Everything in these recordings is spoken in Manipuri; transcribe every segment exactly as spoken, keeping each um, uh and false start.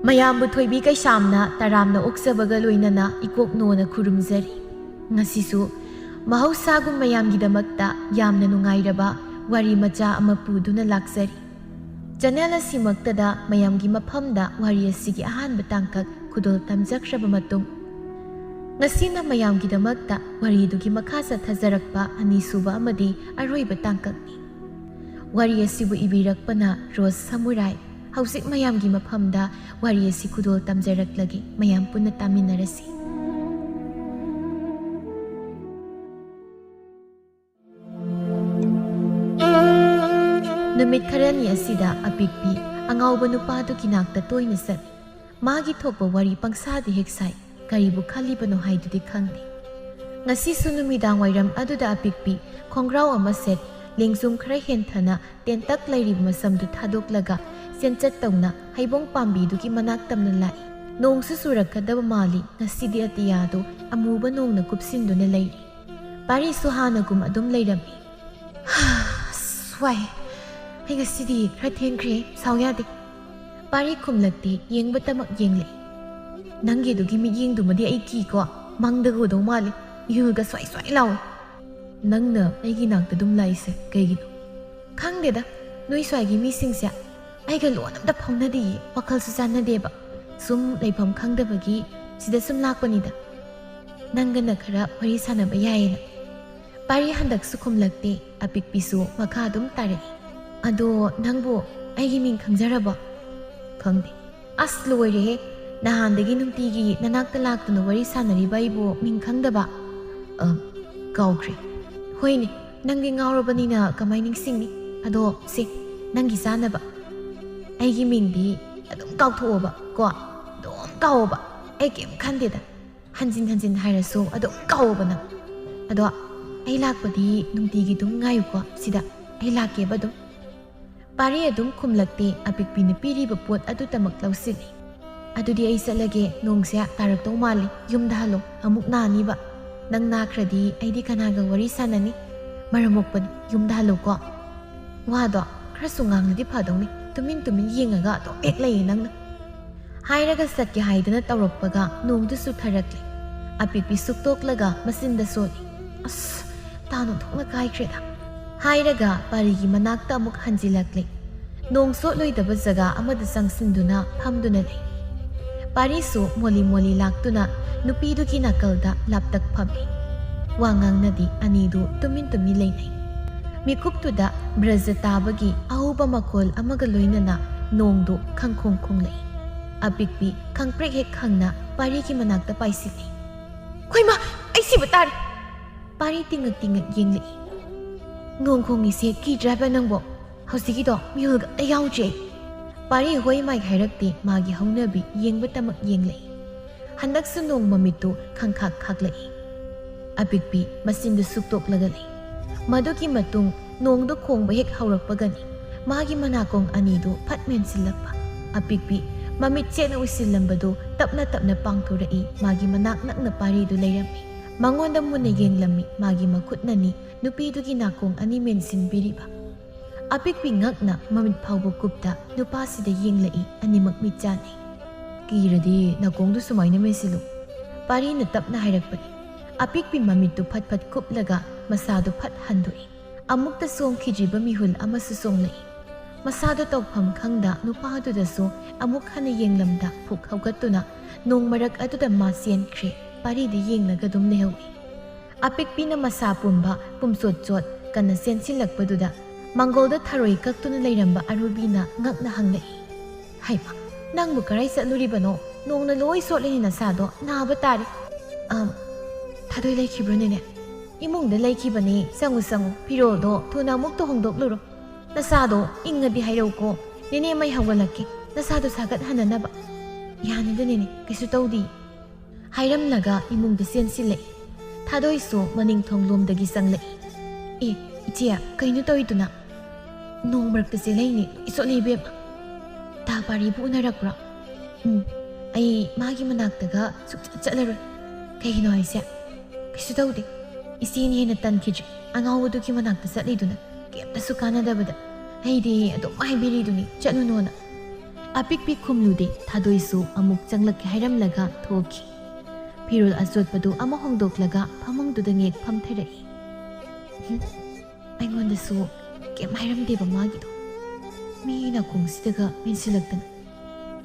ꯃꯌꯥꯝꯕꯨ ꯊꯣꯏꯕꯤ ꯀꯩꯁꯥꯝꯅ ꯇꯔꯥꯝꯅ ꯑꯣꯛꯆꯕꯒ ꯂꯣꯏꯅꯅ ꯏꯀꯣꯛ ꯅꯣꯅ ꯈꯨꯔꯨꯝꯖꯔꯤ꯫ ꯉꯁꯤꯁꯨ ꯃꯍꯧꯁꯥꯒꯨꯝ ꯃꯌꯥꯝꯒꯤꯗꯃꯛꯇ ꯌꯥꯝꯅ ꯅꯨꯡꯉꯥꯏꯔꯕ ꯋꯥꯔꯤ ꯃꯆꯥ ꯑꯃ ꯄꯨꯗꯨꯅ ꯂꯥꯛꯆꯔꯤ꯫ ꯆꯦꯅꯦꯜ ꯑꯁꯤꯃꯛꯇꯗ ꯃꯌꯥꯝꯒꯤ ꯃꯐꯝꯗ ꯋꯥꯔꯤ ꯑꯁꯤꯒꯤ ꯑꯍꯥꯟꯕ ꯇꯥꯡꯀꯛ ꯈꯨꯗꯣꯜ ꯇꯝꯖꯈ꯭ꯔꯕ ꯃꯇꯨꯡ, ꯉꯁꯤꯅ ꯃꯌꯥꯝꯒꯤꯗꯃꯛꯇ ꯋꯥꯔꯤꯗꯨꯒꯤ ꯃꯈꯥ ꯆꯠꯊꯖꯔꯛꯄ ꯑꯅꯤꯁꯨꯕ ꯑꯃꯗꯤ ꯑꯔꯣꯏꯕ ꯇꯥꯡꯀꯛꯅꯤ꯫ ꯋꯥꯔꯤ ꯑꯁꯤꯕꯨ ꯏꯕꯤꯔꯛꯄꯅ ꯔꯣꯁ ꯁꯃꯨꯔꯥꯏ꯫ ꯍꯧꯖꯤꯛ ꯃꯌꯥꯝꯒꯤ ꯃꯐꯝꯗ ꯋꯥꯔꯤ ꯑꯁꯤ ꯈꯨꯗꯣꯜ ꯇꯝꯖꯔꯛꯂꯒꯦ, ꯃꯌꯥꯝ ꯄꯨꯟꯅ ꯇꯥꯃꯤꯟꯅꯔꯁꯤ꯫ ꯅꯨꯃꯤꯠ ꯈꯔꯅꯤ ꯑꯁꯤꯗ ꯑꯄꯤꯛꯄꯤ ꯑꯉꯥꯎꯕ ꯅꯨꯄꯥꯗꯨꯒꯤ ꯅꯥꯛꯇ ꯇꯣꯏꯅ ꯆꯠꯂꯤ꯫ ꯃꯥꯒꯤ ꯊꯣꯛꯄ ꯋꯥꯔꯤ ꯄꯪꯁꯥꯗ ꯍꯦꯛ ꯁꯥꯏ꯫ ꯀꯔꯤꯕꯨ ꯈꯜꯂꯤꯕꯅꯣ ꯍꯥꯏꯗꯨꯗꯤ ꯈꯪꯗꯦ꯫ ꯉꯁꯤꯁꯨ ꯅꯨꯃꯤꯗꯥꯡ ꯋꯥꯏꯔꯝ ꯑꯗꯨꯗ ꯑꯄꯤꯛꯄꯤ ꯈꯣꯡꯒ꯭ꯔꯥꯎ ꯑꯃ ꯁꯦꯠ, ꯂꯦꯡꯖꯨꯝ ꯈꯔ ꯍꯦꯟꯊꯅ ꯇꯦꯟꯇꯛ ꯂꯩꯔꯤꯕ ꯃꯁꯝꯗꯨ ꯊꯥꯗꯣꯛꯂꯒ ꯆꯦꯟꯆꯠ ꯇꯧꯅ ꯍꯩꯕꯣꯡ ꯄꯥꯝꯕꯤꯗꯨꯒꯤ ꯃꯅꯥꯛ ꯇꯝꯅ ꯂꯥꯛꯏ꯫ ꯅꯣꯡꯁꯨ ꯆꯨꯔꯛꯀꯗꯕ ꯃꯥꯜꯂꯤ꯫ ꯉꯁꯤꯗꯤ ꯑꯇꯤꯌꯥꯗꯨ ꯑꯃꯨꯕ ꯅꯣꯡꯅ ꯀꯨꯞꯁꯤꯟꯗꯨꯅ ꯂꯩꯔꯤ꯫ ꯄꯥꯔꯤꯁꯨ ꯍꯥꯟꯅꯒꯨꯝ ꯑꯗꯨꯝ ꯂꯩꯔꯝꯃꯤ꯫ ꯑꯁ, ꯋꯥꯏ꯫ ꯑꯩ ꯉꯁꯤꯗꯤ ꯈꯔ ꯊꯦꯡꯈ꯭ꯔꯦ, ꯁꯥꯎ ꯌꯥꯗꯦ꯫ ꯄꯥꯔꯤ ꯈꯨꯝꯂꯛꯇꯦ, ꯌꯦꯡꯕꯇꯃꯛ ꯌꯦꯡꯂꯦ꯫ ꯅꯪꯒꯤꯗꯨꯒꯤ ꯃꯤꯠꯌꯦꯡꯗꯨꯃꯗꯤ ꯑꯩ ꯀꯤꯀꯣ, ꯃꯪꯗꯒ ꯎꯗꯧ ꯃꯥꯜꯂꯦ, ꯏꯍꯨꯜꯒ ꯁ꯭ꯋꯥꯏ ꯁ꯭ꯋꯥꯏ ꯂꯥꯎꯋꯦ꯫ ꯅꯪꯅ ꯑꯩꯒꯤ ꯅꯥꯛꯇ ꯑꯗꯨꯝ ꯂꯥꯛꯏꯁꯦ ꯀꯩꯒꯤꯅꯣ? ꯈꯪꯗꯦꯗ, ꯅꯣꯏ ꯁ꯭ꯋꯥꯏꯒꯤ ꯃꯤꯁꯤꯡꯁꯦ ꯑꯩꯒ ꯂꯣꯟ ꯑꯝꯇ ꯐꯥꯎꯅꯗꯤꯌꯦ, ꯋꯥꯈꯜꯁꯨ ꯆꯥꯟꯅꯗꯦꯕ꯫ ꯁꯨꯝ ꯂꯩꯐꯝ ꯈꯪꯗꯕꯒꯤ ꯁꯤꯗ ꯁꯨꯝ ꯂꯥꯛꯄꯅꯤꯗ꯫ ꯅꯪꯒꯅ ꯈꯔ ꯋꯥꯔꯤ ꯁꯥꯟꯅꯕ ꯌꯥꯏꯌꯦꯅ꯫ ꯄꯥꯔꯤ ꯍꯟꯗꯛꯁꯨ ꯈꯨꯝꯂꯛꯇꯦ, ꯑꯄꯤꯛꯄꯤꯁꯨ ꯃꯈꯥ ꯑꯗꯨꯝ ꯇꯥꯔꯛꯏ꯫ "ꯑꯗꯣ ꯅꯪꯕꯨ ꯑꯩꯒꯤ ꯃꯤꯡ ꯈꯪꯖꯔꯕꯣ?" "ꯈꯪꯗꯦ꯫" "ꯑꯁ, ꯂꯣꯏꯔꯦꯍꯦ! ꯅꯍꯥꯟꯗꯒꯤ ꯅꯨꯡꯇꯤꯒꯤ ꯅꯅꯥꯛꯇ ꯂꯥꯛꯇꯨꯅ ꯋꯥꯔꯤ ꯁꯥꯟꯅꯔꯤꯕ ꯑꯩꯕꯨ ꯃꯤꯡ ꯈꯪꯗꯕ?" "ꯑ, ꯀꯥꯎꯈ꯭ꯔꯦ꯫" "ꯍꯣꯏꯅꯦ, ꯅꯪꯗꯤ ꯉꯥꯎꯔꯕꯅꯤꯅ ꯀꯃꯥꯏ ꯅꯤꯡꯁꯤꯡꯅꯤ? ꯑꯗꯣ ꯁꯦ, ꯅꯪꯒꯤ ꯆꯥꯅꯕ꯫ ꯑꯩꯒꯤ ꯃꯤꯡꯗꯤ ꯑꯗꯨꯝ ꯀꯥꯎꯊꯣꯛꯑꯣꯕ ꯀꯣ, ꯑꯗꯨꯝ ꯀꯥꯎꯑꯣꯕ꯫ ꯑꯩ ꯀꯩꯝ ꯈꯟꯗꯦꯗ꯫ ꯍꯟꯖꯤꯟ ꯍꯟꯖꯤꯟ ꯍꯥꯏꯔꯁꯨ ꯑꯗꯨꯝ ꯀꯥꯎꯑꯣꯕ ꯅꯪ꯫ ꯑꯗꯣ ꯑꯩ ꯂꯥꯛꯄꯗꯤ ꯅꯨꯡꯇꯤꯒꯤ ꯑꯗꯨꯝ ꯉꯥꯏꯌꯨꯀꯣ ꯁꯤꯗ, ꯑꯩ ꯂꯥꯛꯀꯦꯕ ꯑꯗꯨꯝ꯫" ꯄꯥꯔꯤ ꯑꯗꯨꯝ ꯈꯨꯝꯂꯛꯇꯦ, ꯑꯄꯤꯛꯄꯤꯅ ꯄꯤꯔꯤꯕ ꯄꯣꯠ ꯑꯗꯨꯇꯃꯛ ꯂꯧꯁꯤꯜꯂꯤ꯫ "ꯑꯗꯨꯗꯤ ꯑꯩ ꯆꯠꯂꯒꯦ, ꯅꯣꯡꯁꯦ ꯇꯥꯔꯛꯇꯧ ꯃꯥꯜꯂꯤ, ꯌꯨꯝꯗ ꯍꯜꯂꯣ, ꯑꯃꯨꯛ ꯅꯥꯅꯤꯕ꯫" "ꯅꯪ ꯅꯥꯈ꯭ꯔꯗꯤ ꯑꯩꯗꯤ ꯀꯅꯥꯒ ꯋꯥꯔꯤ ꯁꯥꯟꯅꯅꯤ? ꯃꯔꯝ ꯃꯣꯛꯄꯅꯤ, ꯌꯨꯝꯗ ꯍꯜꯂꯨꯀꯣ꯫ ꯋꯥꯗꯣ ꯈꯔꯁꯨ ꯉꯥꯡꯂꯗꯤ ꯐꯗꯧꯅꯤ, ꯇꯨꯃꯤꯟ ꯇꯨꯃꯤꯟ ꯌꯦꯡꯉꯒ ꯑꯗꯨꯝ ꯍꯦꯛ ꯂꯩꯌꯦ ꯅꯪꯅ"꯫ ꯍꯥꯏꯔꯒ ꯆꯠꯀꯦ ꯍꯥꯏꯗꯅ ꯇꯧꯔꯛꯄꯒ ꯅꯣꯡꯗꯨ ꯆꯨꯊꯔꯛꯂꯦ꯫ ꯑꯄꯤꯛꯄꯤ ꯁꯨꯛꯇꯣꯛꯂꯒ ꯃꯆꯤꯟꯗ ꯁꯣꯜꯂꯤ꯫ "ꯑꯁ, ꯇꯥꯅꯨ ꯊꯣꯛꯅ ꯀꯥꯏꯈ꯭ꯔꯦꯗ"꯫ ꯍꯥꯏꯔꯒ ꯄꯥꯔꯤꯒꯤ ꯃꯅꯥꯛꯇ ꯑꯃꯨꯛ ꯍꯟꯖꯤꯜꯂꯛꯂꯦ꯫ ꯅꯣꯡ ꯆꯣꯠꯂꯣꯏꯗꯕ ꯖꯒꯥ ꯑꯃꯗ ꯆꯪꯁꯤꯟꯗꯨꯅ ꯐꯝꯗꯨꯅ ꯂꯩ꯫ ꯄꯥꯔꯤꯁꯨ ꯃꯣꯂꯤ ꯃꯣꯂꯤ ꯂꯥꯛꯇꯨꯅ ꯅꯨꯄꯤꯗꯨꯒꯤ ꯅꯥꯀꯜꯗ ꯂꯥꯞꯇꯛ ꯐꯝꯃꯤ꯫ ꯋꯥ ꯉꯥꯡꯅꯗꯦ, ꯑꯅꯤꯗꯨ ꯇꯨꯃꯤꯟ ꯇꯨꯃꯤꯟ ꯂꯩꯅꯩ꯫ ꯃꯤꯀꯨꯞꯇꯨꯗ ꯕ꯭ꯔꯖ ꯇꯥꯕꯒꯤ ꯑꯍꯧꯕ ꯃꯈꯣꯜ ꯑꯃꯒ ꯂꯣꯏꯅꯅ ꯅꯣꯡꯗꯨ ꯈꯪꯈꯣꯡ ꯈꯣꯡꯂꯛꯏ꯫ ꯑꯄꯤꯛꯄꯤ ꯈꯪꯄ꯭ꯔꯦꯛ ꯍꯦꯛ ꯈꯪꯅ ꯄꯥꯔꯤꯒꯤ ꯃꯅꯥꯛꯇ ꯄꯥꯏꯁꯤꯜꯂꯤ꯫ "ꯈꯣꯏꯃꯥ, ꯑꯩ ꯁꯤꯕ ꯇꯥꯔꯦ!" ꯄꯥꯔꯤ ꯇꯤꯡꯉꯛ ꯇꯤꯡꯉꯛ ꯌꯦꯡꯂꯛꯏ꯫ "ꯅꯣꯡ ꯈꯣꯡꯉꯤꯁꯦ ꯀꯤꯗ꯭ꯔꯥ ꯍꯥꯏꯕ ꯅꯪꯕꯣ? ꯍꯧꯖꯤꯛꯀꯤꯗꯣ ꯃꯤꯍꯨꯜꯒ ꯑꯝꯇ ꯌꯥꯎꯗ꯭ꯔꯦ ꯑꯩ!" ꯄꯥꯔꯤ ꯍꯣꯏ ꯃꯥꯏ ꯍꯥꯏꯔꯛꯇꯦ, ꯃꯥꯒꯤ ꯍꯧꯅꯕꯤ ꯌꯦꯡꯕꯇꯃꯛ ꯌꯦꯡꯂꯛꯏ꯫ ꯍꯟꯗꯛꯁꯨ ꯅꯣꯡ ꯃꯃꯤꯠꯇꯨ ꯈꯪꯈꯥꯛ ꯈꯥꯛꯂꯛꯏ꯫ ꯑꯄꯤꯛꯄꯤ ꯃꯆꯤꯟꯗꯨ ꯁꯨꯛꯇꯣꯛꯂꯒ ꯂꯩ꯫ ꯃꯗꯨꯒꯤ ꯃꯇꯨꯡ ꯅꯣꯡꯗꯨ ꯈꯣꯡꯕ ꯍꯦꯛ ꯍꯧꯔꯛꯄꯒꯅꯤ ꯃꯥꯒꯤ ꯃꯅꯥꯀꯣꯡ ꯑꯅꯤꯗꯨ ꯐꯠ ꯃꯦꯟꯁꯤꯜꯂꯛꯄ꯫ ꯑꯄꯤꯛꯄꯤ ꯃꯃꯤꯠ ꯆꯦꯠꯅ ꯎꯏꯁꯤꯜꯂꯝꯕꯗꯨ ꯇꯞꯅ ꯇꯞꯅ ꯄꯥꯡꯊꯣꯔꯛꯏ, ꯃꯥꯒꯤ ꯃꯅꯥꯛ ꯅꯛꯅ ꯄꯥꯔꯤꯗꯨ ꯂꯩꯔꯝꯃꯤ꯫ ꯃꯉꯣꯟꯗ ꯃꯨꯟꯅ ꯌꯦꯡꯂꯝꯃꯤ, ꯃꯥꯒꯤ ꯃꯈꯨꯠꯅꯅꯤ ꯅꯨꯄꯤꯗꯨꯒꯤ ꯅꯥꯀꯣꯡ ꯑꯅꯤ ꯃꯦꯟꯁꯤꯟꯕꯤꯔꯤꯕ꯫ ꯑꯄꯤꯛꯄꯤ ꯉꯛꯅ ꯃꯃꯤꯠ ꯐꯥꯎꯕ ꯀꯨꯞꯇ ꯅꯨꯄꯥꯁꯤꯗ ꯌꯦꯡꯂꯛꯏ, ꯑꯅꯤꯃꯛ ꯃꯤꯠ ꯆꯥꯟꯅꯩ꯫ "ꯀꯤꯔꯗꯤ ꯅꯥꯀꯣꯡꯗꯨ ꯁꯨꯃꯥꯏꯅ ꯃꯦꯟꯁꯤꯜꯂꯨ"꯫ ꯄꯥꯔꯤꯅ ꯇꯞꯅ ꯍꯥꯏꯔꯛꯄꯅꯤ꯫ ꯑꯄꯤꯛꯄꯤ ꯃꯃꯤꯠꯇꯨ ꯐꯠ ꯐꯠ ꯀꯨꯞꯂꯒ ꯃꯁꯥꯗꯨ ꯐꯠ ꯍꯟꯗꯣꯛꯏ꯫ ꯑꯃꯨꯛꯇ ꯆꯣꯡꯈꯤꯗ꯭ꯔꯤꯕ ꯃꯤꯍꯨꯜ ꯑꯃꯁꯨ ꯆꯣꯡꯂꯛꯏ꯫ ꯃꯁꯥꯗꯨ ꯇꯧꯐꯝ ꯈꯪꯗ ꯅꯨꯄꯥꯗꯨꯗꯁꯨ ꯑꯃꯨꯛ ꯍꯟꯅ ꯌꯦꯡꯂꯝꯗ ꯐꯨꯛ ꯍꯧꯒꯠꯇꯨꯅ ꯅꯣꯡ ꯃꯔꯛ ꯑꯗꯨꯗ ꯃꯥ ꯆꯦꯟꯈ꯭ꯔꯦ꯫ ꯄꯥꯔꯤꯗ ꯌꯦꯡꯂꯒ ꯑꯗꯨꯝ ꯂꯩꯍꯧꯏ꯫ ꯑꯄꯤꯛꯄꯤꯅ ꯃꯁꯥ ꯄꯨꯝꯕ ꯄꯨꯝꯆꯣꯠ ꯆꯣꯠ ꯀꯟꯅ ꯆꯦꯟꯁꯤꯜꯂꯛꯄꯗꯨꯗ ꯃꯪꯒꯣꯜꯗ ꯊꯔꯣꯏ ꯀꯛꯇꯨꯅ ꯂꯩꯔꯝꯕ ꯑꯔꯨꯕꯤꯅ ꯉꯛꯅ ꯍꯪꯂꯛꯏ, "ꯍꯩꯃꯥ, ꯅꯪꯕꯨ ꯀꯔꯥꯏ ꯆꯠꯂꯨꯔꯤꯕꯅꯣ? ꯅꯣꯡꯅ ꯂꯣꯏ ꯆꯣꯠꯂꯅꯤ ꯅꯁꯥꯗꯣ, ꯅꯥꯕ ꯇꯥꯔꯦ"꯫ "ꯑ, ꯊꯥꯗꯣꯏ ꯂꯩꯈꯤꯕ꯭ꯔꯣ ꯅꯦꯅꯦ?" "ꯏꯃꯨꯡꯗ ꯂꯩꯈꯤꯕꯅꯦ, ꯆꯪꯉꯨ ꯆꯪꯉꯨ, ꯐꯤꯔꯣꯜꯗꯣ ꯊꯨꯅ ꯑꯃꯨꯛꯇ ꯍꯣꯡꯗꯣꯛꯂꯨꯔꯣ꯫ ꯅꯁꯥꯗꯣ ꯏꯪꯉꯗꯤ ꯍꯥꯏꯔꯧꯀꯣ, ꯅꯦꯅꯦ ꯃꯩ ꯍꯧꯒꯠꯂꯛꯀꯦ, ꯅꯁꯥꯗꯣ ꯁꯥꯒꯠꯍꯟꯅꯅꯕ"꯫ "ꯌꯥꯅꯤꯗ ꯅꯦꯅꯦ, ꯀꯩꯁꯨ ꯇꯧꯗꯦ"꯫ ꯍꯥꯏꯔꯝꯂꯒ ꯏꯃꯨꯡꯗ ꯆꯦꯟꯁꯤꯜꯂꯛꯏ꯫ ꯊꯥꯗꯣꯏꯁꯨ ꯃꯅꯤꯡ ꯊꯣꯡ ꯂꯣꯝꯗꯒꯤ ꯆꯪꯂꯛꯏ꯫ "ꯑꯦ, ꯏꯆꯦ, ꯀꯩꯅꯣ ꯇꯧꯔꯤꯗꯨꯅ? ꯅꯣꯡ ꯃꯔꯛꯇ ꯆꯦꯜꯂꯛꯏꯅꯦ, ꯏꯆꯣꯠꯂꯤ ꯏꯕꯦꯝꯃ"꯫ "ꯇꯥ ꯄꯥꯔꯤꯕꯨ ꯎꯅꯔꯛꯄ꯭ꯔꯣ?" "ꯎꯝ, ꯑꯩ ꯃꯥꯒꯤ ꯃꯅꯥꯛꯇꯒ ꯁꯨꯛꯆꯠ ꯆꯠꯂꯔꯣꯏ"꯫ "ꯀꯩꯒꯤꯅꯣ ꯍꯥꯏꯁꯦ?" ꯀꯩꯁꯨ ꯇꯧꯗꯦ꯫ ꯏꯆꯦꯅ ꯍꯦꯟꯅ ꯇꯟꯈꯤꯗ꯭ꯔꯦ꯫ ꯑꯉꯥꯎꯕꯗꯨꯒꯤ ꯃꯅꯥꯛꯇ ꯆꯠꯂꯤꯗꯨꯅ ꯀꯩꯝꯇꯁꯨ ꯀꯥꯟꯅꯗꯕꯗ꯫ ꯑꯩꯗꯤ ꯑꯗꯨꯝ ꯍꯥꯏꯕꯤꯔꯤꯗꯨꯅꯤ ꯆꯠꯂꯨꯅꯣꯅ꯫ ꯑꯄꯤꯛꯄꯤ ꯈꯨꯝꯂꯨꯗꯦ꯫ ꯊꯥꯗꯣꯏꯁꯨ ꯑꯃꯨꯛ ꯆꯪꯂꯛꯀꯦ ꯍꯥꯏꯔꯝꯂꯒ ꯊꯣꯛꯈꯤ꯫ ꯐꯤꯔꯣꯜ ꯑꯆꯣꯠꯄꯗꯨ ꯑꯃ ꯍꯣꯡꯗꯣꯛꯂꯒ ꯐꯃꯨꯡꯗꯨꯗ ꯉꯦꯛ ꯐꯝꯊꯔꯛꯏ꯫ ꯍꯨꯝ, ꯑꯩꯉꯣꯟꯗꯁꯨ ꯀꯩꯝ ꯍꯥꯏꯔꯝꯗꯦꯕ ꯃꯥꯒꯤꯗꯣ꯫ ꯃꯤ ꯅꯥꯀꯣꯡꯁꯤꯗꯒ ꯃꯦꯟꯁꯤꯜꯂꯛꯇꯅ꯫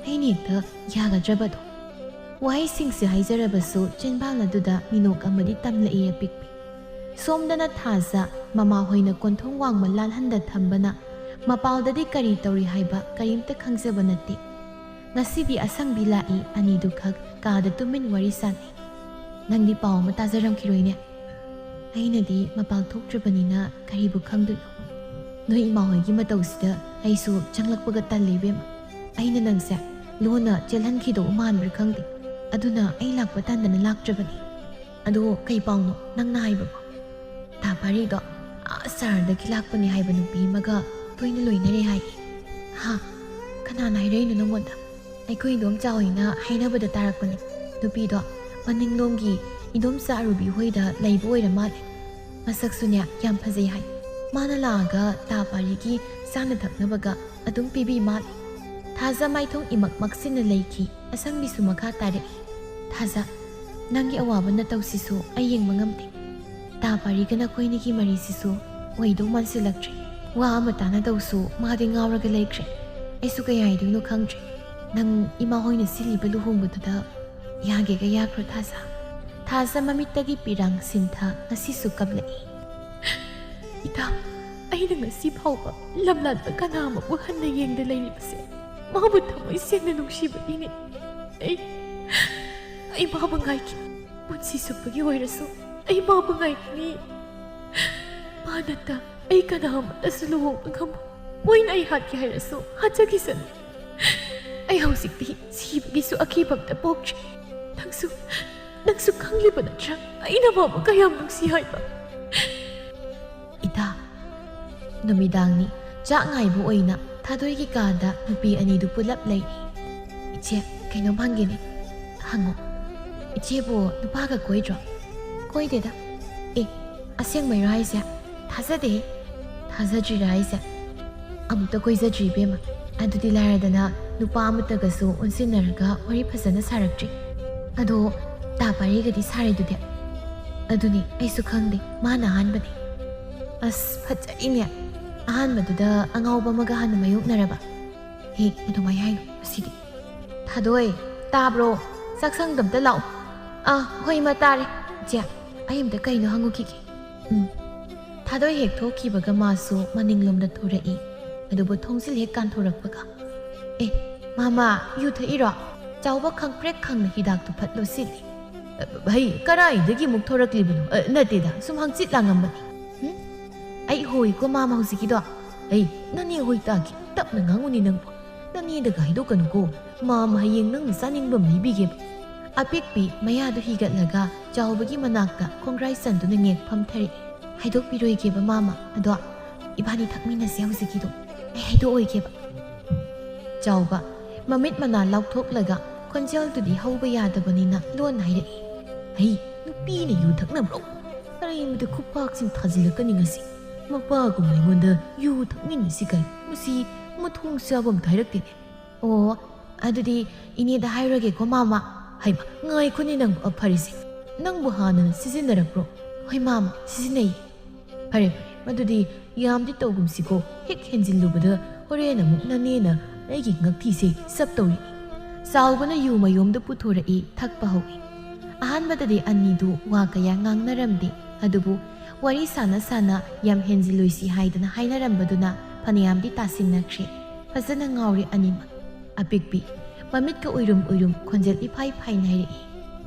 ꯑꯩꯅ ꯍꯦꯛꯇ ꯌꯥꯒꯗ꯭ꯔꯕꯗꯣ? ꯋꯥꯍꯩꯁꯤꯡꯁꯦ ꯍꯥꯏꯖꯔꯕꯁꯨ ꯆꯤꯟꯕꯥꯜ ꯑꯗꯨꯗ ꯃꯤꯅꯣꯛ ꯑꯃꯗꯤ ꯇꯝꯂꯛꯏ ꯑꯄꯤꯛꯄꯤ꯫ ꯁꯣꯝꯗꯅ ꯊꯥꯖ ꯃꯃꯥꯍꯣꯏꯅ ꯀꯣꯟꯊꯣꯡ ꯋꯥꯡꯃ ꯂꯥꯜꯍꯟꯗ ꯊꯝꯕꯅ ꯃꯄꯥꯜꯗꯗꯤ ꯀꯔꯤ ꯇꯧꯔꯤ ꯍꯥꯏꯕ ꯀꯔꯤꯝꯇ ꯈꯪꯖꯕ ꯅꯠꯇꯦ꯫ ꯉꯁꯤꯗꯤ ꯑꯁꯪꯕꯤ ꯂꯥꯛꯏ, ꯑꯅꯤꯗꯨꯈꯛ ꯀꯥꯗ ꯇꯨꯃꯤꯟ ꯋꯥꯔꯤ ꯁꯥꯟꯅꯩ꯫ ꯅꯪꯗꯤ ꯄꯥꯎ ꯑꯃ ꯇꯥꯖꯔꯝꯈꯤꯔꯣꯏꯅꯦ? ꯑꯩꯅꯗꯤ ꯃꯄꯥꯜ ꯊꯣꯛꯇ꯭ꯔꯕꯅꯤꯅ ꯀꯔꯤꯕꯨ ꯈꯪꯗꯣꯏꯅꯣ? ꯅꯣꯏ ꯏꯃꯥ ꯍꯣꯏꯒꯤ ꯃꯇꯧꯁꯤꯗ ꯑꯩꯁꯨ ꯆꯪꯂꯛꯄꯒ ꯇꯜꯂꯦ ꯏꯕꯦꯝꯃ꯫ ꯑꯩꯅ ꯅꯪꯁꯦ ꯂꯣꯟꯅ ꯆꯦꯜꯍꯟꯈꯤꯗꯧ ꯃꯥꯟꯕ꯭ꯔꯥ ꯈꯪꯗꯦ꯫ ꯑꯗꯨꯅ ꯑꯩ ꯂꯥꯛꯄ ꯇꯟꯗꯅ ꯂꯥꯛꯇ꯭ꯔꯕꯅꯤ꯫ ꯑꯗꯣ ꯀꯩ ꯄꯥꯎꯅꯣ ꯅꯪꯅ ꯍꯥꯏꯕꯕꯣ? ꯇꯥ ꯄꯥꯔꯤꯗꯣ ꯑꯥ ꯁꯍꯔꯗꯒꯤ ꯂꯥꯛꯄꯅꯦ ꯍꯥꯏꯕ ꯅꯨꯄꯤ ꯑꯃꯒ ꯇꯣꯏꯅ ꯂꯣꯏꯅꯔꯦ ꯍꯥꯏ꯫ ꯍꯥ? ꯀꯅꯥꯅ ꯍꯥꯏꯔꯛꯏꯅꯣ ꯅꯪꯉꯣꯟꯗ? ꯑꯩꯈꯣꯏ ꯏꯗꯣꯝꯆꯥ ꯍꯣꯏꯅ ꯍꯥꯏꯅꯕꯗ ꯇꯥꯔꯛꯄꯅꯦ꯫ ꯅꯨꯄꯤꯗꯣ ꯃꯅꯤꯡꯂꯣꯝꯒꯤ ꯏꯗꯣꯝꯆꯥ ꯑꯔꯨꯕꯤ ꯍꯣꯏꯗ ꯂꯩꯕ ꯑꯣꯏꯔ ꯃꯥꯜꯂꯦ꯫ ꯃꯁꯛꯁꯨꯅꯦ ꯌꯥꯝ ꯐꯖꯩ ꯍꯥꯏ꯫ ꯃꯥꯅ ꯂꯥꯛꯑꯒ ꯇꯥ ꯄꯥꯔꯤꯒꯤ ꯆꯥꯅ ꯊꯛꯅꯕꯒ ꯑꯗꯨꯝ ꯄꯤꯕꯤ ꯃꯥꯜꯂꯦ꯫ ꯊꯥꯖ ꯃꯥꯏꯊꯣꯡ ꯏꯃꯛ ꯃꯛꯁꯤꯟꯅ ꯂꯩꯈꯤ꯫ ꯑꯁꯪꯕꯤꯁꯨ ꯃꯈꯥ ꯇꯥꯔꯛꯏ꯫ ꯊꯥꯖ, ꯅꯪꯒꯤ ꯑꯋꯥꯕ ꯅꯇꯧꯁꯤꯁꯨ ꯑꯩ ꯌꯦꯡꯕ ꯉꯝꯗꯦ꯫ ꯇꯥ ꯄꯥꯔꯤꯒ ꯅꯈꯣꯏꯅꯤꯒꯤ ꯃꯔꯤꯁꯤꯁꯨ ꯑꯣꯏꯗꯧ ꯃꯥꯟꯁꯤꯜꯂꯛꯇ꯭ꯔꯦ꯫ ꯋꯥ ꯑꯃ ꯇꯥꯅꯗꯧꯁꯨ ꯃꯥꯗꯤ ꯉꯥꯎꯔꯒ ꯂꯩꯈ꯭ꯔꯦ꯫ ꯑꯩꯁꯨ ꯀꯩ ꯍꯥꯏꯗꯣꯏꯅꯣ ꯈꯪꯗ꯭ꯔꯦ꯫ ꯅꯪ ꯏꯃꯥ ꯍꯣꯏꯅ ꯁꯤꯜꯂꯤꯕ ꯂꯨꯍꯣꯡꯕꯗꯨꯗ ꯌꯥꯒꯦꯒ ꯌꯥꯈ꯭ꯔꯣ ꯊꯥꯖ꯫ ꯊꯥꯖ ꯃꯃꯤꯠꯇꯒꯤ ꯄꯤꯔꯥꯡ ꯁꯤꯟꯊ ꯉꯁꯤꯁꯨ ꯀꯞꯂꯛꯏ꯫ ꯏꯇꯥ, ꯑꯩꯅ ꯉꯁꯤ ꯐꯥꯎꯕ ꯂꯝꯂꯥꯟꯕ ꯀꯅꯥ ꯑꯃꯕꯨ ꯍꯟꯅ ꯌꯦꯡꯗ ꯂꯩꯔꯤꯕꯁꯦ ꯃꯥꯕꯨ ꯊꯃꯣꯏ ꯁꯦꯡꯅ ꯅꯨꯡꯁꯤꯕꯒꯤꯅꯤ꯫ ꯑꯩ, ꯑꯩ ꯃꯥꯕꯨ ꯉꯥꯏꯈꯤ꯫ ꯄꯨꯟꯁꯤ ꯆꯨꯞꯄꯒꯤ ꯑꯣꯏꯔꯁꯨ ꯑꯩ ꯃꯥꯕꯨ ꯉꯥꯏꯈꯤꯅꯤ꯫ ꯃꯥ ꯅꯠꯇ ꯑꯩ ꯀꯅꯥ ꯑꯃꯠꯇꯁꯨ ꯂꯨꯍꯣꯡꯕ ꯉꯝꯃꯣꯏ꯫ ꯃꯣꯏꯅ ꯑꯩ ꯍꯥꯠꯀꯦ ꯍꯥꯏꯔꯁꯨ ꯍꯥꯠꯆꯈꯤꯁꯅꯨ꯫ ꯑꯩ ꯍꯧꯖꯤꯛꯇꯤ ꯁꯤꯕꯒꯤꯁꯨ ꯑꯀꯤꯕ ꯑꯝꯇ ꯄꯣꯛꯇ꯭ꯔꯦ꯫ ꯅꯪꯁꯨ, ꯅꯪꯁꯨ ꯈꯪꯂꯤꯕ ꯅꯠꯇ꯭ꯔꯥ ꯑꯩꯅ ꯃꯥꯕꯨ ꯀꯌꯥꯝ ꯅꯨꯡꯁꯤ ꯍꯥꯏꯕ? ꯏꯇꯥ, ꯅꯨꯃꯤꯗꯥꯡꯅꯤ꯫ ꯆꯥꯛ ꯉꯥꯏꯕ ꯑꯣꯏꯅ ꯊꯥꯗꯣꯏꯒꯤ ꯀꯥꯗ ꯅꯨꯄꯤ ꯑꯅꯤꯗꯨ ꯄꯨꯂꯞ ꯂꯩꯔꯤ꯫ ꯏꯆꯦ, ꯀꯩꯅꯣꯝ ꯍꯪꯒꯦꯅꯦ꯫ ꯍꯪꯉꯣ꯫ ꯏꯆꯦꯕꯨ ꯅꯨꯄꯥꯒ ꯀꯣꯏꯗ꯭ꯔꯣ? ꯀꯣꯏꯗꯦꯗ꯫ ꯑꯦ, ꯑꯁꯦꯡꯕꯩꯔꯣ ꯍꯥꯏꯁꯦ? ꯊꯥꯖꯗꯦꯍꯦ꯫ ꯊꯥꯖꯗ꯭ꯔꯤꯔꯥ ꯍꯥꯏꯁꯦ? ꯑꯃꯨꯛꯇ ꯀꯣꯏꯖꯗ꯭ꯔꯤ ꯏꯕꯦꯝꯃ꯫ ꯑꯗꯨꯗꯤ ꯂꯥꯏꯔꯗꯅ ꯅꯨꯄꯥ ꯑꯃꯠꯇꯒꯁꯨ ꯑꯣꯟꯁꯤꯟꯅꯔꯒ ꯋꯥꯔꯤ ꯐꯖꯅ ꯁꯥꯔꯛꯇ꯭ꯔꯤ꯫ ꯑꯗꯣ ꯇꯥ ꯄꯥꯔꯤꯒꯗꯤ ꯁꯥꯔꯦꯗꯨꯗꯤ? ꯑꯗꯨꯅꯤ ꯑꯩꯁꯨ ꯈꯪꯗꯦ, ꯃꯥꯅ ꯑꯍꯥꯟꯕꯅꯤ꯫ ꯑꯁ, ꯐꯖꯔꯤꯅꯦ꯫ ꯑꯍꯥꯟꯕꯗꯨꯗ ꯑꯉꯥꯎꯕ ꯑꯃꯒ ꯍꯥꯟꯅ ꯃꯥꯌꯣꯛꯅꯔꯕ? ꯍꯦ, ꯑꯗꯨꯃꯥꯏ ꯍꯥꯏꯅꯨ ꯉꯁꯤꯗꯤ꯫ ꯊꯥꯗꯣꯏ, ꯇꯥꯕ꯭ꯔꯣ? ꯆꯥꯛꯁꯪꯗ ꯑꯝꯇ ꯂꯥꯛꯑꯣ꯫ ꯑꯥ, ꯍꯣꯏ ꯏꯃꯥ, ꯇꯥꯔꯦ꯫ ꯆꯦ, ꯑꯩ ꯑꯝꯇ ꯀꯩꯅꯣ ꯍꯪꯉꯨꯈꯤꯒꯦ꯫ ꯎꯝ꯫ ꯊꯥꯗꯣꯏ ꯍꯦꯛ ꯊꯣꯛꯈꯤꯕꯒ ꯃꯥꯁꯨ ꯃꯅꯤꯡꯂꯣꯝꯗ ꯊꯣꯔꯛꯏ꯫ ꯑꯗꯨꯕꯨ ꯊꯣꯡꯖꯤꯜ ꯍꯦꯛ ꯀꯥꯟꯊꯣꯔꯛꯄꯒ, "ꯑꯦ, ꯃꯥꯃ, ꯌꯨ ꯊꯛꯏꯔꯣ? ꯆꯥꯎꯕ ꯈꯪꯄ꯭ꯔꯦꯛ ꯈꯪꯅ ꯍꯤꯗꯥꯛꯇꯨ ꯐꯠ ꯂꯣꯠꯁꯤꯜꯂꯤ꯫" "ꯍꯩ, ꯀꯗꯥꯏꯗꯒꯤ ꯑꯃꯨꯛ ꯊꯣꯔꯛꯂꯤꯕꯅꯣ?" "ꯑ, ꯅꯠꯇꯦꯗ, ꯁꯨꯝ ꯍꯪꯆꯤꯠ ꯂꯥꯡꯉꯝꯕꯅꯤ꯫" "ꯍꯨꯝ? ꯑꯩ ꯍꯣꯏꯀꯣ ꯃꯥꯃ ꯍꯧꯖꯤꯛꯀꯤꯗꯣ?" "ꯍꯩ, ꯅꯅꯦ ꯍꯣꯏ ꯇꯥꯈꯤ, ꯇꯞꯅ ꯉꯥꯡꯉꯨꯅꯦ ꯅꯪꯕꯨ꯫ ꯅꯅꯦꯗꯒ ꯍꯥꯏꯗꯣꯛꯀꯅꯨꯀꯣ, ꯃꯥꯃ ꯍꯌꯦꯡ ꯅꯪꯅ ꯆꯥꯅꯤꯡꯕ ꯑꯃ ꯂꯩꯕꯤꯒꯦꯕ꯫" ꯑꯄꯤꯛꯄꯤ ꯃꯌꯥꯗꯨ ꯍꯤꯒꯠꯂꯒ ꯆꯥꯎꯕꯒꯤ ꯃꯅꯥꯛꯇ ꯈꯣꯡꯒ꯭ꯔꯥꯏ ꯆꯟꯗꯨꯅ ꯉꯦꯛ ꯐꯝꯊꯔꯛꯏ꯫ "ꯍꯥꯏꯗꯣꯛꯄꯤꯔꯣꯏꯒꯦꯕ ꯃꯥꯃ, ꯑꯗꯣ ꯏꯕꯥꯅꯤ ꯊꯛꯃꯤꯟꯅꯁꯦ ꯍꯧꯖꯤꯛꯀꯤꯗꯣ꯫ ꯑꯩ ꯍꯥꯏꯗꯣꯛꯑꯣꯏꯒꯦꯕ꯫" ꯆꯥꯎꯕ ꯃꯃꯤꯠ ꯃꯅꯥ ꯂꯥꯎꯊꯣꯛꯂꯒ ꯈꯣꯟꯖꯦꯜꯗꯨꯗꯤ ꯍꯧꯕ ꯌꯥꯗꯕꯅꯤꯅ ꯂꯣꯟꯅ ꯍꯥꯏꯔꯛꯏ꯫ "ꯍꯩ, ꯅꯨꯄꯤꯅ ꯌꯨ ꯊꯛꯅꯕ꯭ꯔꯣ? ꯑꯔꯩꯕꯗ ꯈꯨꯄꯥꯛꯁꯤꯡ ꯊꯥꯖꯤꯜꯂꯛꯀꯅꯤ ꯉꯁꯤ꯫ ꯃꯄꯥꯒꯨꯝꯕ ꯑꯩꯉꯣꯟꯗ ꯌꯨ ꯊꯛꯃꯤꯟꯅꯁꯤ ꯀꯥꯏ꯫ ꯃꯁꯤ ꯃꯊꯣꯡ ꯆꯥꯕ ꯑꯝꯇ ꯍꯥꯏꯔꯛꯇꯦꯅꯦ꯫" "ꯑꯣ, ꯑꯗꯨꯗꯤ ꯏꯅꯦꯗ ꯍꯥꯏꯔꯒꯦꯀꯣ ꯃꯥꯃ꯫" "ꯍꯩꯃ, ꯉꯥꯏꯈꯣꯅꯦ ꯅꯪꯕꯨ, ꯑ, ꯐꯔꯦꯁꯦ꯫ ꯅꯪꯕꯨ ꯍꯥꯟꯅꯅ ꯁꯤꯖꯤꯟꯅꯔꯛꯄ꯭ꯔꯣ?" "ꯍꯣꯏ ꯃꯥꯃ, ꯁꯤꯖꯤꯟꯅꯩ꯫" "ꯐꯔꯦ, ꯐꯔꯦ, ꯃꯗꯨꯗꯤ ꯌꯥꯝꯗꯤ ꯇꯧꯒꯨꯝꯁꯤꯀꯣ꯫ ꯍꯦꯛ ꯍꯦꯟꯖꯤꯜꯂꯨꯕꯗ ꯍꯣꯔꯦꯟ ꯑꯃꯨꯛ ꯅꯅꯦꯅ ꯑꯩꯒꯤ ꯉꯛꯊꯤꯁꯦ ꯆꯞ ꯇꯧꯔꯤ꯫" ꯆꯥꯎꯕꯅ ꯌꯨ ꯃꯌꯣꯝꯗꯨ ꯄꯨꯊꯣꯔꯛꯏ, ꯊꯛꯄ ꯍꯧꯏ꯫ ꯑꯍꯥꯟꯕꯗꯗꯤ ꯑꯅꯤꯗꯨ ꯋꯥ ꯀꯌꯥ ꯉꯥꯡꯅꯔꯝꯗꯦ, ꯑꯗꯨꯕꯨ ꯋꯥꯔꯤ ꯁꯥꯟꯅ ꯁꯥꯟꯅ ꯌꯥꯝ ꯍꯦꯟꯖꯤꯜꯂꯣꯏꯁꯤ ꯍꯥꯏꯗꯅ ꯍꯥꯏꯅꯔꯝꯕꯗꯨꯅ ꯐꯅꯌꯥꯝꯗꯤ ꯇꯥꯁꯤꯟꯅꯈ꯭ꯔꯦ꯫ ꯐꯖꯅ ꯉꯥꯎꯔꯦ ꯑꯅꯤꯃꯛ꯫ ꯑꯄꯤꯛꯄꯤ ꯃꯃꯤꯠꯀ ꯎꯏꯔꯨꯝ ꯎꯏꯔꯨꯝ ꯈꯣꯟꯖꯦꯜ ꯏꯐꯥꯏ ꯐꯥꯏꯅ ꯍꯥꯏꯔꯛꯏ,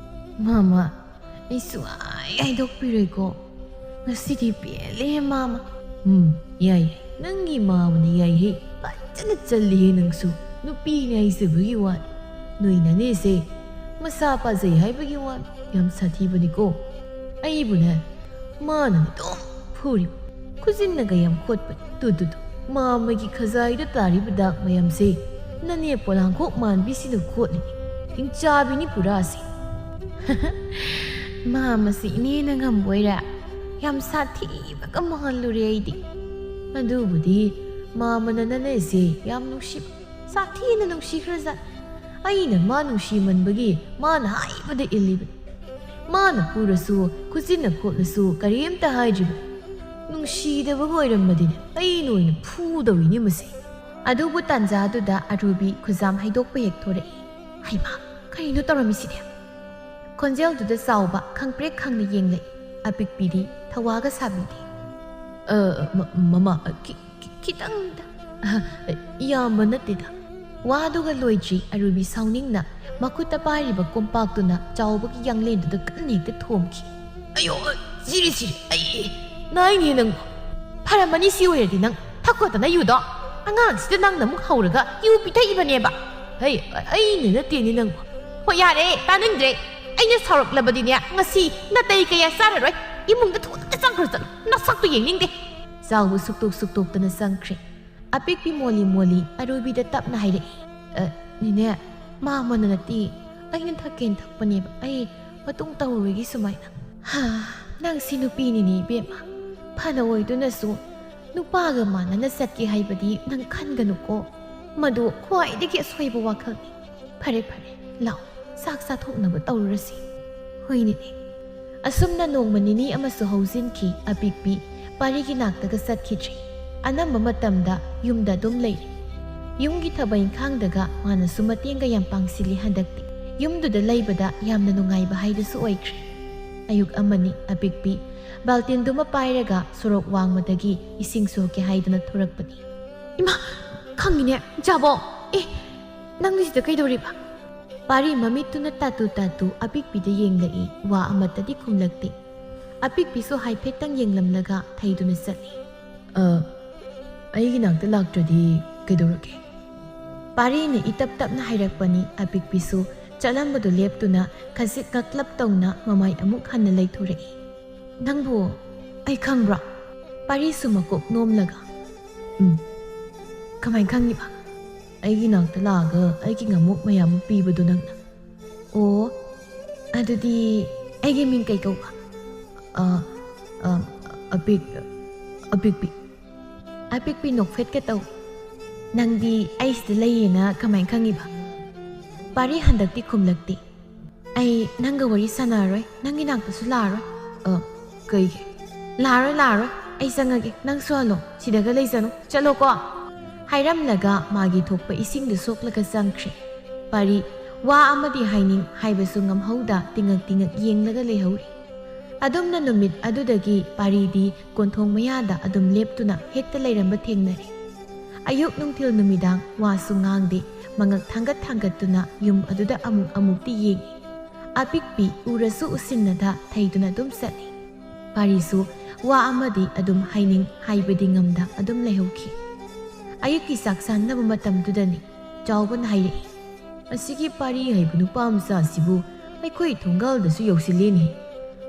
"ꯃꯥꯃ, ꯑꯩ ꯁꯨꯡꯍꯥꯏ ꯍꯥꯏꯗꯣꯛꯄꯤꯔꯣꯏꯀꯣ꯫ ꯉꯁꯤꯗꯤ ꯄꯦꯜꯂꯦ ꯃꯥꯃ꯫" "ꯎꯝ, ꯌꯥꯏ, ꯌꯥꯏ꯫ ꯅꯪꯒꯤ ꯃꯥꯃꯅ ꯌꯥꯏꯍꯦ꯫ ꯐꯖꯅ ꯆꯜꯂꯤꯍꯦ ꯅꯪꯁꯨ꯫ ꯅꯨꯄꯤꯅꯦ ꯍꯥꯏꯖꯕꯒꯤ ꯋꯥꯅꯤ꯫ ꯅꯣꯏ ꯅꯅꯦꯁꯦ ꯃꯁꯥ ꯄꯥꯖꯩ ꯍꯥꯏꯕꯒꯤ ꯋꯥꯅꯤ꯫ ꯌꯥꯝ ꯁꯥꯊꯤꯕꯅꯤꯀꯣ꯫ ꯑꯩꯕꯨꯅꯦ, ꯃꯥꯅꯅꯦ ꯑꯗꯨꯝ ꯐꯨꯔꯤꯕ꯫ ꯈꯨꯖꯤꯟꯅꯒ ꯌꯥꯝ ꯈꯣꯠꯄꯅꯤ꯫ ꯇꯨ, ꯇꯨ, ꯇꯨ꯫ ꯃꯥꯃꯒꯤ ꯈꯖꯥꯏꯗ ꯇꯥꯔꯤꯕ ꯗꯥꯛ ꯃꯌꯥꯝꯁꯦ ꯅꯅꯦ ꯄꯣꯂꯥꯡꯈꯣꯛ ꯃꯥꯟꯕꯤꯁꯤꯅ ꯈꯣꯠꯂꯤꯅꯤ꯫ ꯍꯤꯡꯆꯥꯕꯤꯅꯤ ꯄꯨꯔꯥꯁꯦ꯫" ꯃꯥꯃꯁꯤ ꯏꯅꯦꯅ ꯉꯝꯕꯣꯏꯔꯦ꯫ ꯌꯥꯝ ꯁꯥꯊꯤꯕꯒ ꯃꯥꯜꯂꯨꯔꯦ ꯑꯩꯗꯤ꯫ ꯑꯗꯨꯕꯨꯗꯤ ꯃꯥꯃꯅ ꯅꯅꯦꯁꯦ ꯌꯥꯝ ꯅꯨꯡꯁꯤꯕ, ꯁꯥꯊꯤꯅ ꯅꯨꯡꯁꯤꯈ꯭ꯔꯖꯥꯠ꯫ ꯑꯩꯅ ꯃꯥ ꯅꯨꯡꯁꯤꯃꯟꯕꯒꯤ ꯃꯥꯅ ꯍꯥꯏꯕꯗ ꯏꯜꯂꯤꯕꯅꯤ꯫ ꯃꯥꯅ ꯐꯨꯔꯁꯨ, ꯈꯨꯖꯤꯟꯅ ꯈꯣꯠꯂꯁꯨ ꯀꯔꯤꯝꯇ ꯍꯥꯏꯗ꯭ꯔꯤꯕꯅꯤ꯫ ꯅꯨꯡꯁꯤꯗꯕꯒ ꯑꯣꯏꯔꯝꯃꯗꯤꯅꯦ ꯑꯩꯅ ꯑꯣꯏꯅ ꯐꯨꯗꯧꯔꯤꯅꯦ ꯃꯁꯤ꯫ ꯑꯗꯨꯕꯨ ꯇꯥꯟꯖꯥꯗꯨꯗ ꯑꯔꯨꯕꯤ ꯈꯨꯖꯥꯝ ꯍꯩꯗꯣꯛꯄ ꯍꯦꯛ ꯊꯣꯔꯛꯏ꯫ ꯍꯩꯃꯥ, ꯀꯔꯤꯅꯣ ꯇꯧꯔꯝꯃꯤꯁꯤꯗꯤ? ꯈꯣꯟꯖꯦꯜꯗꯨꯗ ꯆꯥꯎꯕ ꯈꯪꯄ꯭ꯔꯦꯛ ꯈꯪꯅ ꯌꯦꯡꯂꯛꯏ꯫ ꯑꯄꯤꯛꯄꯤꯗꯤ ꯊꯋꯥꯒ ꯁꯥꯕꯤꯗꯦ꯫ "ꯑ, ꯃ-, ꯃꯃꯥ, ꯈꯤ-, ꯈꯤ-, ꯈꯤꯇꯪꯗ꯫ ꯑ, ꯌꯥꯝꯕ ꯅꯠꯇꯦꯗ꯫" ꯋꯥꯗꯨꯒ ꯂꯣꯏꯗ꯭ꯔꯤ ꯑꯔꯨꯕꯤ ꯁꯥꯎꯅꯤꯡꯅ ꯃꯈꯨꯠꯇ ꯄꯥꯏꯔꯤꯕ ꯀꯣꯝꯄꯥꯛꯇꯨꯅ ꯆꯥꯎꯕꯒꯤ ꯌꯥꯡꯂꯦꯟꯗꯨꯗ ꯀꯟꯅ ꯍꯦꯛꯇ ꯊꯣꯝꯈꯤ꯫ "ꯑꯌꯣ, ꯁꯤꯔꯦ, ꯁꯤꯔꯦ, ꯑꯩ ꯅꯥꯏꯅꯦ ꯅꯪꯕꯨ꯫ ꯐꯔꯝꯃꯅꯤ ꯁꯤ ꯑꯣꯏꯔꯗꯤ ꯅꯪ ꯊꯛꯈꯣꯗꯅ ꯌꯨꯗꯣ꯫ ꯑꯉꯥꯡꯁꯤꯗ ꯅꯪꯅ ꯑꯃꯨꯛ ꯍꯧꯔꯒ ꯌꯨ ꯄꯤꯊꯛꯏꯕꯅꯦꯕ꯫ ꯍꯩ, ꯑ-, ꯑꯩꯅ ꯅꯠꯇꯦꯅꯦ ꯅꯪꯕꯨ꯫ ꯍꯣꯏ, ꯌꯥꯔꯦ, ꯇꯥꯅꯤꯡꯗ꯭ꯔꯦ꯫ ꯑꯩꯅ ꯁꯥꯎꯔꯛꯂꯕꯗꯤꯅꯦ ꯉꯁꯤ ꯅꯥꯇꯩ ꯀꯌꯥ ꯆꯥꯔꯔꯣꯏ꯫ ꯏꯃꯨꯡꯗ ꯊꯨꯅ ꯆꯪꯈ꯭ꯔꯣ ꯆꯠꯂꯣ꯫ ꯅꯁꯛꯇꯨ ꯌꯦꯡꯅꯤꯡꯗꯦ꯫" ꯆꯥꯎꯕ ꯁꯨꯛꯇꯣꯛ ꯁꯨꯛꯇꯣꯛꯇꯅ ꯆꯪꯈ꯭ꯔꯦ꯫ ꯑꯄꯤꯛꯄꯤ ꯃꯣꯂꯤ ꯃꯣꯂꯤ ꯑꯔꯨꯕꯤꯗ ꯇꯞꯅ ꯍꯥꯏꯔꯛꯏ꯫ "ꯑ, ꯅꯦꯅꯦ, ꯃꯥꯃꯅ ꯅꯠꯇꯦ, ꯑꯩꯅ ꯊꯛꯀꯦꯅ ꯊꯛꯄꯅꯦꯕ꯫ ꯑꯩ ꯃꯇꯨꯡ ꯇꯧꯔꯣꯏꯒꯦ ꯁꯨꯃꯥꯏꯅ꯫" ꯍꯥ, ꯅꯪꯁꯤ ꯅꯨꯄꯤꯅꯤꯅꯦ ꯏꯕꯦꯝꯃ꯫ ꯐꯅ ꯑꯣꯏꯗꯨꯅꯁꯨ ꯅꯨꯄꯥꯒ ꯃꯥꯟꯅꯅ ꯆꯠꯀꯦ ꯍꯥꯏꯕꯗꯤ ꯅꯪ ꯈꯟꯒꯅꯨꯀꯣ꯫ ꯃꯗꯨ ꯈ꯭ꯋꯥꯏꯗꯒꯤ ꯑꯁꯣꯏꯕ ꯋꯥꯈꯜꯅꯤ꯫ ꯐꯔꯦ, ꯐꯔꯦ, ꯂꯥꯛꯑꯣ, ꯆꯥꯛ ꯆꯥꯊꯣꯛꯅꯕ ꯇꯧꯔꯨꯔꯁꯤ꯫ ꯍꯣꯏꯅꯦ꯫ ꯑꯁꯨꯝꯅ ꯅꯣꯡꯃ ꯅꯤꯅꯤ ꯑꯃꯁꯨ ꯍꯧꯖꯤꯟꯈꯤ꯫ ꯑꯄꯤꯛꯄꯤ ꯄꯥꯔꯤꯒꯤ ꯅꯥꯛꯇꯒ ꯆꯠꯈꯤꯗ꯭ꯔꯤ꯫ ꯑꯅꯝꯕ ꯃꯇꯝꯗ ꯌꯨꯝꯗ ꯑꯗꯨꯝ ꯂꯩꯔꯤ꯫ ꯌꯨꯝꯒꯤ ꯊꯕꯛ ꯏꯪꯈꯥꯡꯗꯒ ꯃꯥꯅꯁꯨ ꯃꯇꯦꯡꯒ ꯌꯥꯝ ꯄꯥꯡꯁꯤꯜꯂꯤ ꯍꯟꯗꯛꯇꯤ꯫ ꯌꯨꯝꯗꯨꯗ ꯂꯩꯕꯗ ꯌꯥꯝꯅ ꯅꯨꯡꯉꯥꯏꯕ ꯍꯥꯏꯗꯨꯁꯨ ꯑꯣꯏꯈ꯭ꯔꯦ꯫ ꯑꯌꯨꯛ ꯑꯃꯅꯤ ꯑꯄꯤꯛꯄꯤ ꯕꯥꯜꯇꯤꯟꯗꯨꯃ ꯄꯥꯏꯔꯒ ꯁꯣꯔꯣꯛ ꯋꯥꯡꯃꯗꯒꯤ ꯏꯁꯤꯡ ꯁꯣꯛꯀꯦ ꯍꯥꯏꯗꯨꯅ ꯊꯣꯔꯛꯄꯅꯤ꯫ "ꯏꯃꯥ, ꯈꯪꯉꯤꯅꯦ, ꯖꯥꯕꯣ꯫ ꯑꯦ, ꯅꯪꯗꯤ ꯁꯤꯗ ꯀꯩꯗꯧꯔꯤꯕ?" ꯄꯥꯔꯤ ꯃꯃꯤꯠꯇꯨꯅ ꯇꯥꯇꯨ ꯇꯥꯇꯨ ꯑꯄꯤꯛꯄꯤꯗ ꯌꯦꯡꯂꯛꯏ꯫ ꯋꯥ ꯑꯃꯠꯇꯗꯤ ꯈꯨꯝꯂꯛꯇꯦ꯫ ꯑꯄꯤꯛꯄꯤꯁꯨ ꯍꯥꯏꯐꯦꯠꯇꯪ ꯌꯦꯡꯂꯝꯂꯒ ꯊꯩꯗꯨꯅ ꯆꯠꯂꯤ꯫ "ꯑ, ꯑꯩꯒꯤ ꯅꯥꯛꯇ ꯂꯥꯛꯇ꯭ꯔꯗꯤ ꯀꯩꯗꯧꯔꯒꯦ?" ꯄꯥꯔꯤꯅ ꯏꯇꯞ ꯇꯞꯅ ꯍꯥꯏꯔꯛꯄꯅꯤ꯫ ꯑꯄꯤꯛꯄꯤꯁꯨ ꯆꯠꯂꯝꯕꯗꯨ ꯂꯦꯞꯇꯨꯅ ꯈꯖꯤꯛ ꯉꯛꯂꯞ ꯇꯧꯅ ꯃꯃꯥꯏ ꯑꯃꯨꯛ ꯍꯟꯅ ꯂꯩꯊꯣꯔꯛꯏ꯫ "ꯅꯪꯕꯨ ꯑꯩ ꯈꯪꯕ꯭ꯔꯣ?" ꯄꯥꯔꯤꯁꯨ ꯃꯀꯣꯛ ꯅꯣꯝꯂꯒ, "ꯎꯝ, ꯀꯃꯥꯏ ꯈꯪꯉꯤꯕ?" "ꯑꯩꯒꯤ ꯅꯥꯛꯇ ꯂꯥꯛꯑꯒ ꯑꯩꯒꯤ ꯉꯥꯃꯨꯛ ꯃꯌꯥꯝ ꯄꯤꯕꯗꯣ ꯅꯪꯅ꯫" "ꯑꯣ, ꯑꯗꯨꯗꯤ ꯑꯩꯒꯤ ꯃꯤꯡ ꯀꯩ ꯀꯧꯕ? ꯑ, ꯑ, ꯑꯄꯤꯛ-, ꯑꯄꯤꯛꯄꯤ꯫ ꯑꯄꯤꯛꯄꯤ ꯅꯣꯛꯐꯦꯠꯀ ꯇꯧ꯫ ꯅꯪꯗꯤ ꯑꯩ ꯁꯤꯗ ꯂꯩꯌꯦꯅ ꯀꯃꯥꯏꯅ ꯈꯪꯉꯤꯕ? ꯄꯥꯔꯤ ꯍꯟꯗꯛꯇꯤ ꯈꯨꯝꯂꯛꯇꯦ꯫ ꯑꯩ ꯅꯪꯒ ꯋꯥꯔꯤ ꯁꯥꯟꯅꯔꯔꯣꯏ, ꯅꯪꯒꯤ ꯅꯥꯛꯇꯁꯨ ꯂꯥꯛꯑꯔꯣꯏ꯫ ꯑ, ꯀꯩꯒꯤ? ꯂꯥꯛꯑꯔꯣꯏ, ꯂꯥꯛꯑꯔꯣꯏ, ꯑꯩ ꯆꯪꯉꯒꯦ, ꯅꯪꯁꯨ ꯍꯜꯂꯣ, ꯁꯤꯗꯒ ꯂꯩꯖꯅꯨ, ꯆꯠꯂꯣꯀꯣ꯫ ꯍꯥꯏꯔꯝꯂꯒ ꯃꯥꯒꯤ ꯊꯣꯛꯄ ꯏꯁꯤꯡꯗꯨ ꯁꯣꯛꯂꯒ ꯆꯪꯈ꯭ꯔꯦ꯫ ꯄꯥꯔꯤ ꯋꯥ ꯑꯃꯗꯤ ꯍꯥꯏꯅꯤꯡ ꯍꯥꯏꯕꯁꯨ ꯉꯝꯍꯧꯗ ꯇꯤꯉꯛ ꯇꯤꯉꯛ ꯌꯦꯡꯂꯒ ꯂꯩꯍꯧꯔꯤ꯫ ꯑꯗꯨꯝꯅ ꯅꯨꯃꯤꯠ ꯑꯗꯨꯗꯒꯤ ꯄꯥꯔꯤꯗꯤ ꯀꯣꯟꯊꯣꯡ ꯃꯌꯥꯗ ꯑꯗꯨꯝ ꯂꯦꯞꯇꯨꯅ ꯍꯦꯛꯇ ꯂꯩꯔꯝꯕ ꯊꯦꯡꯅꯔꯦ꯫ ꯑꯌꯨꯛ ꯅꯨꯡꯊꯤꯜ ꯅꯨꯃꯤꯗꯥꯡ ꯋꯥꯁꯨ ꯉꯥꯡꯗꯦ, ꯃꯉꯛ ꯊꯥꯡꯒꯠ ꯊꯥꯡꯒꯠꯇꯨꯅ ꯌꯨꯝ ꯑꯗꯨꯗ ꯑꯃꯨꯛ ꯑꯃꯨꯛꯇꯤ ꯌꯦꯡꯏ꯫ ꯑꯄꯤꯛꯄꯤ ꯎꯔꯁꯨ ꯎꯁꯤꯟꯅꯗ ꯊꯩꯗꯨꯅ ꯑꯗꯨꯝ ꯆꯠꯂꯤ꯫ ꯄꯥꯔꯤꯁꯨ ꯋꯥ ꯑꯃꯗꯤ ꯑꯗꯨꯝ ꯍꯥꯏꯅꯤꯡ ꯍꯥꯏꯕꯗꯤ ꯉꯝꯗ ꯑꯗꯨꯝ ꯂꯩꯍꯧꯈꯤ꯫ ꯑꯌꯨꯛꯀꯤ ꯆꯥꯛ ꯆꯥꯅꯕ ꯃꯇꯝꯗꯨꯗꯅꯤ ꯆꯥꯎꯕꯅ ꯍꯥꯏꯔꯛꯏ, "ꯑꯁꯤꯒꯤ ꯄꯥꯔꯤ ꯍꯥꯏꯕ ꯅꯨꯄꯥ ꯃꯆꯥꯁꯤꯕꯨ ꯑꯩꯈꯣꯏ ꯊꯣꯡꯒꯥꯜꯗꯁꯨ ꯌꯧꯁꯤꯜꯂꯦꯅꯦ꯫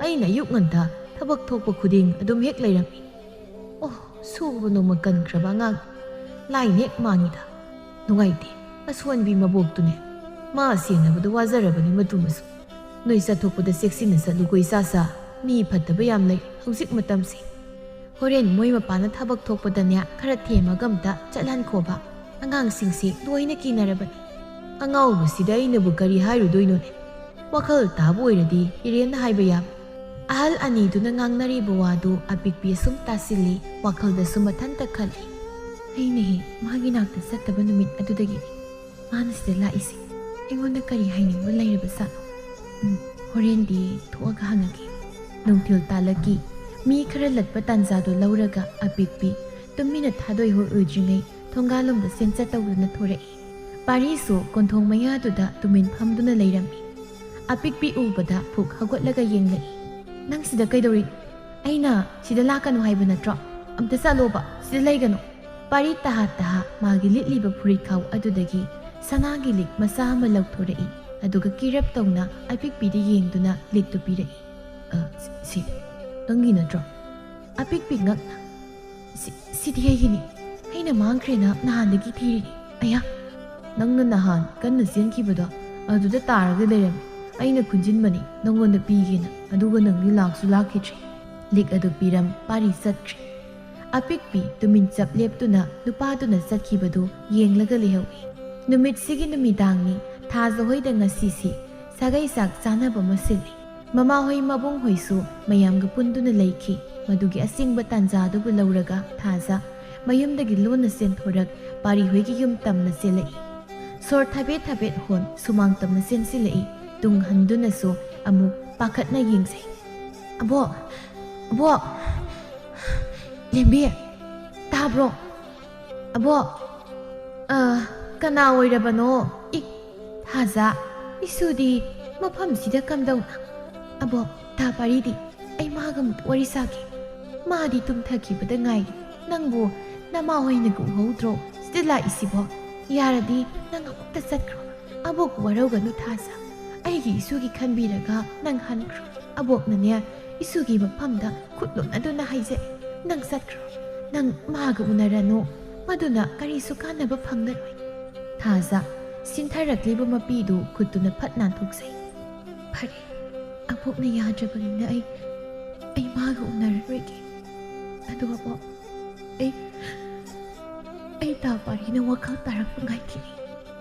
ꯑꯩꯅ ꯑꯌꯨꯛ ꯉꯟꯇꯥ ꯊꯕꯛ ꯊꯣꯛꯄ ꯈꯨꯗꯤꯡ ꯑꯗꯨꯝ ꯍꯦꯛ ꯂꯩꯔꯝꯃꯤ꯫ ꯑꯣ, ꯁꯨꯕ ꯅꯣꯝꯕ ꯀꯟꯈ꯭ꯔꯕ ꯑꯉꯥꯡ꯫ ꯂꯥꯏꯅ ꯍꯦꯛ ꯃꯥꯡꯉꯤꯗ꯫ ꯅꯨꯡꯉꯥꯏꯇꯦ, ꯑꯁꯣꯟꯕꯤ ꯃꯕꯣꯛꯇꯨꯅꯦ꯫ ꯃꯥ ꯁꯦꯟꯅꯕꯗ ꯋꯥꯖꯔꯕꯅꯤ ꯃꯇꯨ ꯃꯁꯨ꯫ ꯅꯣꯏ ꯆꯠꯊꯣꯛꯄꯗ ꯆꯦꯛꯁꯤꯟꯅ ꯆꯠꯂꯨꯀꯣ ꯏꯆꯥꯁꯥ꯫ ꯃꯤ ꯐꯠꯇꯕ ꯌꯥꯝ ꯂꯩ ꯍꯧꯖꯤꯛ ꯃꯇꯝꯁꯦ꯫ ꯍꯣꯔꯦꯟ ꯃꯣꯏ ꯃꯄꯥꯅ ꯊꯕꯛ ꯊꯣꯛꯄꯗꯅꯦ ꯈꯔ ꯊꯦꯝꯃꯒ ꯑꯝꯇ ꯆꯠꯍꯟꯈꯣꯕ꯫ ꯑꯉꯥꯡꯁꯤꯡꯁꯦ ꯂꯣꯏꯅ ꯀꯤꯅꯔꯕꯅꯤ꯫ ꯑꯉꯥꯎꯕꯁꯤꯗ ꯑꯩꯅꯕꯨ ꯀꯔꯤ ꯍꯥꯏꯔꯨꯗꯣꯏꯅꯣꯅꯦ? ꯋꯥꯈꯜ ꯇꯥꯕ ꯑꯣꯏꯔꯗꯤ ꯏꯔꯦꯟꯅ ꯍꯥꯏꯕ ꯌꯥꯕ꯫" ꯑꯍꯜ ꯑꯅꯤꯗꯨꯅ ꯉꯥꯡꯅꯔꯤꯕ ꯋꯥꯗꯨ ꯑꯄꯤꯛꯄꯤ ꯑꯁꯨꯝ ꯇꯥꯁꯤꯜꯂꯤ, ꯋꯥꯈꯜꯗꯁꯨ ꯃꯊꯟꯇ ꯈꯜꯂꯤ꯫ ꯑꯩꯅ ꯍꯦꯛ ꯃꯥꯒꯤ ꯅꯥꯛꯇ ꯆꯠꯇꯕ ꯅꯨꯃꯤꯠ ꯑꯗꯨꯗꯒꯤ ꯃꯥꯅ ꯁꯤꯗ ꯂꯥꯛꯏꯁꯦ꯫ ꯑꯩꯉꯣꯟꯗ ꯀꯔꯤ ꯍꯥꯏꯅꯤꯡꯕ ꯂꯩꯔꯕ ꯖꯥꯠꯅꯣ? ꯎꯝ, ꯍꯣꯔꯦꯟꯗꯤ ꯊꯣꯛꯑꯒ ꯍꯪꯉꯒꯦ꯫ ꯅꯨꯡꯊꯤꯜ ꯇꯥꯂꯛꯀꯤ꯫ ꯃꯤ ꯈꯔ ꯂꯠꯄ ꯇꯥꯟꯖꯥꯗꯨ ꯂꯧꯔꯒ ꯑꯄꯤꯛꯄꯤ ꯇꯨꯃꯤꯟꯅ ꯊꯥꯗꯣꯏ ꯍꯣꯏ ꯑꯣꯏꯗ꯭ꯔꯤꯉꯩ ꯊꯣꯡꯒꯥꯜꯂꯣꯝꯗ ꯆꯦꯟꯆꯠ ꯇꯧꯗꯨꯅ ꯊꯣꯔꯛꯏ꯫ ꯄꯥꯔꯤꯁꯨ ꯀꯣꯟꯊꯣꯡ ꯃꯌꯥꯗꯨꯗ ꯇꯨꯃꯤꯟ ꯐꯝꯗꯨꯅ ꯂꯩꯔꯝꯃꯤ꯫ ꯑꯄꯤꯛꯄꯤ ꯎꯕꯗ ꯐꯨꯛ ꯍꯧꯒꯠꯂꯒ ꯌꯦꯡꯂꯛꯏ꯫ "ꯅꯪ ꯁꯤꯗ ꯀꯩꯗꯧꯔꯤ? ꯑꯩꯅ ꯁꯤꯗ ꯂꯥꯛꯀꯅꯨ ꯍꯥꯏꯕ ꯅꯠꯇ꯭ꯔꯣ? ꯑꯝꯇ ꯆꯠꯂꯣꯕ, ꯁꯤꯗ ꯂꯩꯒꯅꯨ꯫" ꯄꯥꯔꯤ ꯇꯍꯥ ꯇꯍꯥ ꯃꯥꯒꯤ ꯂꯤꯠꯂꯤꯕ ꯐꯨꯔꯤꯠꯈꯥꯎ ꯑꯗꯨꯗꯒꯤ ꯁꯅꯥꯒꯤ ꯂꯤꯛ ꯃꯆꯥ ꯑꯃ ꯂꯧꯊꯣꯔꯛꯏ꯫ ꯑꯗꯨꯒ ꯀꯤꯔꯞ ꯇꯧꯅ ꯑꯄꯤꯛꯄꯤꯗ ꯌꯦꯡꯗꯨꯅ ꯂꯤꯛꯇꯨ ꯄꯤꯔꯛꯏ꯫ "ꯑ, ꯁꯤ, ꯁꯤ ꯅꯪꯒꯤ ꯅꯠꯇ꯭ꯔꯣ?" ꯑꯄꯤꯛꯄꯤ ꯉꯛꯅ, "ꯁꯤ, ꯁꯤꯗꯤ ꯑꯩꯒꯤꯅꯤ꯫ ꯑꯩꯅ ꯃꯥꯡꯈ꯭ꯔꯦꯅ ꯅꯍꯥꯟꯗꯒꯤ ꯊꯤꯔꯤꯅꯤ꯫ ꯑꯌꯥ, ꯅꯪꯅ ꯅꯍꯥꯟ ꯀꯟꯅ ꯆꯦꯟꯈꯤꯕꯗꯣ ꯑꯗꯨꯗ ꯇꯥꯔꯒ ꯂꯩꯔꯝꯃꯤ꯫ ꯑꯩꯅ ꯈꯨꯟꯖꯤꯟꯕꯅꯤ ꯅꯪꯉꯣꯟꯗ ꯄꯤꯒꯦꯅ, ꯑꯗꯨꯒ ꯅꯪꯗꯤ ꯂꯥꯛꯁꯨ ꯂꯥꯛꯈꯤꯗ꯭ꯔꯦ꯫ ꯂꯤꯛ ꯑꯗꯨ ꯄꯤꯔꯝ ꯄꯥꯔꯤ ꯆꯠꯈ꯭ꯔꯦ꯫ ꯑꯄꯤꯛꯄꯤ ꯇꯨꯃꯤꯟ ꯆꯞ ꯂꯦꯞꯇꯨꯅ ꯅꯨꯄꯥꯗꯨꯅ ꯆꯠꯈꯤꯕꯗꯨ ꯌꯦꯡꯂꯒ ꯂꯩꯍꯧꯏ꯫ ꯅꯨꯃꯤꯠꯁꯤꯒꯤ ꯅꯨꯃꯤꯗꯥꯡꯅꯤ꯫ ꯊꯥꯖ ꯍꯣꯏꯗ ꯉꯁꯤꯁꯤ ꯁꯥꯒꯩ ꯆꯥꯛ ꯆꯥꯅꯕ ꯑꯃ ꯁꯤꯜꯂꯤ꯫ ꯃꯃꯥꯍꯣꯏ ꯃꯕꯨꯡꯍꯣꯏꯁꯨ ꯃꯌꯥꯝꯒ ꯄꯨꯟꯗꯨꯅ ꯂꯩꯈꯤ꯫ ꯃꯗꯨꯒꯤ ꯑꯁꯦꯡꯕ ꯇꯥꯟꯖꯥꯗꯨꯕꯨ ꯂꯧꯔꯒ ꯊꯥꯖ ꯃꯌꯨꯝꯗꯒꯤ ꯂꯣꯟꯅ ꯆꯦꯟꯊꯣꯔꯛ ꯄꯥꯔꯤꯍꯣꯏꯒꯤ ꯌꯨꯝ ꯇꯝꯅ ꯆꯦꯜꯂꯛꯏ꯫ ꯁꯣꯔ ꯊꯥꯕꯦꯠ ꯊꯥꯕꯦꯠ ꯍꯣꯟ ꯁꯨꯃꯥꯡ ꯇꯝꯅ ꯆꯦꯟꯁꯤꯜꯂꯛꯏ꯫ ꯇꯨꯡ ꯍꯟꯗꯨꯅꯁꯨ ꯑꯃꯨꯛ ꯄꯥꯈꯠꯅ ꯌꯦꯡꯖꯩ꯫ "ꯑꯕꯣꯛ! ꯑꯕꯣꯛ! ꯂꯦꯝꯕꯤ! ꯇꯥꯕ꯭ꯔꯣ? ꯑꯕꯣꯛ! ꯑ, ꯀꯅꯥ ꯑꯣꯏꯔꯕꯅꯣ? ꯏ, ꯊꯥꯖ, ꯏꯁꯨꯗꯤ ꯃꯐꯝꯁꯤꯗ ꯀꯝꯗꯧꯅ? ꯑꯕꯣꯛ, ꯇꯥ ꯄꯥꯔꯤꯗꯤ? ꯑꯩ ꯃꯥꯒ ꯑꯃꯨꯛ ꯋꯥꯔꯤ ꯁꯥꯒꯦ꯫ ꯃꯥꯗꯤ ꯇꯨꯝꯊꯈꯤꯕꯗ ꯉꯥꯏꯔꯤ꯫ ꯅꯪꯕꯨ ꯅꯃꯥ ꯍꯣꯏꯅꯒ ꯎꯍꯧꯗ꯭ꯔꯣ ꯁꯤꯗ ꯂꯥꯛꯏꯁꯤꯕꯣ? ꯌꯥꯔꯗꯤ ꯅꯪ ꯑꯃꯨꯛꯇ ꯆꯠꯈ꯭ꯔꯣ꯫ ꯑꯕꯣꯛ ꯋꯥꯔꯧꯒꯅꯨ ꯊꯥꯖ꯫ ꯑꯩꯒꯤ ꯏꯁꯨꯒꯤ ꯈꯟꯕꯤꯔꯒ ꯅꯪ ꯍꯟꯈ꯭ꯔꯣ꯫ ꯑꯕꯣꯛꯅꯅꯦ ꯏꯁꯨꯒꯤ ꯃꯐꯝꯗ ꯈꯨꯠ ꯂꯨꯝꯅꯗꯨꯅ ꯍꯥꯏꯖꯩ꯫ ꯅꯪ ꯆꯠꯈ꯭ꯔꯣ꯫ ꯅꯪ ꯃꯥꯒ ꯎꯅꯔꯅꯨ꯫ ꯃꯗꯨꯅ ꯀꯔꯤꯁꯨ ꯀꯥꯟꯅꯕ ꯐꯪꯂꯔꯣꯏ꯫ ꯊꯥꯖ ꯁꯤꯟꯊꯔꯛꯂꯤꯕ ꯃꯄꯤꯗꯨ ꯈꯨꯠꯇꯨꯅ ꯐꯠ ꯅꯥꯟꯊꯣꯛꯆꯩ꯫ "ꯐꯔꯦ, ꯑꯕꯣꯛꯅ ꯌꯥꯗ꯭ꯔꯕꯅꯤꯅ ꯑꯩ, ꯑꯩ ꯃꯥꯒ ꯎꯅꯔꯔꯣꯏꯒꯦ꯫ ꯑꯗꯣ ꯑꯕꯣꯛ, ꯑꯩ, ꯑꯩ ꯇꯥ ꯄꯥꯔꯤꯅ ꯋꯥꯈꯜ ꯇꯥꯔꯛꯄ ꯉꯥꯏꯈꯤꯅꯤ꯫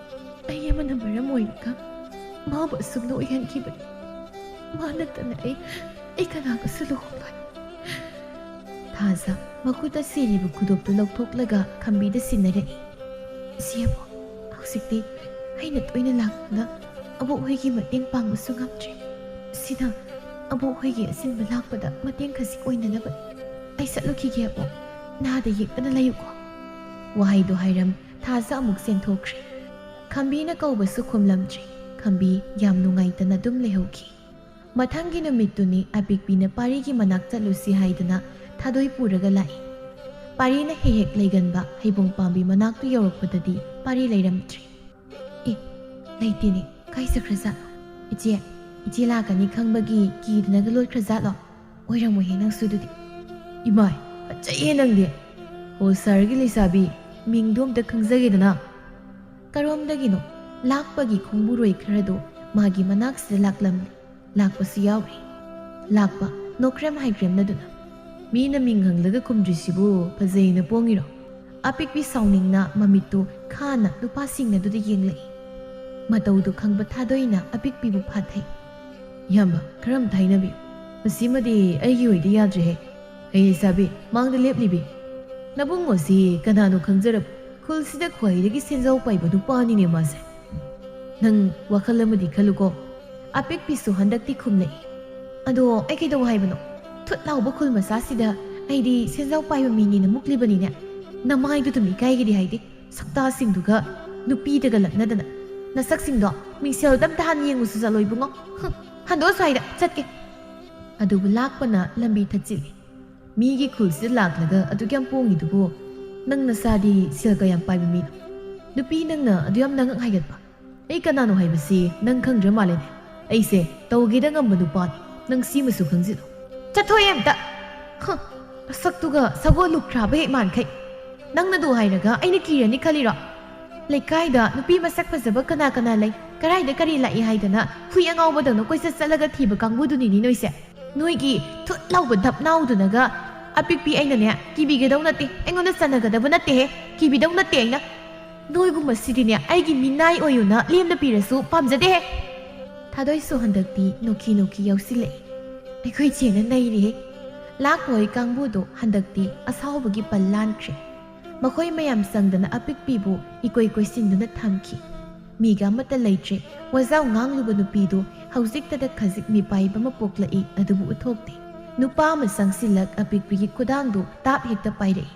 ꯑꯩ ꯑꯃꯅ ꯃꯔꯝ ꯑꯣꯏꯔꯒ ꯃꯥꯕꯨ ꯑꯁꯨꯝꯅ ꯑꯣꯏꯍꯟꯈꯤꯕꯅꯤ꯫ ꯃꯥ ꯅꯠꯇꯅ ꯑꯩ, ꯑꯩ ꯀꯅꯥꯒꯁꯨ ꯂꯨꯍꯣꯡꯂꯣꯏ꯫" ꯊꯥꯖ ꯃꯈꯨꯠꯇ ꯁꯤꯔꯤꯕ ꯈꯨꯗꯣꯞꯇꯨ ꯂꯧꯊꯣꯛꯂꯒ ꯈꯝꯕꯤꯗ ꯁꯤꯟꯅꯔꯛꯏ꯫ "ꯏꯆꯦꯕꯨ, ꯍꯧꯖꯤꯛꯇꯤ ꯑꯩꯅ ꯇꯣꯏꯅ ꯂꯥꯛꯇꯨꯅ ꯑꯕꯣꯛ ꯍꯣꯏꯒꯤ ꯃꯇꯦꯡ ꯄꯥꯡꯕꯁꯨ ꯉꯝꯗ꯭ꯔꯦ꯫ ꯁꯤꯅ ꯑꯕꯣꯛ ꯍꯣꯏꯒꯤ ꯑꯁꯤꯟꯕ ꯂꯥꯛꯄꯗ ꯃꯇꯦꯡ ꯈꯖꯤꯛ ꯑꯣꯏꯅꯅꯕ꯫ ꯑꯩ ꯆꯠꯂꯨꯈꯤꯒꯦ ꯑꯕꯣꯛ꯫ ꯅꯥꯗ ꯌꯦꯛꯇꯅ ꯂꯩꯌꯨꯀꯣ꯫" ꯋꯥꯍꯩꯗꯨ ꯍꯥꯏꯔꯝ ꯊꯥꯖ ꯑꯃꯨꯛ ꯆꯦꯟꯊꯣꯛꯈ꯭ꯔꯦ꯫ ꯈꯝꯕꯤꯅ ꯀꯧꯕꯁꯨ ꯈꯨꯝꯂꯝꯗ꯭ꯔꯦ꯫ ꯈꯝꯕꯤ ꯌꯥꯝ ꯅꯨꯡꯉꯥꯏꯇꯅ ꯑꯗꯨꯝ ꯂꯩꯍꯧꯈꯤ꯫ ꯃꯊꯪꯒꯤ ꯅꯨꯃꯤꯠꯇꯨꯅꯤ ꯑꯄꯤꯛꯄꯤꯅ ꯄꯥꯔꯤꯒꯤ ꯃꯅꯥꯛ ꯆꯠꯂꯨꯁꯤ ꯍꯥꯏꯗꯅ ꯊꯥꯗꯣꯏ ꯄꯨꯔꯒ ꯂꯥꯛꯏ꯫ ꯄꯥꯔꯤꯅ ꯍꯦꯛ ꯍꯦꯛ ꯂꯩꯒꯟꯕ ꯍꯩꯕꯣꯡ ꯄꯥꯝꯕꯤ ꯃꯅꯥꯛꯇꯨ ꯌꯧꯔꯛꯄꯗꯗꯤ ꯄꯥꯔꯤ ꯂꯩꯔꯝꯗ꯭ꯔꯦ꯫ "ꯑꯦ, ꯂꯩꯇꯦꯅꯦ, ꯀꯥꯏ ꯆꯠꯈ꯭ꯔꯖꯥꯠꯅꯣ? ꯏꯆꯦ, ꯏꯆꯦ ꯂꯥꯛꯀꯅꯤ ꯈꯪꯕꯒꯤ ꯀꯤꯗꯨꯅꯒ ꯂꯣꯠꯈ꯭ꯔꯖꯥꯠꯂꯣ? ꯑꯣꯏꯔꯝꯃꯣꯏꯍꯦ ꯅꯪꯁꯨ ꯑꯗꯨꯗꯤ꯫" "ꯏꯃꯥꯏ, ꯐꯠꯖꯩꯌꯦ ꯅꯪꯗꯤ꯫ ꯍꯣ ꯁꯍꯔꯒꯤ ꯂꯩꯁꯥꯕꯤ, ꯃꯤꯡꯗꯣ ꯑꯝꯇ ꯈꯪꯖꯒꯦꯗꯅ꯫" ꯀꯔꯣꯝꯗꯒꯤꯅꯣ ꯂꯥꯛꯄꯒꯤ ꯈꯣꯡꯕꯨꯔꯣꯏ ꯈꯔꯗꯣ ꯃꯥꯒꯤ ꯃꯅꯥꯛꯁꯤꯗ ꯂꯥꯛꯂꯝꯂꯦ꯫ ꯂꯥꯛꯄꯁꯨ ꯌꯥꯎꯔꯦ꯫ ꯂꯥꯛꯄ ꯅꯣꯛꯈ꯭ꯔꯦꯝ ꯍꯥꯏꯈ꯭ꯔꯦꯝꯅꯗꯨꯅ, "ꯃꯤꯅ ꯃꯤꯡ ꯍꯪꯂꯒ ꯈꯨꯝꯗ꯭ꯔꯤꯁꯤꯕꯨ ꯐꯖꯩꯅ ꯄꯣꯡꯉꯤꯔꯣ?" ꯑꯄꯤꯛꯄꯤ ꯁꯥꯎꯅꯤꯡꯅ ꯃꯃꯤꯠꯇꯨ ꯈꯥꯅ ꯅꯨꯄꯥꯁꯤꯡꯅꯗꯨꯗ ꯌꯦꯡꯂꯛꯏ꯫ ꯃꯇꯧꯗꯨ ꯈꯪꯕ ꯊꯥꯗꯣꯏꯅ ꯑꯄꯤꯛꯄꯤꯕꯨ ꯐꯥꯊꯩ꯫ "ꯏꯌꯥꯝꯕ, ꯈꯔ ꯑꯝꯇ ꯍꯥꯏꯅꯕꯤꯌꯨ꯫ ꯃꯁꯤꯃꯗꯤ ꯑꯩꯒꯤ ꯑꯣꯏꯗꯤ ꯌꯥꯗ꯭ꯔꯦꯍꯦ꯫ ꯑꯩ ꯂꯩꯁꯥꯕꯤ, ꯃꯥꯡꯗ ꯂꯦꯞꯂꯤꯕꯤ꯫ ꯅꯕꯨꯡꯉꯣꯁꯤ ꯀꯅꯥꯅꯣ ꯈꯪꯖꯔꯕ? ꯈꯨꯜꯁꯤꯗ ꯈ꯭ꯋꯥꯏꯗꯒꯤ ꯁꯦꯟꯖꯥꯎ ꯄꯥꯏꯕ ꯅꯨꯄꯥꯅꯤꯅꯦ ꯃꯥꯁꯦ꯫ ꯅꯪ ꯋꯥꯈꯜ ꯑꯃꯗꯤ ꯈꯜꯂꯨꯀꯣ꯫" ꯑꯄꯤꯛꯄꯤꯁꯨ ꯍꯟꯗꯛꯇꯤ ꯈꯨꯝꯂꯛꯏ꯫ "ꯑꯗꯣ ꯑꯩ ꯀꯩꯗꯧ ꯍꯥꯏꯕꯅꯣ? ꯊꯨꯠ ꯂꯥꯎꯕ ꯈꯨꯜ ꯃꯆꯥꯁꯤꯗ ꯑꯩꯗꯤ ꯁꯦꯟꯖꯥꯎ ꯄꯥꯏꯕ ꯃꯤꯅꯦꯅ ꯃꯨꯛꯂꯤꯕꯅꯤꯅꯦ꯫ ꯅꯃꯥꯏꯗꯨ ꯑꯗꯨꯝ ꯏꯀꯥꯏꯒꯦꯗꯤ ꯍꯥꯏꯗꯦ꯫ ꯁꯛꯇꯥꯁꯤꯡꯗꯨꯒ ꯅꯨꯄꯤꯗꯒ ꯂꯛꯅꯗꯅ꯫ ꯅꯁꯛꯁꯤꯡꯗꯣ ꯃꯤꯡꯁꯦꯜꯗ ꯑꯝꯇ ꯍꯥꯟꯅ ꯌꯦꯡꯉꯨꯁꯨ ꯆꯠꯂꯣ ꯏꯕꯨꯡꯉꯣ꯫ ꯍꯨꯝ, ꯍꯟꯗꯣꯛꯑꯣ ꯁ꯭ꯋꯥꯏꯗ, ꯆꯠꯀꯦ꯫" ꯑꯗꯨꯕꯨ ꯂꯥꯛꯄꯅ ꯂꯝꯕꯤ ꯊꯠꯆꯤꯜꯂꯤ꯫ "ꯃꯤꯒꯤ ꯈꯨꯜꯁꯤꯗ ꯂꯥꯛꯂꯒ ꯑꯗꯨꯛ ꯌꯥꯝ ꯄꯣꯡꯉꯤꯗꯨꯕꯨ, ꯅꯪ ꯅꯁꯥꯗꯤ ꯁꯦꯜ ꯀꯌꯥꯝ ꯄꯥꯏꯕ ꯃꯤꯅꯣ? ꯅꯨꯄꯤ ꯅꯪꯅ ꯑꯗꯨ ꯌꯥꯝ ꯅꯉꯛ ꯍꯥꯏꯒꯠꯄ? ꯑꯩ ꯀꯅꯥꯅꯣ ꯍꯥꯏꯕꯁꯤ ꯅꯪ ꯈꯪꯗ꯭ꯔ ꯃꯥꯜꯂꯦꯅꯦ꯫ ꯑꯩꯁꯦ ꯇꯧꯒꯦꯗ ꯉꯝꯕ ꯅꯨꯄꯥꯅꯤ, ꯅꯪ ꯁꯤꯃꯁꯨ ꯈꯪꯖꯤꯜꯂꯨ꯫" "ꯆꯠꯊꯣꯛꯑꯦ ꯑꯝꯇ꯫ ꯍ, ꯅꯁꯛꯇꯨꯒ ꯁꯒꯣꯜ ꯂꯨꯈ꯭ꯔꯥꯕ ꯍꯦꯛ ꯃꯥꯟꯈꯩ꯫ ꯅꯪꯅꯗꯨ ꯍꯥꯏꯔꯒ ꯑꯩꯅ ꯀꯤꯔꯅꯤ ꯈꯜꯂꯤꯔꯣ? ꯂꯩꯀꯥꯏꯗ ꯅꯨꯄꯤ ꯃꯁꯛ ꯐꯖꯕ ꯀꯅꯥ ꯀꯅꯥ ꯂꯩ, ꯀꯔꯥꯏꯗ ꯀꯔꯤ ꯂꯥꯛꯏ ꯍꯥꯏꯗꯅ ꯍꯨꯏ ꯑꯉꯥꯎꯕꯗꯧꯅ ꯀꯣꯏꯆꯠ ꯆꯠꯂꯒ ꯊꯤꯕ ꯀꯥꯡꯕꯨꯗꯨꯅꯤꯅꯦ ꯅꯣꯏꯁꯦ꯫ ꯅꯣꯏꯒꯤ ꯊꯨꯠ ꯂꯥꯎꯕ ꯙꯞꯅꯥꯎꯗꯨꯅꯒ ꯑꯄꯤꯛꯄꯤ ꯑꯩꯅꯅꯦ ꯀꯤꯕꯤꯒꯗꯧ ꯅꯠꯇꯦ, ꯑꯩꯉꯣꯟꯗ ꯆꯟꯅꯒꯗꯕ ꯅꯠꯇꯦꯍꯦ, ꯀꯤꯕꯤꯗꯧ ꯅꯠꯇꯦ ꯑꯩꯅ꯫ ꯅꯣꯏꯒꯨꯝꯕꯁꯤꯗꯤꯅꯦ ꯑꯩꯒꯤ ꯃꯤꯅꯥꯏ ꯑꯣꯏꯌꯨꯅ ꯂꯦꯝꯅ ꯄꯤꯔꯁꯨ ꯄꯥꯝꯖꯗꯦꯍꯦ꯫" ꯊꯥꯗꯣꯏꯁꯨ ꯍꯟꯗꯛꯇꯤ ꯅꯣꯛꯈꯤ ꯅꯣꯛꯈꯤ ꯌꯥꯎꯁꯤꯜꯂꯛꯏ꯫ "ꯑꯩꯈꯣꯏ ꯆꯦꯅ ꯅꯩꯔꯦꯍꯦ꯫" ꯂꯥꯛꯄꯣꯏ ꯀꯥꯡꯕꯨꯗꯣ ꯍꯟꯗꯛꯇꯤ ꯑꯁꯥꯎꯕꯒꯤ ꯄꯜ ꯂꯥꯟꯈ꯭ꯔꯦ꯫ ꯃꯈꯣꯏ ꯃꯌꯥꯝ ꯆꯪꯗꯅ ꯑꯄꯤꯛꯄꯤꯕꯨ ꯏꯀꯣꯏ ꯀꯣꯏꯁꯤꯟꯗꯨꯅ ꯊꯝꯈꯤ꯫ ꯃꯤꯒ ꯑꯃꯠꯇ ꯂꯩꯇ꯭ꯔꯦ꯫ ꯋꯥꯖꯥꯎ ꯉꯥꯡꯂꯨꯕ ꯅꯨꯄꯤꯗꯨ ꯍꯧꯖꯤꯛꯇꯗ ꯈꯖꯤꯛ ꯃꯤꯄꯥꯏꯕ ꯑꯃ ꯄꯣꯛꯂꯛꯏ ꯑꯗꯨꯕꯨ ꯎꯠꯊꯣꯛꯇꯦ꯫ ꯅꯨꯄꯥ ꯑꯃ ꯆꯪꯁꯤꯜꯂꯛ ꯑꯄꯤꯛꯄꯤꯒꯤ ꯈꯨꯗꯥꯡꯗꯨ ꯇꯥꯞ ꯍꯦꯛꯇ ꯄꯥꯏꯔꯛꯏ꯫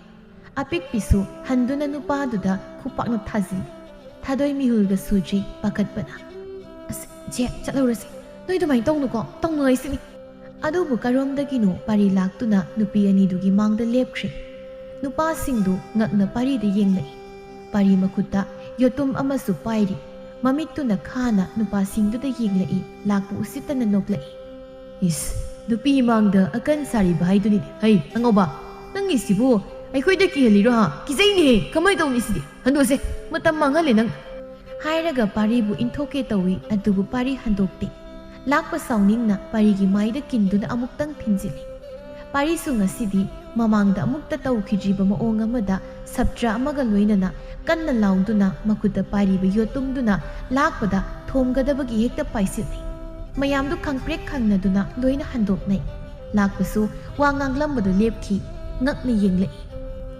ꯑꯄꯤꯛꯄꯤꯁꯨ ꯍꯟꯗꯨꯅ ꯅꯨꯄꯥꯗꯨꯗ ꯈꯨꯄꯥꯛꯅ ꯊꯥꯖꯤꯜꯂꯤ꯫ ꯊꯥꯗꯣꯏ ꯃꯤꯍꯨꯜꯒ ꯁꯨꯗ꯭ꯔꯤ ꯄꯥꯈꯠꯄꯅ꯫ "ꯑꯁ, ꯏꯆꯦ, ꯆꯠꯍꯧꯔꯁꯤ꯫ ꯅꯣꯏ ꯑꯗꯨꯃꯥꯏꯅ ꯇꯧꯅꯨꯀꯣ, ꯇꯧꯅꯨ ꯍꯥꯏꯁꯤꯅꯤ꯫" ꯑꯗꯨꯕꯨ ꯀꯔꯣꯝꯗꯒꯤꯅꯣ ꯄꯥꯔꯤ ꯂꯥꯛꯇꯨꯅ ꯅꯨꯄꯤ ꯑꯅꯤꯗꯨꯒꯤ ꯃꯥꯡꯗ ꯂꯦꯞꯈ꯭ꯔꯦ꯫ ꯅꯨꯄꯥꯁꯤꯡꯗꯨ ꯉꯛꯅ ꯄꯥꯔꯤꯗ ꯌꯦꯡꯂꯛꯏ꯫ ꯄꯥꯔꯤ ꯃꯈꯨꯠꯇ ꯌꯣꯇꯨꯝ ꯑꯃꯁꯨ ꯄꯥꯏꯔꯤ꯫ ꯃꯃꯤꯠꯇꯨꯅ ꯈꯥꯅ ꯅꯨꯄꯥꯁꯤꯡꯗꯨꯗ ꯌꯦꯡꯂꯛꯏ, ꯂꯥꯛꯄ ꯎꯁꯤꯠꯇꯅ ꯅꯣꯛꯂꯛꯏ꯫ "ꯏꯁ, ꯅꯨꯄꯤ ꯃꯥꯡꯗ ꯑꯀꯟ ꯁꯥꯔꯤꯕ ꯍꯥꯏꯗꯨꯅꯤꯅꯦ꯫ ꯍꯩ, ꯑꯉꯧꯕ, ꯅꯪꯒꯤꯁꯤꯕꯨ ꯑꯩꯈꯣꯏꯗ ꯀꯤꯍꯜꯂꯤꯔꯣ ꯍꯥ? ꯀꯤꯖꯩꯅꯦꯍꯦ, ꯀꯃꯥꯏ ꯇꯧꯅꯤ ꯁꯤꯗꯤ? ꯍꯟꯗꯣꯛꯑꯁꯦ, ꯃꯇꯝ ꯃꯥꯡꯍꯜꯂꯦ ꯅꯪ꯫" ꯍꯥꯏꯔꯒ ꯄꯥꯔꯤꯕꯨ ꯏꯟꯊꯣꯛꯀꯦ ꯇꯧꯏ, ꯑꯗꯨꯕꯨ ꯄꯥꯔꯤ ꯍꯟꯗꯣꯛꯇꯦ꯫ ꯂꯥꯛꯄ ꯁꯥꯎꯅꯤꯡꯅ ꯄꯥꯔꯤꯒꯤ ꯃꯥꯏꯗ ꯀꯤꯟꯗꯨꯅ ꯑꯃꯨꯛꯇꯪ ꯊꯤꯟꯖꯤꯜꯂꯤ꯫ ꯄꯥꯔꯤꯁꯨ ꯉꯁꯤꯗꯤ ꯃꯃꯥꯡꯗ ꯑꯃꯨꯛꯇ ꯇꯧꯈꯤꯗ꯭ꯔꯤꯕ ꯃꯑꯣꯡ ꯑꯃꯗ ꯁꯞꯇ꯭ꯔ ꯑꯃꯒ ꯂꯣꯏꯅꯅ ꯀꯟꯅ ꯂꯥꯎꯗꯨꯅ ꯃꯈꯨꯠꯇ ꯄꯥꯏꯔꯤꯕ ꯌꯣꯠꯇꯨꯝꯗꯨꯅ ꯂꯥꯛꯄꯗ ꯊꯣꯝꯒꯗꯕꯒꯤ ꯍꯦꯛꯇ ꯄꯥꯏꯁꯤꯜꯂꯤ꯫ ꯃꯌꯥꯝꯗꯨ ꯈꯪꯄ꯭ꯔꯦꯛ ꯈꯪꯅꯗꯨꯅ ꯂꯣꯏꯅ ꯍꯟꯗꯣꯛꯅꯩ꯫ ꯂꯥꯛꯄꯁꯨ ꯋꯥ ꯉꯥꯡꯂꯝꯕꯗꯨ ꯂꯦꯞꯈꯤ, ꯉꯛꯅ ꯌꯦꯡꯂꯛꯏ꯫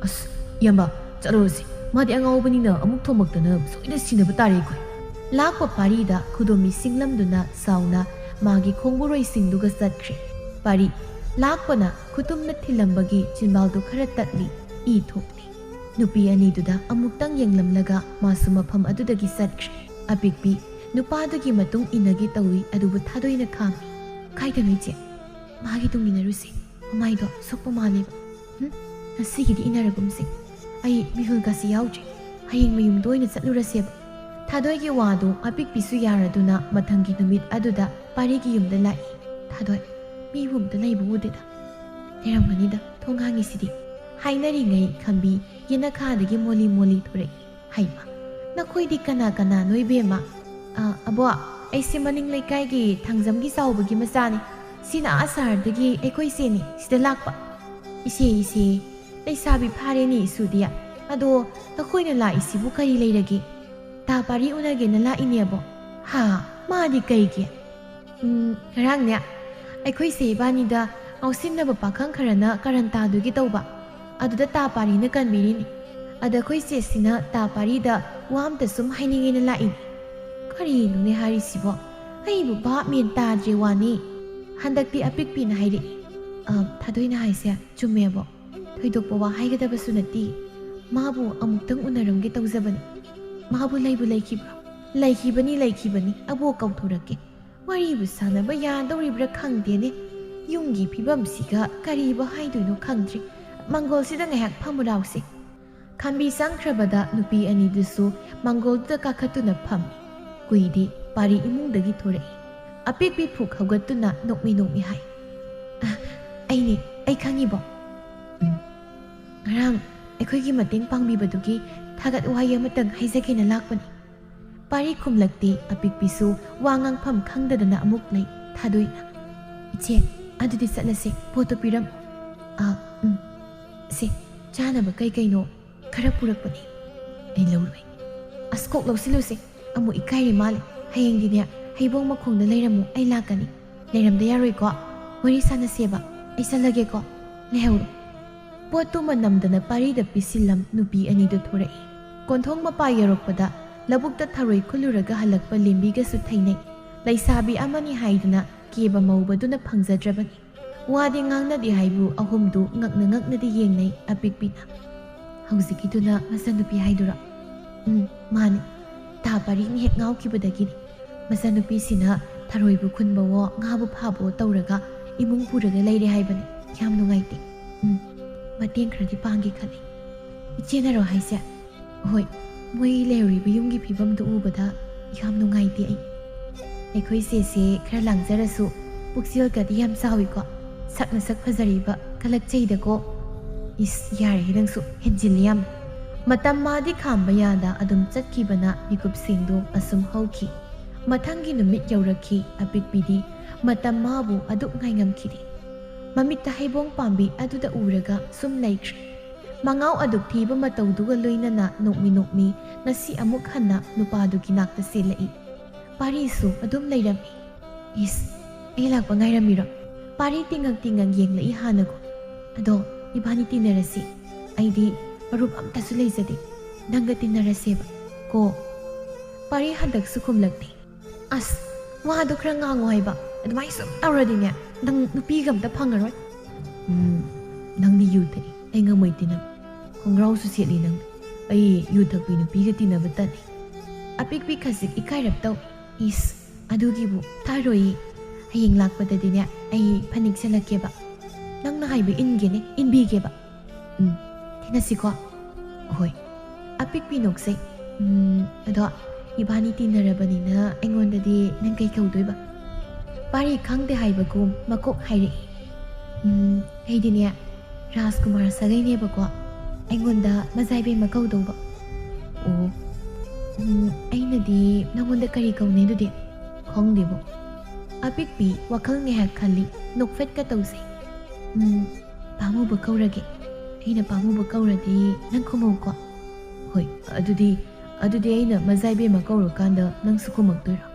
"ꯑꯁ, ꯏꯌꯥꯝꯕ, ꯆꯠꯂꯨꯔꯁꯤ꯫ ꯃꯥꯗꯤ ꯑꯉꯥꯎꯕꯅꯤꯅ ꯑꯃꯨꯛ ꯊꯣꯝꯃꯛꯇꯅ ꯁꯣꯏꯗꯅ ꯁꯤꯅꯕ ꯇꯥꯔꯦ ꯑꯩꯈꯣꯏ꯫" ꯂꯥꯛꯄ ꯄꯥꯔꯤꯗ ꯈꯨꯗꯣꯝꯕꯤ ꯁꯤꯡꯂꯝꯗꯨꯅ ꯁꯥꯎꯅ ꯃꯥꯒꯤ ꯈꯣꯡꯕꯨꯔꯣꯏꯁꯤꯡꯗꯨꯒ ꯆꯠꯈ꯭ꯔꯦ꯫ ꯄꯥꯔꯤ, ꯂꯥꯛꯄꯅ ꯈꯨꯇꯨꯝꯅ ꯊꯤꯜꯂꯝꯕꯒꯤ ꯆꯤꯟꯕꯥꯜꯗꯨ ꯈꯔ ꯇꯠꯂꯤ, ꯏ ꯊꯣꯛꯂꯤ꯫ ꯅꯨꯄꯤ ꯑꯅꯤꯗꯨꯗ ꯑꯃꯨꯛꯇꯪ ꯌꯦꯡꯂꯝꯂꯒ ꯃꯥꯁꯨ ꯃꯐꯝ ꯑꯗꯨꯗꯒꯤ ꯆꯠꯈ꯭ꯔꯦ꯫ ꯑꯄꯤꯛꯄꯤ ꯅꯨꯄꯥꯗꯨꯒꯤ ꯃꯇꯨꯡ ꯏꯟꯅꯒꯦ ꯇꯧꯏ, ꯑꯗꯨꯕꯨ ꯊꯥꯗꯣꯏꯅ ꯈꯥꯝꯃꯤ꯫ "ꯀꯥꯏꯗꯅꯣ ꯏꯆꯦ? ꯃꯥꯒꯤ ꯇꯨꯡ ꯏꯟꯅꯔꯨꯁꯦ꯫ ꯃꯃꯥꯏꯗꯣ ꯁꯣꯛꯄ ꯃꯥꯜꯂꯦꯕ꯫ ꯍꯨꯝ? ꯉꯁꯤꯒꯤꯗꯤ ꯏꯟꯅꯔꯒꯨꯝꯁꯦ꯫ ꯑꯩ ꯃꯤꯍꯨꯜꯒꯁꯤ ꯌꯥꯎꯗ꯭ꯔꯦ꯫ ꯍꯌꯦꯡ ꯃꯌꯨꯝꯗ ꯑꯣꯏꯅ ꯆꯠꯂꯨꯔꯁꯦꯕ꯫" ꯊꯥꯗꯣꯏꯒꯤ ꯋꯥꯗꯨ ꯑꯄꯤꯛꯄꯤꯁꯨ ꯌꯥꯔꯗꯨꯅ ꯃꯊꯪꯒꯤ ꯅꯨꯃꯤꯠ ꯑꯗꯨꯗ ꯄꯥꯔꯤꯒꯤ ꯌꯨꯝꯗ ꯂꯥꯛꯏ꯫ "ꯊꯥꯗꯣꯏ, ꯃꯤꯕꯨ ꯑꯝꯇ ꯂꯩꯕ ꯎꯗꯦꯗ꯫ ꯂꯩꯔꯝꯒꯅꯤꯗ, ꯊꯣꯡ ꯍꯥꯡꯉꯤꯁꯤꯗꯤ꯫" ꯍꯥꯏꯅꯔꯤꯉꯩ ꯈꯝꯕꯤ ꯌꯦꯅꯈꯥꯗꯒꯤ ꯃꯣꯂꯤ ꯃꯣꯂꯤ ꯊꯣꯔꯛꯏ꯫ "ꯍꯩꯃ, ꯅꯈꯣꯏꯗꯤ ꯀꯅꯥ ꯀꯅꯥꯅꯣ ꯏꯕꯦꯝꯃ?" "ꯑ, ꯑꯕꯣ, ꯑꯩꯁꯦ ꯃꯅꯤꯡ ꯂꯩꯀꯥꯏꯒꯤ ꯊꯥꯡꯖꯝꯒꯤ ꯆꯥꯎꯕꯒꯤ ꯃꯆꯥꯅꯤ꯫ ꯁꯤꯅ ꯑꯥ ꯁꯍꯔꯗꯒꯤ ꯑꯩꯈꯣꯏ ꯏꯆꯦꯅꯤ, ꯁꯤꯗ ꯂꯥꯛꯄ꯫" "ꯏꯆꯦ, ꯏꯆꯦ, ꯂꯩꯁꯥꯕꯤ ꯐꯥꯔꯦꯅꯦ ꯏꯁꯨꯗꯤ꯫ ꯑꯗꯣ ꯅꯈꯣꯏꯅ ꯂꯥꯛꯏꯁꯤꯕꯨ ꯀꯔꯤ ꯂꯩꯔꯒꯦ? ꯇꯥ ꯄꯥꯔꯤ ꯎꯅꯒꯦꯅ ꯂꯥꯛꯏꯅꯦ ꯑꯕꯣ꯫" "ꯍꯥ? ꯃꯥꯗꯤ ꯀꯩꯒꯤ?" "ꯎꯝ, ꯉꯔꯥꯡꯅꯦ, ꯑꯩꯈꯣꯏ ꯏꯆꯦ ꯏꯕꯥꯅꯤꯗ ꯉꯥꯎꯁꯤꯟꯅꯕ ꯄꯥꯈꯪ ꯈꯔꯅ ꯀꯔꯟ ꯇꯥꯗꯣꯏꯒꯦ ꯇꯧꯕ꯫ ꯑꯗꯨꯗ ꯇꯥ ꯄꯥꯔꯤꯅ ꯀꯟꯕꯤꯔꯤꯅꯤ꯫ ꯑꯗ ꯑꯩꯈꯣꯏ ꯆꯦꯁꯤꯅ ꯇꯥ ꯄꯥꯔꯤꯗ ꯋꯥ ꯑꯝꯇ ꯁꯨꯝ ꯍꯥꯏꯅꯤꯡꯉꯦꯅ ꯂꯥꯛꯏꯅꯤ꯫" "ꯀꯔꯤꯅꯣꯅꯦ ꯍꯥꯏꯔꯤꯁꯤꯕꯣ? ꯑꯩꯕꯨ ꯚꯥꯞ ꯃꯦꯟ ꯇꯥꯗ꯭ꯔꯦ ꯋꯥꯅꯤ꯫" ꯍꯟꯗꯛꯇꯤ ꯑꯄꯤꯛꯄꯤꯅ ꯍꯥꯏꯔꯛꯏ꯫ "ꯑ, ꯊꯥꯗꯣꯏꯅ ꯍꯥꯏꯁꯦ ꯆꯨꯝꯃꯦꯕꯣ꯫ ꯊꯣꯏꯗꯣꯛꯄ ꯋꯥ ꯍꯥꯏꯒꯗꯕꯁꯨ ꯅꯠꯇꯦ꯫ ꯃꯥꯕꯨ ꯑꯃꯨꯛꯇꯪ ꯎꯅꯔꯝꯒꯦ ꯇꯧꯖꯕꯅꯤ꯫ ꯃꯥꯕꯨ ꯂꯩꯕꯨ ꯂꯩꯈꯤꯕ꯭ꯔꯣ?" "ꯂꯩꯈꯤꯕꯅꯤ, ꯂꯩꯈꯤꯕꯅꯤ꯫ ꯑꯕꯣꯛ ꯀꯧꯊꯣꯔꯛꯀꯦ꯫ ꯋꯥꯔꯤꯕꯨ ꯁꯥꯟꯅꯕ ꯌꯥꯗꯧꯔꯤꯕ꯭ꯔꯥ ꯈꯪꯗꯦꯅꯦ꯫ ꯌꯨꯝꯒꯤ ꯐꯤꯕꯝꯁꯤꯒ ꯀꯔꯤꯕꯨ ꯍꯥꯏꯗꯣꯏꯅꯣ ꯈꯪꯗ꯭ꯔꯦ꯫ ꯃꯥꯡꯒꯣꯜꯁꯤꯗ ꯉꯥꯏꯍꯥꯛ ꯐꯝꯃꯨ ꯂꯥꯎꯁꯦ꯫" ꯈꯥꯝꯕꯤ ꯆꯪꯈ꯭ꯔꯕꯗ ꯅꯨꯄꯤ ꯑꯅꯤꯗꯨꯁꯨ ꯃꯥꯡꯒꯣꯜꯗꯨꯗ ꯀꯥꯈꯠꯇꯨꯅ ꯐꯝꯃꯤ꯫ ꯀꯨꯏꯗꯦ ꯄꯥꯔꯤ ꯏꯃꯨꯡꯗꯒꯤ ꯊꯣꯔꯛꯏ꯫ ꯑꯄꯤꯛꯄꯤ ꯐꯨꯛ ꯍꯧꯒꯠꯇꯨꯅ ꯅꯣꯛꯃꯤ ꯅꯣꯛꯃꯤ ꯍꯥꯏ, "ꯑ, ꯑꯩꯅꯦ, ꯑꯩ ꯈꯪꯉꯤꯕꯣ? ꯎꯝ, ꯉꯔꯥꯡ ꯑꯩꯈꯣꯏꯒꯤ ꯃꯇꯦꯡ ꯄꯥꯡꯕꯤꯕꯗꯨꯒꯤ ꯊꯥꯒꯠ ꯋꯥꯍꯩ ꯑꯃꯇꯪ ꯍꯥꯏꯖꯒꯦꯅ ꯂꯥꯛꯄꯅꯤ꯫" ꯄꯥꯔꯤ ꯈꯨꯝꯂꯛꯇꯦ꯫ ꯑꯄꯤꯛꯄꯤꯁꯨ ꯋꯥ ꯉꯥꯡꯐꯝ ꯈꯪꯗꯗꯅ ꯑꯃꯨꯛ ꯂꯩ꯫ ꯊꯥꯗꯣꯏꯅ, "ꯏꯆꯦ, ꯑꯗꯨꯗꯤ ꯆꯠꯂꯁꯦ, ꯄꯣꯠꯇꯣ ꯄꯤꯔꯝꯃꯨ꯫" "ꯑꯥ, ꯎꯝ꯫ ꯁꯦ, ꯆꯥꯅꯕ ꯀꯩ ꯀꯩꯅꯣ ꯈꯔ ꯄꯨꯔꯛꯄꯅꯦ, ꯑꯩ ꯂꯧꯔꯣꯏ꯫" "ꯑꯁ, ꯀꯣꯛ ꯂꯧꯁꯤꯜꯂꯨꯁꯦ, ꯑꯃꯨꯛ ꯏꯀꯥꯏꯔꯤ ꯃꯥꯜꯂꯦ꯫ ꯍꯌꯦꯡꯗꯤꯅꯦ, ꯍꯩꯕꯣꯡ ꯃꯈꯣꯡꯗ ꯂꯩꯔꯝꯃꯨ, ꯑꯩ ꯂꯥꯛꯀꯅꯤ꯫ ꯂꯩꯔꯝꯗ ꯌꯥꯔꯣꯏꯀꯣ, ꯋꯥꯔꯤ ꯁꯥꯟꯅꯁꯦꯕ꯫ ꯑꯩ ꯆꯠꯂꯒꯦꯀꯣ, ꯂꯩꯍꯧꯔꯣ꯫" ꯄꯣꯠꯇꯨꯃ ꯅꯝꯗꯅ ꯄꯥꯔꯤꯗ ꯄꯤꯁꯤꯜꯂꯝ ꯅꯨꯄꯤ ꯑꯅꯤꯗꯨ ꯊꯣꯔꯛꯏ꯫ ꯀꯣꯟꯊꯣꯡ ꯃꯄꯥ ꯌꯧꯔꯛꯄꯗ ꯂꯧꯕꯨꯛꯇ ꯊꯔꯣꯏ ꯈꯨꯜꯂꯨꯔꯒ ꯍꯜꯂꯛꯄ ꯂꯦꯝꯕꯤꯒꯁꯨ ꯊꯦꯡꯅꯩ꯫ ꯂꯩꯁꯥꯕꯤ ꯑꯃꯅꯤ ꯍꯥꯏꯗꯨꯅ ꯀꯦꯕ ꯃꯧꯕꯗꯨꯅ ꯐꯪꯖꯗ꯭ꯔꯕꯅꯤ꯫ ꯋꯥꯗꯤ ꯉꯥꯡꯅꯗꯦ ꯍꯥꯏꯕꯨ ꯑꯍꯨꯝꯗꯨ ꯉꯛꯅ ꯉꯛꯅꯗꯤ ꯌꯦꯡꯅꯩ ꯑꯄꯤꯛꯄꯤꯅ꯫ "ꯍꯧꯖꯤꯛꯀꯤꯗꯨꯅ ꯃꯆꯟꯅꯨꯄꯤ ꯍꯥꯏꯗꯨꯔꯣ?" "ꯎꯝ, ꯃꯥꯅꯤ꯫ ꯇꯥ ꯄꯥꯔꯤꯅ ꯍꯦꯛ ꯉꯥꯎꯈꯤꯕꯗꯒꯤꯅꯤ꯫ ꯃꯆꯟꯅꯨꯄꯤꯁꯤꯅ ꯊꯔꯣꯏꯕꯨ ꯈꯨꯟꯕꯋꯣ, ꯉꯥꯕꯨ ꯐꯥꯕꯋꯣ ꯇꯧꯔꯒ ꯏꯃꯨꯡ ꯄꯨꯔꯒ ꯂꯩꯔꯦ ꯍꯥꯏꯕꯅꯤ꯫ ꯌꯥꯝ ꯅꯨꯡꯉꯥꯏꯇꯦ꯫ ꯎꯝ, ꯃꯇꯦꯡ ꯈꯔꯗꯤ ꯄꯥꯡꯒꯦ ꯈꯜꯂꯤ꯫" "ꯏꯆꯦꯅꯔꯣ ꯍꯥꯏꯁꯦ?" "ꯍꯣꯏ, ꯃꯣꯏ ꯂꯩꯔꯨꯔꯤꯕ ꯌꯨꯝꯒꯤ ꯐꯤꯕꯝꯗꯨ ꯎꯕꯗ ꯌꯥꯝ ꯅꯨꯡꯉꯥꯏꯇꯦ ꯑꯩ꯫ ꯑꯩꯈꯣꯏ ꯆꯦꯁꯦ ꯈꯔ ꯂꯥꯡꯖꯔꯁꯨ ꯄꯨꯛꯆꯦꯜꯒꯗꯤ ꯌꯥꯝ ꯆꯥꯎꯏꯀꯣ꯫ ꯁꯛꯅ ꯁꯛ ꯐꯖꯔꯤꯕ, ꯀꯂꯛꯆꯩꯗꯀꯣ꯫" "ꯏꯁ, ꯌꯥꯔꯦꯍꯦ ꯅꯪꯁꯨ, ꯍꯦꯟꯖꯤꯜꯂꯤ ꯌꯥꯝ꯫" ꯃꯇꯝ ꯃꯥꯗꯤ ꯈꯥꯝꯕ ꯌꯥꯗ ꯑꯗꯨꯝ ꯆꯠꯈꯤꯕꯅ ꯃꯤꯀꯨꯞꯁꯤꯡꯗꯨ ꯑꯁꯨꯝ ꯍꯧꯈꯤ꯫ ꯃꯊꯪꯒꯤ ꯅꯨꯃꯤꯠ ꯌꯧꯔꯛꯈꯤ꯫ ꯑꯄꯤꯛꯄꯤꯗꯤ ꯃꯇꯝ ꯃꯥꯕꯨ ꯑꯗꯨꯛ ꯉꯥꯏꯉꯝꯈꯤꯗꯦ꯫ ꯃꯃꯤꯠꯇ ꯍꯩꯕꯣꯡ ꯄꯥꯝꯕꯤ ꯑꯗꯨꯗ ꯎꯔꯒ ꯁꯨꯝ ꯂꯩꯈ꯭ꯔꯦ꯫ ꯃꯉꯥꯎ ꯑꯗꯨꯛ ꯊꯤꯕ ꯃꯇꯧꯗꯨꯒ ꯂꯣꯏꯅꯅ ꯅꯣꯛꯃꯤ ꯅꯣꯛꯃꯤ ꯉꯁꯤ ꯑꯃꯨꯛ ꯍꯟꯅ ꯅꯨꯄꯥꯗꯨꯒꯤ ꯅꯥꯛꯇ ꯆꯦꯜꯂꯛꯏ꯫ ꯄꯥꯔꯤꯁꯨ ꯑꯗꯨꯝ ꯂꯩꯔꯝꯃꯤ꯫ "ꯏꯁ, ꯑꯩ ꯂꯥꯛꯄ ꯉꯥꯏꯔꯝꯃꯤꯔꯣ?" ꯄꯥꯔꯤ ꯇꯤꯡꯉꯛ ꯇꯤꯡꯉꯛ ꯌꯦꯡꯂꯛꯏ ꯍꯥꯟꯅꯒꯨꯝ꯫ "ꯑꯗꯣ, ꯏꯕꯥꯅꯤ ꯇꯤꯟꯅꯔꯁꯤ꯫ ꯑꯩꯗꯤ ꯃꯔꯨꯞ ꯑꯝꯇꯁꯨ ꯂꯩꯖꯗꯦ꯫ ꯅꯪꯒ ꯇꯤꯟꯅꯔꯁꯦꯕ ꯀꯣ꯫" ꯄꯥꯔꯤ ꯍꯟꯗꯛꯁꯨ ꯈꯨꯝꯂꯛꯇꯦ꯫ "ꯑꯁ, ꯋꯥꯗꯣ ꯈꯔ ꯉꯥꯡꯉꯣ ꯍꯥꯏꯕ꯫ ꯑꯗꯨꯃꯥꯏꯅ ꯁꯨꯝ ꯇꯧꯔꯗꯤꯅꯦ, ꯅꯪ ꯅꯨꯄꯤꯒ ꯑꯝꯇ ꯐꯪꯉꯔꯣꯏ꯫" "ꯎꯝ, ꯅꯪꯗꯤ ꯌꯨ ꯊꯛꯏ, ꯑꯩ ꯉꯝꯃꯣꯏ ꯇꯤꯟꯅꯕ꯫ ꯈꯣꯡꯒ꯭ꯔꯥꯎꯁꯨ ꯁꯦꯠꯂꯤ ꯅꯪ꯫ ꯑꯩ ꯌꯨ ꯊꯛꯄꯤ ꯅꯨꯄꯤꯒ ꯇꯤꯟꯅꯕ ꯇꯜꯂꯤ꯫" ꯑꯄꯤꯛꯄꯤ ꯈꯖꯤꯛ ꯏꯀꯥꯏꯔꯞ ꯇꯧ꯫ "ꯏꯁ, ꯑꯗꯨꯒꯤꯕꯨ ꯊꯥꯔꯣꯏꯌꯦ꯫ ꯍꯌꯦꯡ ꯂꯥꯛꯄꯗꯗꯤꯅꯦ, ꯑꯩ ꯐꯅꯦꯛ ꯁꯦꯠꯂꯛꯀꯦꯕ꯫ ꯅꯪꯅ ꯍꯥꯏꯕ ꯏꯟꯒꯦꯅꯦ, ꯏꯟꯕꯤꯒꯦꯕ꯫" "ꯎꯝ, ꯊꯦꯡꯅꯁꯤꯀꯣ꯫" "ꯍꯣꯏ꯫" ꯑꯄꯤꯛꯄꯤ ꯅꯣꯛꯆꯩ꯫ "ꯎꯝ, ꯑꯗꯣ ꯏꯕꯥꯅꯤ ꯇꯤꯟꯅꯔꯕꯅꯤꯅ ꯑꯩꯉꯣꯟꯗꯗꯤ ꯅꯪ ꯀꯩ ꯀꯧꯗꯣꯏꯕ?" ꯄꯥꯔꯤ ꯈꯪꯗꯦ ꯍꯥꯏꯕꯒꯨꯝ ꯃꯀꯣꯛ ꯍꯥꯏꯔꯛꯏ꯫ "ꯎꯝ, ꯑꯩꯗꯤꯅꯦ, ꯔꯥꯖꯀꯨꯃꯥꯔ ꯁꯥꯒꯩꯅꯦꯕꯀꯣ꯫ ꯑꯩꯉꯣꯟꯗ ꯃꯖꯥꯏꯕꯦꯝꯃ ꯀꯧꯗꯧꯕ꯫" "ꯑꯣ, ꯎꯝ, ꯑꯩꯅꯗꯤ ꯅꯉꯣꯟꯗ ꯀꯔꯤ ꯀꯧꯅꯤ ꯑꯗꯨꯗꯤ? ꯈꯪꯗꯦꯕꯣ꯫ ꯑꯄꯤꯛꯄꯤ ꯋꯥꯈꯜ ꯉꯥꯏꯍꯥꯛ ꯈꯜꯂꯤ, ꯅꯣꯛꯐꯦꯠꯀ ꯇꯧꯖꯩ꯫ ꯎꯝ, ꯄꯥꯝꯃꯨꯕ ꯀꯧꯔꯒꯦ꯫ ꯑꯩꯅ ꯄꯥꯝꯃꯨꯕ ꯀꯧꯔꯗꯤ ꯅꯪ ꯈꯨꯝꯃꯧꯀꯣ꯫ ꯍꯣꯏ, ꯑꯗꯨꯗꯤ, ꯑꯗꯨꯗꯤ ꯑꯩꯅ ꯃꯖꯥ ꯏꯕꯦꯝꯃ ꯀꯧꯔꯀꯥꯟꯗ ꯅꯪꯁꯨ ꯈꯨꯝꯃꯛꯇꯣꯏꯔꯣ?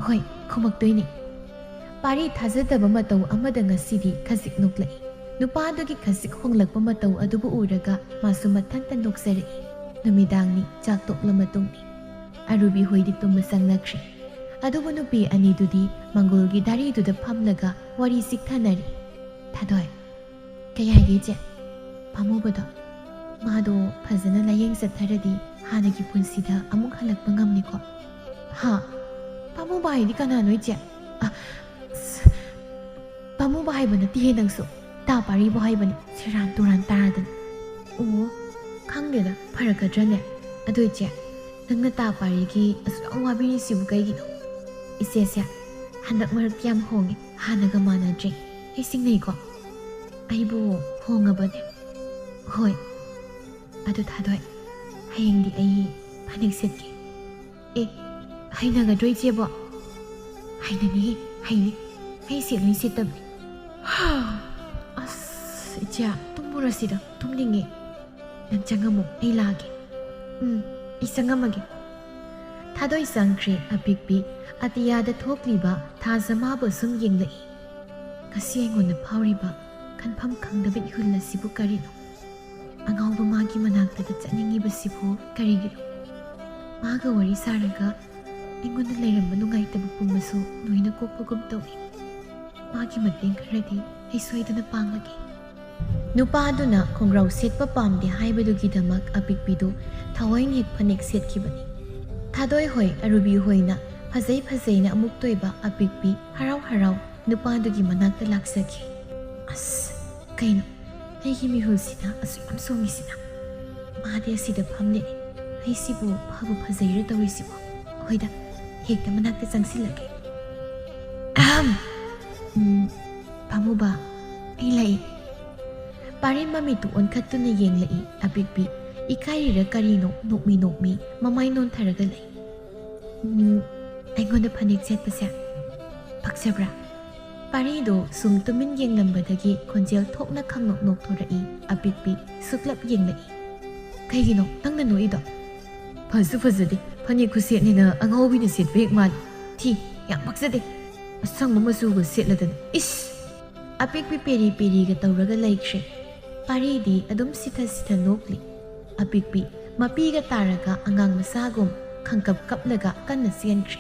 ꯍꯣꯏ, ꯈꯨꯝꯃꯛꯇꯣꯏꯅꯦ꯫ ꯄꯥꯔꯤ ꯊꯥꯖꯗꯕ ꯃꯇꯧ ꯑꯃꯗ ꯉꯁꯤꯗꯤ ꯈꯖꯤꯛ ꯅꯣꯛꯂꯛꯏ꯫ ꯅꯨꯄꯥꯗꯨꯒꯤ ꯈꯖꯤꯛ ꯍꯣꯡꯂꯛꯄ ꯃꯇꯧ ꯑꯗꯨꯕꯨ ꯎꯔꯒ ꯃꯥꯁꯨ ꯃꯊꯟꯇ ꯅꯣꯛꯆꯔꯛꯏ꯫ ꯅꯨꯃꯤꯗꯥꯡꯅꯤ, ꯆꯥꯛ ꯇꯣꯛꯂ ꯃꯇꯨꯡꯅꯤ꯫ ꯑꯔꯨꯕꯤ ꯍꯣꯏꯗꯤ ꯇꯨꯝꯕ ꯆꯪꯅꯈ꯭ꯔꯦ꯫ ꯑꯗꯨꯕꯨ ꯅꯨꯄꯤ ꯑꯅꯤꯗꯨꯗꯤ ꯃꯪꯒꯣꯜꯒꯤ ꯗꯥꯔꯤꯗꯨꯗ ꯐꯝꯂꯒ ꯋꯥꯔꯤ ꯆꯤꯛꯊꯅꯔꯤ꯫ ꯊꯥꯗꯣꯏ, ꯀꯩ ꯍꯥꯏꯒꯦ ꯏꯆꯦ? ꯄꯥꯝꯃꯨꯕꯗꯣ, ꯃꯥꯗꯣ ꯐꯖꯅ ꯂꯥꯌꯦꯡ ꯆꯠꯊꯔꯗꯤ ꯍꯥꯟꯅꯒꯤ ꯄꯨꯟꯁꯤꯗ ꯑꯃꯨꯛ ꯍꯜꯂꯛꯄ ꯉꯝꯅꯤꯀꯣ? ꯍꯥ? ꯄꯥꯝꯃꯨꯕ ꯍꯥꯏꯗꯤ ꯀꯅꯥꯅꯣ ꯏꯆꯦ? ꯑ, ꯑꯁ, ꯄꯥꯝꯃꯨꯕ ꯍꯥꯏꯕ ꯅꯠꯇꯦꯍꯦ ꯅꯪꯁꯨ꯫ ꯇꯥ ꯄꯥꯔꯤꯕꯨ ꯍꯥꯏꯕꯅꯤ, ꯁꯦꯔꯥꯟ ꯇꯨꯔꯥꯟ ꯇꯥꯔꯗꯅ꯫ ꯑꯣ, ꯈꯪꯗꯦꯗ, ꯐꯔꯛꯀꯗ꯭ꯔꯅꯦ? ꯑꯗꯣ ꯏꯆꯦ, ꯅꯪꯅ ꯇꯥ ꯄꯥꯔꯤꯒꯤ ꯑꯁꯨꯛ ꯌꯥꯝ ꯋꯥꯕꯤꯔꯤꯁꯤꯕꯨ ꯀꯩꯒꯤꯅꯣ? ꯏꯆꯦꯁꯦ ꯍꯟꯗꯛ ꯃꯔꯛꯇꯤ ꯌꯥꯝ ꯍꯣꯡꯉꯦ, ꯍꯥꯟꯅꯒ ꯃꯥꯟꯅꯗ꯭ꯔꯦ꯫ ꯑꯩ ꯆꯤꯡꯅꯩꯀꯣ? ꯑꯩꯕꯨ ꯍꯣꯡꯉꯕꯅꯦ? ꯍꯣꯏ꯫ ꯑꯗꯨ ꯊꯥꯗꯣꯏ, ꯍꯌꯦꯡꯗꯤ ꯑꯩ ꯐꯅꯦꯛ ꯁꯦꯠꯀꯦ꯫ ꯑꯦ, ꯍꯩꯅꯒꯗ꯭ꯔꯣ ꯏꯆꯦꯕꯣ? ꯍꯩꯅꯅꯤꯍꯦ, ꯍꯩꯅꯤ꯫ ꯑꯩ ꯁꯦꯠꯂꯣꯏ ꯁꯦꯠꯇꯕꯅꯤ꯫ ꯑꯁ, ꯏꯆꯦ, ꯇꯨꯝꯃꯨꯔꯁꯤꯗ, ꯇꯨꯝꯅꯤꯡꯉꯦ꯫ ꯅꯪ ꯆꯪꯉꯝꯃꯣ, ꯑꯩ ꯂꯥꯛꯑꯒꯦ꯫ ꯎꯝ, ꯑꯩ ꯆꯪꯉꯝꯃꯒꯦ꯫ ꯊꯥꯗꯣꯏ ꯆꯪꯈ꯭ꯔꯦ꯫ ꯑꯄꯤꯛꯄꯤ ꯑꯇꯤꯌꯥꯗ ꯊꯣꯛꯂꯤꯕ ꯊꯥꯖ ꯃꯥꯕꯨ ꯁꯨꯝ ꯌꯦꯡꯂꯛꯏ꯫ ꯉꯁꯤ ꯑꯩꯉꯣꯟꯗ ꯐꯥꯎꯔꯤꯕ ꯈꯟꯐꯝ ꯈꯪꯗꯕ ꯏꯍꯨꯜ ꯑꯁꯤꯕꯨ ꯀꯔꯤꯅꯣ? ꯑꯉꯥꯎꯕ ꯃꯥꯒꯤ ꯃꯅꯥꯛꯇꯗ ꯆꯠꯅꯤꯡꯉꯤꯕꯁꯤꯕꯨ ꯀꯔꯤꯒꯤꯅꯣ? ꯃꯥꯒ ꯋꯥꯔꯤ ꯁꯥꯔꯒ ꯑꯩꯉꯣꯟꯗ ꯂꯩꯔꯝꯕ ꯅꯨꯡꯉꯥꯏꯇꯕ ꯄꯨꯝꯕꯁꯨ ꯂꯣꯏꯅ ꯀꯣꯛꯄꯒꯨꯝ ꯇꯧꯏ꯫ ꯃꯥꯒꯤ ꯃꯇꯦꯡ ꯈꯔꯗꯤ ꯑꯩ ꯁꯣꯏꯗꯅ ꯄꯥꯡꯂꯒꯦ꯫ ꯅꯨꯄꯥꯗꯨꯅ ꯈꯣꯡꯒ꯭ꯔꯥꯎ ꯁꯦꯠꯄ ꯄꯥꯝꯗꯦ ꯍꯥꯏꯕꯗꯨꯒꯤꯗꯃꯛ ꯑꯄꯤꯛꯄꯤꯗꯨ ꯊꯑꯣꯏꯅ ꯍꯦꯛ ꯐꯅꯦꯛ ꯁꯦꯠꯈꯤꯕꯅꯤ꯫ ꯊꯥꯗꯣꯏ ꯍꯣꯏ, ꯑꯔꯨꯕꯤ ꯍꯣꯏꯅ ꯐꯖꯩ ꯐꯖꯩꯅ ꯑꯃꯨꯛꯇꯣꯏꯕ ꯑꯄꯤꯛꯄꯤ ꯍꯔꯥꯎ ꯍꯔꯥꯎ ꯅꯨꯄꯥꯗꯨꯒꯤ ꯃꯅꯥꯛꯇ ꯂꯥꯛꯆꯈꯤ꯫ ꯑꯁ, ꯀꯩꯅꯣ? ꯑꯩꯒꯤ ꯃꯤꯍꯨꯜꯁꯤꯅ ꯑꯁꯨꯛ ꯌꯥꯝ ꯁꯣꯡꯉꯤꯁꯤꯅ? ꯃꯥꯗꯤ ꯑꯁꯤꯗ ꯐꯝꯂꯦ꯫ ꯑꯩꯁꯤꯕꯨ ꯐꯕꯨ ꯐꯖꯩꯔ ꯇꯧꯔꯤꯁꯤꯕꯣ? ꯍꯣꯏꯗ, ꯍꯦꯛꯇ ꯃꯅꯥꯛꯇ ꯆꯪꯁꯤꯜꯂꯒꯦ꯫ ꯑꯍꯝ! ꯎꯝ, ꯄꯥꯝꯃꯨꯕ, ꯑꯩ ꯂꯥꯛꯏ꯫ ꯄꯥꯔꯤ ꯃꯃꯤꯠꯇꯨ ꯑꯣꯟꯈꯠꯇꯨꯅ ꯌꯦꯡꯂꯛꯏ꯫ ꯑꯄꯤꯛꯄꯤ ꯏꯀꯥꯏꯔꯤꯔ ꯀꯔꯤꯅꯣ ꯅꯣꯛꯃꯤ ꯅꯣꯛꯃꯤ ꯃꯃꯥꯏ ꯅꯣꯟꯊꯔꯒ ꯂꯩ꯫ "ꯎꯝ, ꯑꯩꯉꯣꯟꯗ ꯐꯅꯦꯛ ꯁꯦꯠꯄꯁꯦ ꯄꯛꯆꯕ꯭ꯔꯥ?" ꯄꯥꯔꯤꯗꯣ ꯁꯨꯝ ꯇꯨꯃꯤꯟ ꯌꯦꯡꯂꯝꯕꯗꯒꯤ ꯈꯣꯟꯖꯦꯜ ꯊꯣꯛꯅ ꯈꯪꯅꯣꯛ ꯅꯣꯛꯊꯣꯔꯛꯏ꯫ ꯑꯄꯤꯛꯄꯤ ꯁꯨꯛꯂꯞ ꯌꯦꯡꯂꯛꯏ꯫ "ꯀꯩꯒꯤꯅꯣ ꯅꯪꯅ ꯅꯣꯛꯏꯗꯣ?" "ꯐꯁꯨ ꯐꯖꯗꯦ, ꯐꯅꯦꯛ ꯈꯨꯁꯦꯠꯅꯤꯅ ꯑꯉꯥꯎꯕꯤꯅ ꯁꯦꯠꯄ ꯍꯦꯛ ꯃꯥꯜꯂꯤ꯫ ꯊꯤ, ꯌꯥꯝ ꯄꯛꯆꯗꯦ꯫ ꯑꯁꯪꯕ ꯃꯆꯨꯒ ꯁꯦꯠꯂꯗꯅ, ꯏꯁ!" ꯑꯄꯤꯛꯄꯤ ꯄꯦꯔꯤ ꯄꯦꯔꯤꯒ ꯇꯧꯔꯒ ꯂꯩꯈ꯭ꯔꯦ꯫ ꯄꯥꯔꯤꯗꯤ ꯑꯗꯨꯝ ꯁꯤꯊ ꯁꯤꯊ ꯅꯣꯛꯂꯤ꯫ ꯑꯄꯤꯛꯄꯤ ꯃꯄꯤꯒ ꯇꯥꯔꯒ ꯑꯉꯥꯡ ꯃꯆꯥꯒꯨꯝ ꯈꯪꯀꯞ ꯀꯞꯂꯒ ꯀꯟꯅ ꯆꯦꯟꯈ꯭ꯔꯦ꯫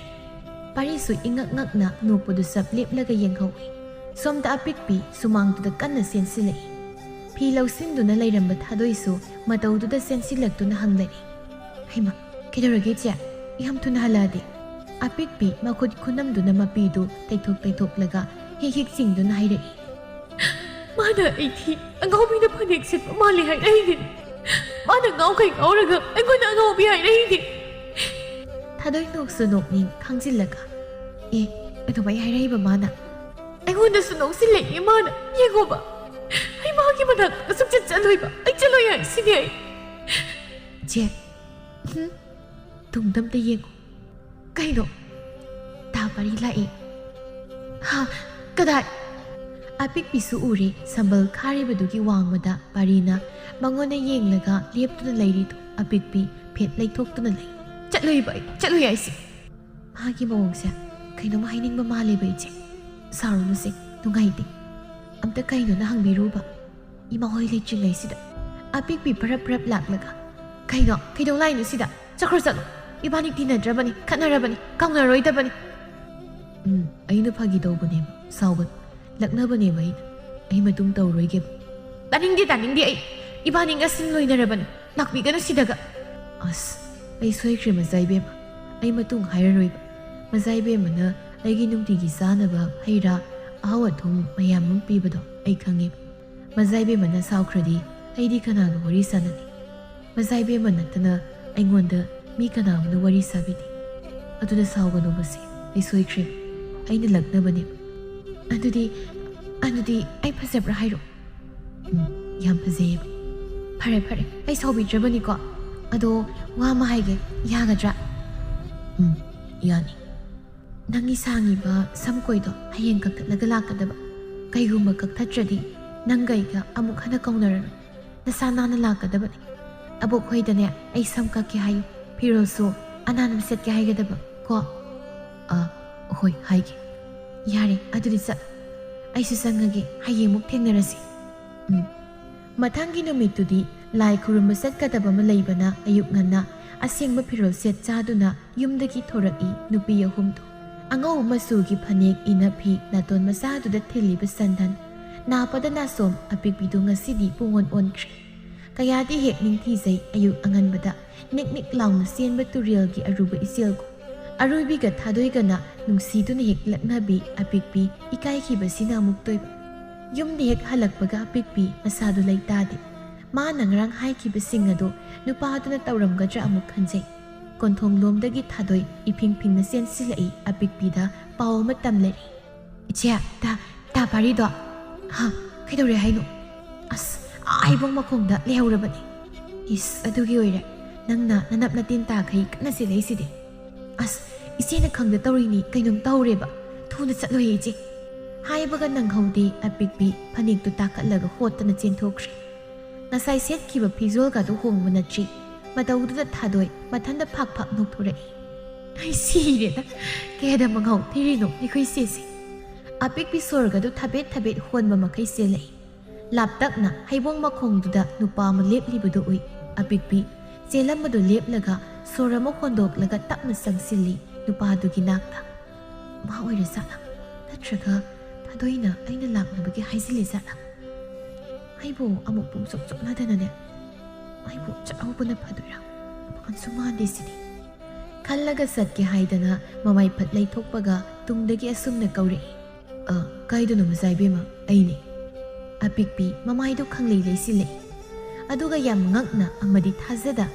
ꯄꯥꯔꯤꯁꯨ ꯏꯉꯛ ꯉꯛꯅ ꯅꯣꯛꯄꯗꯨ ꯆꯞ ꯂꯦꯞꯂꯒ ꯌꯦꯡꯍꯧꯏ꯫ ꯁꯣꯝꯗ ꯑꯄꯤꯛꯄꯤ ꯁꯨꯃꯥꯡꯗꯨꯗ ꯀꯟꯅ ꯆꯦꯟꯁꯤꯜꯂꯛꯏ꯫ ꯐꯤ ꯂꯧꯁꯤꯟꯗꯨꯅ ꯂꯩꯔꯝꯕ ꯊꯥꯗꯣꯏꯁꯨ ꯃꯇꯧꯗꯨꯗ ꯆꯦꯟꯁꯤꯜꯂꯛꯇꯨꯅ ꯍꯪꯂꯛꯏ꯫ "ꯍꯩꯃꯥ, ꯀꯩꯗꯧꯔꯒꯦ ꯏꯆꯦ? ꯌꯥꯝ ꯊꯨꯅ ꯍꯜꯂꯛꯑꯗꯤ?" ꯑꯄꯤꯛꯄꯤ ꯃꯈꯨꯠ ꯈꯨꯅꯝꯗꯨꯅ ꯃꯄꯤꯗꯨ ꯇꯩꯊꯣꯛ ꯇꯩꯊꯣꯛꯂꯒ ꯍꯤꯛ ꯍꯤꯛ ꯆꯤꯡꯗꯨꯅ ꯍꯥꯏꯔꯛꯏ꯫ "ꯃꯥꯅ ꯑꯩ ꯊꯤ, ꯑꯉꯥꯎꯕꯤꯅ ꯐꯅꯦꯛ ꯁꯦꯠꯄ ꯃꯥꯜꯂꯤ ꯍꯥꯏꯔꯛꯏꯅꯦ꯫ ꯃꯥꯅ ꯉꯥꯎꯈꯩ ꯉꯥꯎꯔꯒ ꯑꯩꯉꯣꯟꯗ ꯑꯉꯥꯎꯕꯤ ꯍꯥꯏꯔꯛꯏꯅꯦ꯫" ꯊꯥꯗꯣꯏ ꯅꯣꯛꯁꯨ ꯅꯣꯛꯅꯤꯡ ꯈꯥꯡꯖꯤꯜꯂꯒ, "ꯑꯦ, ꯑꯗꯨꯃꯥꯏ ꯍꯥꯏꯔꯛꯏꯕ ꯃꯥꯅ? ꯑꯩꯉꯣꯟꯗꯁꯨ ꯅꯣꯛꯁꯤꯜꯂꯛꯏ ꯃꯥꯅ꯫ ꯌꯦꯡꯉꯣꯕ, ꯑꯩ ꯃꯥꯒꯤ ꯃꯅꯥꯛꯇ ꯁꯨꯡꯆꯠ ꯆꯠꯂꯣꯏꯕ꯫ ꯑꯩ ꯆꯠꯂꯣꯏ ꯍꯥꯏꯁꯤꯅꯦ ꯑꯩ꯫" "ꯆꯦ, ꯍꯨꯝ, ꯇꯨꯡꯗ ꯑꯝꯇ ꯌꯦꯡꯉꯨ꯫ ꯀꯩꯅꯣ? ꯇꯥ ꯄꯥꯔꯤ ꯂꯥꯛꯑꯦ꯫ ꯍꯥ? ꯀꯗꯥꯏ?" ꯑꯄꯤꯛꯄꯤꯁꯨ ꯎꯔꯦ, ꯁꯝꯕꯜ ꯈꯥꯔꯤꯕꯗꯨꯒꯤ ꯋꯥꯡꯃꯗ ꯄꯥꯔꯤꯅ ꯃꯉꯣꯟꯗ ꯌꯦꯡꯂꯒ ꯂꯦꯞꯇꯨꯅ ꯂꯩꯔꯤꯗꯨ꯫ ꯑꯄꯤꯛꯄꯤ ꯐꯦꯠ ꯂꯩꯊꯣꯛꯇꯨꯅ ꯂꯩ꯫ "ꯆꯠꯂꯣꯏꯕ ꯑꯩ, ꯆꯠꯂꯣꯏ ꯍꯥꯏꯁꯤ꯫" ꯃꯥꯒꯤ ꯃꯑꯣꯡꯁꯦ ꯀꯩꯅꯣꯝ ꯍꯥꯏꯅꯤꯡꯕ ꯃꯥꯜꯂꯦꯕ ꯏꯆꯦ꯫ "ꯁꯥꯎꯔꯨꯅꯨꯁꯦ, ꯅꯨꯡꯉꯥꯏꯇꯦ꯫ ꯑꯝꯇ ꯀꯩꯅꯣꯅ ꯍꯪꯕꯤꯔꯨꯕ, ꯏꯃꯥ ꯍꯣꯏ ꯂꯩꯇ꯭ꯔꯤꯉꯩꯁꯤꯗ꯫" ꯑꯄꯤꯛꯄꯤ ꯄꯔꯞ ꯄꯔꯞ ꯂꯥꯛꯂꯒ, "ꯀꯩꯅꯣ? ꯀꯩꯗꯧ ꯂꯥꯛꯏꯅꯣ ꯁꯤꯗ? ꯆꯠꯈ꯭ꯔꯣ ꯆꯠꯂꯣ꯫ ꯏꯕꯥꯅꯤ ꯇꯤꯟꯅꯗ꯭ꯔꯕꯅꯤ, ꯈꯠꯅꯔꯕꯅꯤ, ꯀꯥꯎꯅꯔꯣꯏꯗꯕꯅꯤ꯫" "ꯎꯝ, ꯑꯩꯅ ꯐꯥꯒꯤ ꯇꯧꯕꯅꯦꯕ, ꯁꯥꯎꯒꯅꯨ꯫ ꯂꯛꯅꯕꯅꯦꯕ ꯑꯩꯅ꯫ ꯑꯩ ꯃꯇꯨꯡ ꯇꯧꯔꯣꯏꯒꯦꯕ꯫" "ꯇꯥꯅꯤꯡꯗꯦ, ꯇꯥꯅꯤꯡꯗꯦ ꯑꯩ꯫ ꯏꯕꯥꯅꯤ ꯉꯁꯤ ꯂꯣꯏꯅꯔꯕꯅꯤ꯫ ꯂꯥꯛꯄꯤꯒꯅꯨ ꯁꯤꯗꯒ꯫" "ꯑꯁ, ꯑꯩ ꯁꯣꯏꯈ꯭ꯔꯦ ꯃꯆꯥ ꯏꯕꯦꯝꯃ꯫ ꯑꯩ ꯃꯇꯨꯡ ꯍꯥꯏꯔꯔꯣꯏꯕ꯫ ꯃꯆꯥ ꯏꯕꯦꯝꯃꯅ ꯑꯩꯒꯤ ꯅꯨꯡꯇꯤꯒꯤ ꯆꯥꯅꯕ ꯍꯩ ꯔꯥ, ꯑꯍꯥꯎ ꯑꯊꯨꯝ ꯃꯌꯥꯝ ꯑꯃ ꯄꯤꯕꯗꯣ ꯑꯩ ꯈꯪꯉꯦꯕ꯫ ꯃꯆꯥ ꯏꯕꯦꯝꯃꯅ ꯁꯥꯎꯈ꯭ꯔꯗꯤ ꯑꯩꯗꯤ ꯀꯅꯥꯒ ꯋꯥꯔꯤ ꯁꯥꯟꯅꯅꯤ? ꯃꯆꯥ ꯏꯕꯦꯝꯃ ꯅꯠꯇꯅ ꯑꯩꯉꯣꯟꯗ ꯃꯤ ꯀꯅꯥ ꯑꯃꯅ ꯋꯥꯔꯤ ꯁꯥꯕꯤꯗꯦ꯫ ꯑꯗꯨꯅ ꯁꯥꯎꯒꯅꯣꯕꯁꯦ, ꯑꯩ ꯁꯣꯏꯈ꯭ꯔꯦ꯫ ꯑꯩꯅ ꯂꯛꯅꯕꯅꯦ꯫" "ꯑꯗꯨꯗꯤ, ꯑꯗꯨꯗꯤ ꯑꯩ ꯐꯖꯕ꯭ꯔꯥ ꯍꯥꯏꯔꯣ?" "ꯎꯝ, ꯌꯥꯝ ꯐꯖꯩꯌꯦꯕ꯫" "ꯐꯔꯦ, ꯐꯔꯦ, ꯑꯩ ꯁꯥꯎꯕꯤꯗ꯭ꯔꯕꯅꯤꯀꯣ꯫ ꯑꯗꯣ, ꯋꯥ ꯑꯃ ꯍꯥꯏꯒꯦ, ꯌꯥꯒꯗ꯭ꯔꯥ?" "ꯎꯝ, ꯌꯥꯅꯤ꯫" "ꯅꯪꯒꯤ ꯁꯥꯡꯉꯤꯕ ꯁꯝ ꯀꯣꯏꯗꯣ ꯍꯌꯦꯡ ꯀꯛꯊꯠꯂꯒ ꯂꯥꯛꯀꯗꯕ꯫ ꯀꯩꯒꯨꯝꯕ ꯀꯛꯊꯠꯇ꯭ꯔꯗꯤ, ꯅꯪꯒ ꯑꯩꯒ ꯑꯃꯨꯛ ꯍꯟꯅ ꯀꯧꯅꯔꯔꯣꯏ꯫ ꯅꯁꯥ ꯅꯥꯟꯅ ꯂꯥꯛꯀꯗꯕꯅꯤ꯫ ꯑꯕꯣꯛ ꯍꯣꯏꯗꯅꯦ, ꯑꯩ ꯁꯝ ꯀꯛꯀꯦ ꯍꯥꯏꯌꯨ, ꯐꯤꯔꯣꯜꯁꯨ ꯑꯅꯥꯟꯕ ꯁꯦꯠꯀꯦ ꯍꯥꯏꯒꯗꯕ ꯀꯣ꯫" "ꯑ, ꯍꯣꯏ, ꯍꯥꯏꯒꯦ꯫" "ꯌꯥꯔꯦ, ꯑꯗꯨꯗꯤ ꯆꯠ꯫ ꯑꯩꯁꯨ ꯆꯪꯉꯒꯦ, ꯍꯌꯦꯡꯃꯨꯛ ꯊꯦꯡꯅꯔꯁꯤ꯫" "ꯎꯝ꯫" ꯃꯊꯪꯒꯤ ꯅꯨꯃꯤꯠꯇꯨꯗꯤ ꯂꯥꯏ ꯈꯨꯔꯨꯝꯕ ꯆꯠꯀꯗꯕ ꯑꯃ ꯂꯩꯕꯅ, ꯑꯌꯨꯛ ꯉꯟꯅ ꯑꯁꯦꯡꯕ ꯐꯤꯔꯣꯜ ꯁꯦꯠ ꯆꯥꯗꯨꯅ ꯌꯨꯝꯗꯒꯤ ꯊꯣꯔꯛꯏ ꯅꯨꯄꯤ ꯑꯍꯨꯝꯗꯣ꯫ ꯑꯉꯧꯕ ꯃꯆꯨꯒꯤ ꯐꯅꯦꯛ, ꯏꯅꯐꯤ, ꯅꯥꯇꯣꯟ ꯃꯆꯥꯗꯨꯗ ꯊꯤꯜꯂꯤꯕ ꯁꯟꯗꯟ, ꯅꯥꯄꯗ ꯅꯥꯁꯣꯝ ꯑꯄꯤꯛꯄꯤꯗꯨ ꯉꯁꯤꯗꯤ ꯄꯨꯡꯑꯣꯟ ꯑꯣꯟꯈ꯭ꯔꯦ꯫ ꯀꯌꯥꯗꯤ ꯍꯦꯛ ꯅꯤꯡꯊꯤꯖꯩ ꯑꯌꯨꯛ ꯑꯉꯟꯕꯗ ꯅꯤꯛ ꯅꯤꯛ ꯂꯥꯎꯅ ꯆꯦꯟꯕ ꯇꯨꯔꯦꯜꯒꯤ ꯑꯔꯨꯕ ꯏꯆꯦꯜꯒꯨꯝ꯫ ꯑꯔꯣꯏꯕꯤꯒ ꯊꯥꯗꯣꯏꯒꯅ ꯅꯨꯡꯁꯤꯗꯨꯅ ꯍꯦꯛ ꯂꯛꯅꯕꯤ ꯑꯄꯤꯛꯄꯤ ꯏꯀꯥꯏꯈꯤꯕꯁꯤꯅ ꯑꯃꯨꯛꯇꯣꯏꯕ꯫ ꯌꯨꯝꯗ ꯍꯦꯛ ꯍꯜꯂꯛꯄꯒ ꯑꯄꯤꯛꯄꯤ ꯃꯁꯥꯗꯨ ꯂꯩꯇꯥꯗꯦ꯫ ꯃꯥꯅ ꯉꯔꯥꯡ ꯍꯥꯏꯈꯤꯕꯁꯤꯡ ꯑꯗꯨ ꯅꯨꯄꯥꯗꯨꯅ ꯇꯧꯔꯝꯒꯗ꯭ꯔꯥ ꯑꯃꯨꯛ ꯈꯟꯖꯩ꯫ ꯀꯣꯟꯊꯣꯡꯂꯣꯝꯗꯒꯤ ꯊꯥꯗꯣꯏ ꯏꯐꯤꯡ ꯐꯤꯡꯅ ꯆꯦꯟꯁꯤꯜꯂꯛꯏ ꯑꯄꯤꯛꯄꯤꯗ ꯄꯥꯎ ꯑꯃ ꯇꯝꯂꯔꯤ꯫ "ꯏꯆꯦ, ꯇꯥ, ꯇꯥ ꯄꯥꯔꯤꯗꯣ꯫" "ꯍꯥ? ꯀꯩꯗꯧꯔꯦ ꯍꯥꯏꯅꯣ?" "ꯑꯁ, ꯑꯥ ꯍꯩꯕꯣꯡ ꯃꯈꯣꯡꯗ ꯂꯩꯍꯧꯔꯕꯅꯤ꯫" "ꯏꯁ, ꯑꯗꯨꯒꯤ ꯑꯣꯏꯔꯦ ꯅꯪꯅ ꯅꯅꯞ ꯅꯇꯤꯟ ꯇꯥꯈꯩ ꯀꯟꯅ ꯆꯦꯜꯂꯛꯏꯁꯤꯗꯤ꯫" "ꯑꯁ, ꯏꯆꯦꯅ ꯈꯪꯗ ꯇꯧꯔꯤꯅꯤ, ꯀꯩꯅꯣꯝ ꯇꯧꯔꯦꯕ꯫ ꯊꯨꯅ ꯆꯠꯂꯣꯍꯦ ꯏꯆꯦ꯫" ꯍꯥꯏꯕꯒ ꯅꯪꯍꯧꯗꯦ, ꯑꯄꯤꯛꯄꯤ ꯐꯅꯦꯛꯇꯨ ꯇꯥꯈꯠꯂꯒ ꯍꯣꯠꯇꯅ ꯆꯦꯟꯊꯣꯛꯈ꯭ꯔꯦ꯫ ꯉꯁꯥꯏ ꯁꯦꯠꯈꯤꯕ ꯐꯤꯖꯣꯜꯒꯗꯨ ꯍꯣꯡꯕ ꯅꯠꯇ꯭ꯔꯤ꯫ ꯃꯇꯧꯗꯨꯗ ꯊꯥꯗꯣꯏ ꯃꯊꯟꯇ ꯐꯥꯛ ꯐꯥꯛ ꯅꯣꯛꯊꯣꯔꯛꯏ꯫ "ꯑꯩ ꯁꯤꯔꯦꯗ, ꯀꯌꯥꯗ ꯃꯉꯥꯎ ꯊꯤꯔꯤꯅꯣ ꯑꯩꯈꯣꯏ ꯏꯆꯦꯁꯦ?" ꯑꯄꯤꯛꯄꯤ ꯁꯣꯔꯒꯗꯨ ꯊꯕꯦꯠ ꯊꯕꯦꯠ ꯍꯣꯟꯕ ꯃꯈꯩ ꯆꯦꯜꯂꯛꯏ꯫ ꯂꯥꯞꯇꯛꯅ ꯍꯩꯕꯣꯡ ꯃꯈꯣꯡꯗꯨꯗ ꯅꯨꯄꯥ ꯑꯃ ꯂꯦꯞꯂꯤꯕꯗꯨ ꯎꯏ꯫ ꯑꯄꯤꯛꯄꯤ ꯆꯦꯜꯂꯝꯕꯗꯨ ꯂꯦꯞꯂꯒ ꯁꯣꯔ ꯑꯃ ꯍꯣꯟꯗꯣꯛꯂꯒ ꯇꯞꯅ ꯆꯪꯁꯤꯜꯂꯤ ꯅꯨꯄꯥꯗꯨꯒꯤ ꯅꯥꯛꯇ꯫ "ꯃꯥ ꯑꯣꯏꯔꯖꯥꯠꯂꯥ? ꯅꯠꯇ꯭ꯔꯒ ꯊꯥꯗꯣꯏꯅ ꯑꯩꯅ ꯂꯥꯛꯅꯕꯒꯤ ꯍꯥꯏꯖꯤꯜꯂꯤꯖꯥꯠꯂꯥ? ꯑꯩꯕꯨ ꯑꯃꯨꯛ ꯄꯨꯡꯆꯣꯞ ꯆꯣꯞꯅꯗꯅꯅꯦ, ꯑꯩꯕꯨ ꯆꯠꯍꯧꯕꯅ ꯐꯗꯣꯏꯔꯥ? ꯃꯥꯟꯁꯨ ꯃꯥꯟꯗꯦ ꯁꯤꯗꯤ꯫" ꯈꯜꯂꯒ ꯆꯠꯀꯦ ꯍꯥꯏꯗꯅ ꯃꯃꯥꯏ ꯐꯠ ꯂꯩꯊꯣꯛꯄꯒ ꯇꯨꯡꯗꯒꯤ ꯑꯁꯨꯝꯅ ꯀꯧꯔꯛꯏ꯫ "ꯑ, ꯀꯥꯏꯗꯅꯣ ꯃꯆꯥ ꯏꯕꯦꯝꯃ? ꯑꯩꯅꯦ꯫" ꯑꯄꯤꯛꯄꯤ ꯃꯃꯥꯏꯗꯨ ꯈꯪꯂꯩ ꯂꯩꯁꯤꯜꯂꯛꯏ꯫ ꯑꯗꯨꯒ ꯌꯥꯝ ꯉꯛꯅ ꯑꯃꯗꯤ ꯊꯥꯖꯗ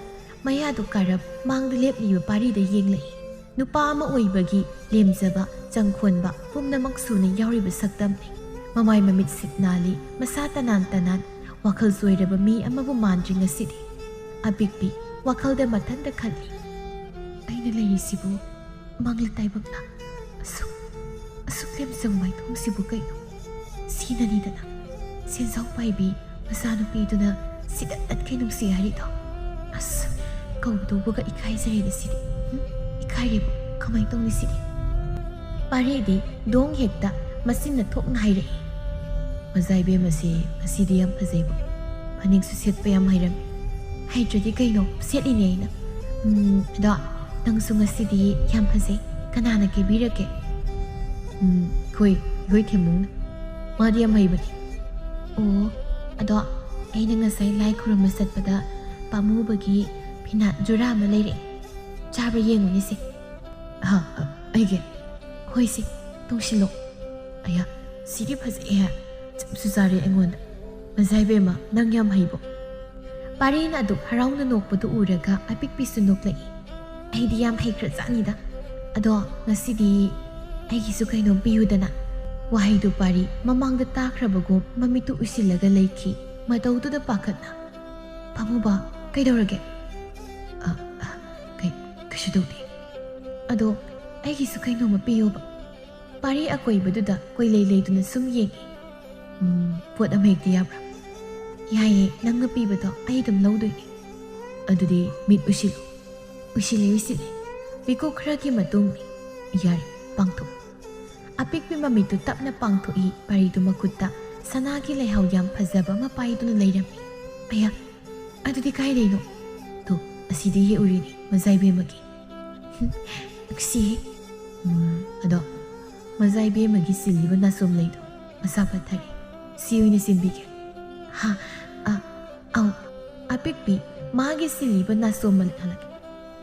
ꯃꯌꯥꯗꯨ ꯀꯥꯔꯞ ꯃꯥꯡꯗ ꯂꯦꯞꯂꯤꯕ ꯄꯥꯔꯤꯗ ꯌꯦꯡꯂꯛꯏ꯫ ꯅꯨꯄꯥ ꯑꯃ ꯑꯣꯏꯕꯒꯤ ꯂꯦꯝꯖꯕ, ꯆꯪꯈꯣꯟꯕ ꯄꯨꯝꯅꯃꯛ ꯁꯨꯅ ꯌꯥꯎꯔꯤꯕ ꯁꯛꯇꯝꯅꯤ꯫ ꯃꯃꯥꯏ ꯃꯃꯤꯠ ꯁꯤꯠ ꯅꯥꯜꯂꯤ, ꯃꯁꯥ ꯇꯅꯥꯟ ꯇꯅꯥꯟ, ꯋꯥꯈꯜ ꯆꯣꯏꯔꯕ ꯃꯤ ꯑꯃꯕꯨ ꯃꯥꯟꯗ꯭ꯔꯤ ꯉꯁꯤꯗꯤ꯫ ꯑꯄꯤꯛꯄꯤ ꯋꯥꯈꯜꯗ ꯃꯊꯟꯇ ꯈꯜꯂꯤ, "ꯑꯩꯅ ꯂꯩꯔꯤꯁꯤꯕꯨ ꯃꯪꯂ ꯇꯥꯏꯕꯪꯂ? ꯑꯁꯨꯛ, ꯑꯁꯨꯛ ꯂꯦꯝꯖꯕ ꯃꯥꯏꯊꯣꯡꯁꯤꯕꯨ ꯀꯩꯅꯣ? ꯁꯤꯅꯅꯤꯗꯅ ꯁꯦꯟꯖꯥꯎ ꯄꯥꯏꯕꯤ ꯃꯆꯥꯅꯨꯄꯤꯗꯨꯅ ꯁꯤꯗ ꯇꯠꯈꯩ ꯅꯨꯡꯁꯤ ꯍꯥꯏꯔꯤꯗꯣ꯫ ꯑꯁ, ꯀꯧꯗꯧꯕꯒ ꯏꯀꯥꯏꯖꯔꯦꯗ ꯁꯤꯗꯤ꯫ ꯍꯨꯝ, ꯏꯀꯥꯏꯔꯦꯕꯨ ꯀꯃꯥꯏ ꯇꯧꯅꯤ ꯁꯤꯗꯤ?" ꯄꯥꯔꯤꯗꯤ ꯗꯣꯡ ꯍꯦꯛꯇ ꯃꯆꯤꯟꯅ ꯊꯣꯛꯅ ꯍꯥꯏꯔꯛꯏ, "ꯃꯖꯥ ꯏꯕꯦꯝꯃꯁꯦ ꯉꯁꯤꯗꯤ ꯌꯥꯝ ꯐꯖꯩꯕꯣ꯫ ꯐꯅꯦꯛꯁꯨ ꯁꯦꯠꯄ ꯌꯥꯝ ꯍꯩꯔꯝꯃꯤ꯫ ꯍꯩꯇ꯭ꯔꯗꯤ ꯀꯩꯅꯣ, ꯁꯦꯠꯂꯤꯅꯦ ꯑꯩꯅ꯫ ꯎꯝ, ꯑꯗꯣ ꯅꯪꯁꯨ ꯉꯁꯤꯗꯤ ꯌꯥꯝ ꯐꯖꯩ꯫ ꯀꯅꯥꯅ ꯀꯦꯕꯤꯔꯛꯀꯦ?" "ꯎꯝ, ꯑꯩꯈꯣꯏ, ꯑꯩꯈꯣꯏ ꯊꯦꯝꯃꯨꯡꯅ꯫ ꯃꯥꯗꯤ ꯌꯥꯝ ꯍꯩꯕꯅꯤ꯫" "ꯑꯣ, ꯑꯗꯣ ꯑꯩꯅ ꯉꯁꯥꯏ ꯂꯥꯏ ꯈꯨꯔꯨꯝꯕ ꯆꯠꯄꯗ ꯄꯥꯝꯃꯨꯕꯒꯤ ꯐꯤꯅꯥꯠ ꯖꯨꯔꯥ ꯑꯃ ꯂꯩꯔꯛꯑꯦ꯫ ꯆꯥꯕ꯭ꯔꯥ ꯌꯦꯡꯉꯨꯅꯦꯁꯦ꯫" "ꯍꯥ, ꯑ, ꯑꯩꯒꯤ?" "ꯍꯣꯏꯁꯦ, ꯇꯣꯡꯁꯤꯜꯂꯣ꯫" "ꯑꯌꯥ, ꯁꯤꯗꯤ ꯐꯖꯩꯍꯦ꯫ ꯆꯞꯁꯨ ꯆꯥꯔꯦ ꯑꯩꯉꯣꯟꯗ꯫ ꯃꯖꯥ ꯏꯕꯦꯝꯃ, ꯅꯪ ꯌꯥꯝ ꯍꯩꯕꯣ?" ꯄꯥꯔꯤꯅ ꯑꯗꯨꯛ ꯍꯔꯥꯎꯅ ꯅꯣꯛꯄꯗꯨ ꯎꯔꯒ ꯑꯄꯤꯛꯄꯤꯁꯨ ꯅꯣꯛꯂꯛꯏ꯫ "ꯑꯩꯗꯤ ꯌꯥꯝ ꯍꯩꯈ꯭ꯔꯖꯥꯠꯅꯤꯗ꯫ ꯑꯗꯣ ꯉꯁꯤꯗꯤ ꯑꯩꯒꯤꯁꯨ ꯀꯩꯅꯣꯝ ꯄꯤꯌꯨꯗꯅ꯫" ꯋꯥꯍꯩꯗꯨ ꯄꯥꯔꯤ ꯃꯃꯥꯡꯗ ꯇꯥꯈ꯭ꯔꯕꯒꯨꯝ ꯃꯃꯤꯠꯇꯨ ꯎꯏꯁꯤꯜꯂꯒ ꯂꯩꯈꯤ꯫ ꯃꯇꯧꯗꯨꯗ ꯄꯥꯈꯠꯅ, "ꯄꯥꯝꯃꯨꯕ, ꯀꯩꯗꯧꯔꯒꯦ?" "ꯑ, ꯑ, ꯀꯩ, ꯀꯩꯁꯨ ꯇꯧꯗꯦ꯫ ꯑꯗꯣ ꯑꯩꯒꯤꯁꯨ ꯀꯩꯅꯣꯝꯃ ꯄꯤꯌꯣꯕ꯫" ꯄꯥꯔꯤ ꯑꯀꯣꯏꯕꯗꯨꯗ ꯀꯣꯏꯂꯩ ꯂꯩꯗꯨꯅ ꯁꯨꯝ ꯌꯦꯡꯏ꯫ "ꯎꯝ, ꯄꯣꯠ ꯑꯃ ꯍꯦꯛꯇ ꯌꯥꯕ꯭ꯔꯥ?" "ꯌꯥꯏꯌꯦ, ꯅꯪꯅ ꯄꯤꯕꯗꯣ ꯑꯩ ꯑꯗꯨꯝ ꯂꯧꯗꯣꯏꯅꯦ꯫" "ꯑꯗꯨꯗꯤ ꯃꯤꯠ ꯎꯏꯁꯤꯜꯂꯨ꯫" "ꯎꯏꯁꯤꯜꯂꯦ, ꯎꯏꯁꯤꯜꯂꯦ꯫ ꯄꯤꯀꯣꯛ ꯈꯔꯒꯤ ꯃꯇꯨꯡ꯫" "ꯌꯥꯔꯦ, ꯄꯥꯡꯊꯣꯛ꯫" ꯑꯄꯤꯛꯄꯤ ꯃꯃꯤꯠꯇꯨ ꯇꯞꯅ ꯄꯥꯡꯊꯣꯛꯏ, ꯄꯥꯔꯤꯗꯨ ꯃꯈꯨꯠꯇ ꯁꯅꯥꯒꯤ ꯂꯩꯍꯥꯎ ꯌꯥꯝ ꯐꯖꯕ ꯑꯃ ꯄꯥꯏꯗꯨꯅ ꯂꯩꯔꯝꯃꯤ꯫ "ꯑꯌꯥ, ꯑꯗꯨꯗꯤ ꯀꯥꯏꯗꯩꯅꯣ?" "ꯇꯨ, ꯑꯁꯤꯗ ꯌꯦꯛꯎꯔꯤꯅꯦ, ꯃꯖꯥ ꯏꯕꯦꯝꯃꯒꯤ꯫" "ꯍꯨꯝ, ꯅꯨꯡꯁꯤꯍꯦ꯫" "ꯎꯝ, ꯑꯗꯣ ꯃꯖꯥ ꯏꯕꯦꯝꯃꯒꯤ ꯁꯤꯜꯂꯤꯕ ꯅꯥꯆꯣꯝ ꯂꯩꯗꯣ ꯃꯁꯥ ꯄꯠꯊꯔꯦ꯫ ꯁꯤ ꯑꯣꯏꯅ ꯁꯤꯟꯕꯤꯒꯦ꯫" "ꯍꯥ, ꯑ, ꯑꯧ꯫" ꯑꯄꯤꯛꯄꯤ ꯃꯥꯒꯤ ꯁꯤꯜꯂꯤꯕ ꯅꯥꯆꯣꯝ ꯃꯂꯤꯛ ꯍꯜꯂꯛꯀꯦ꯫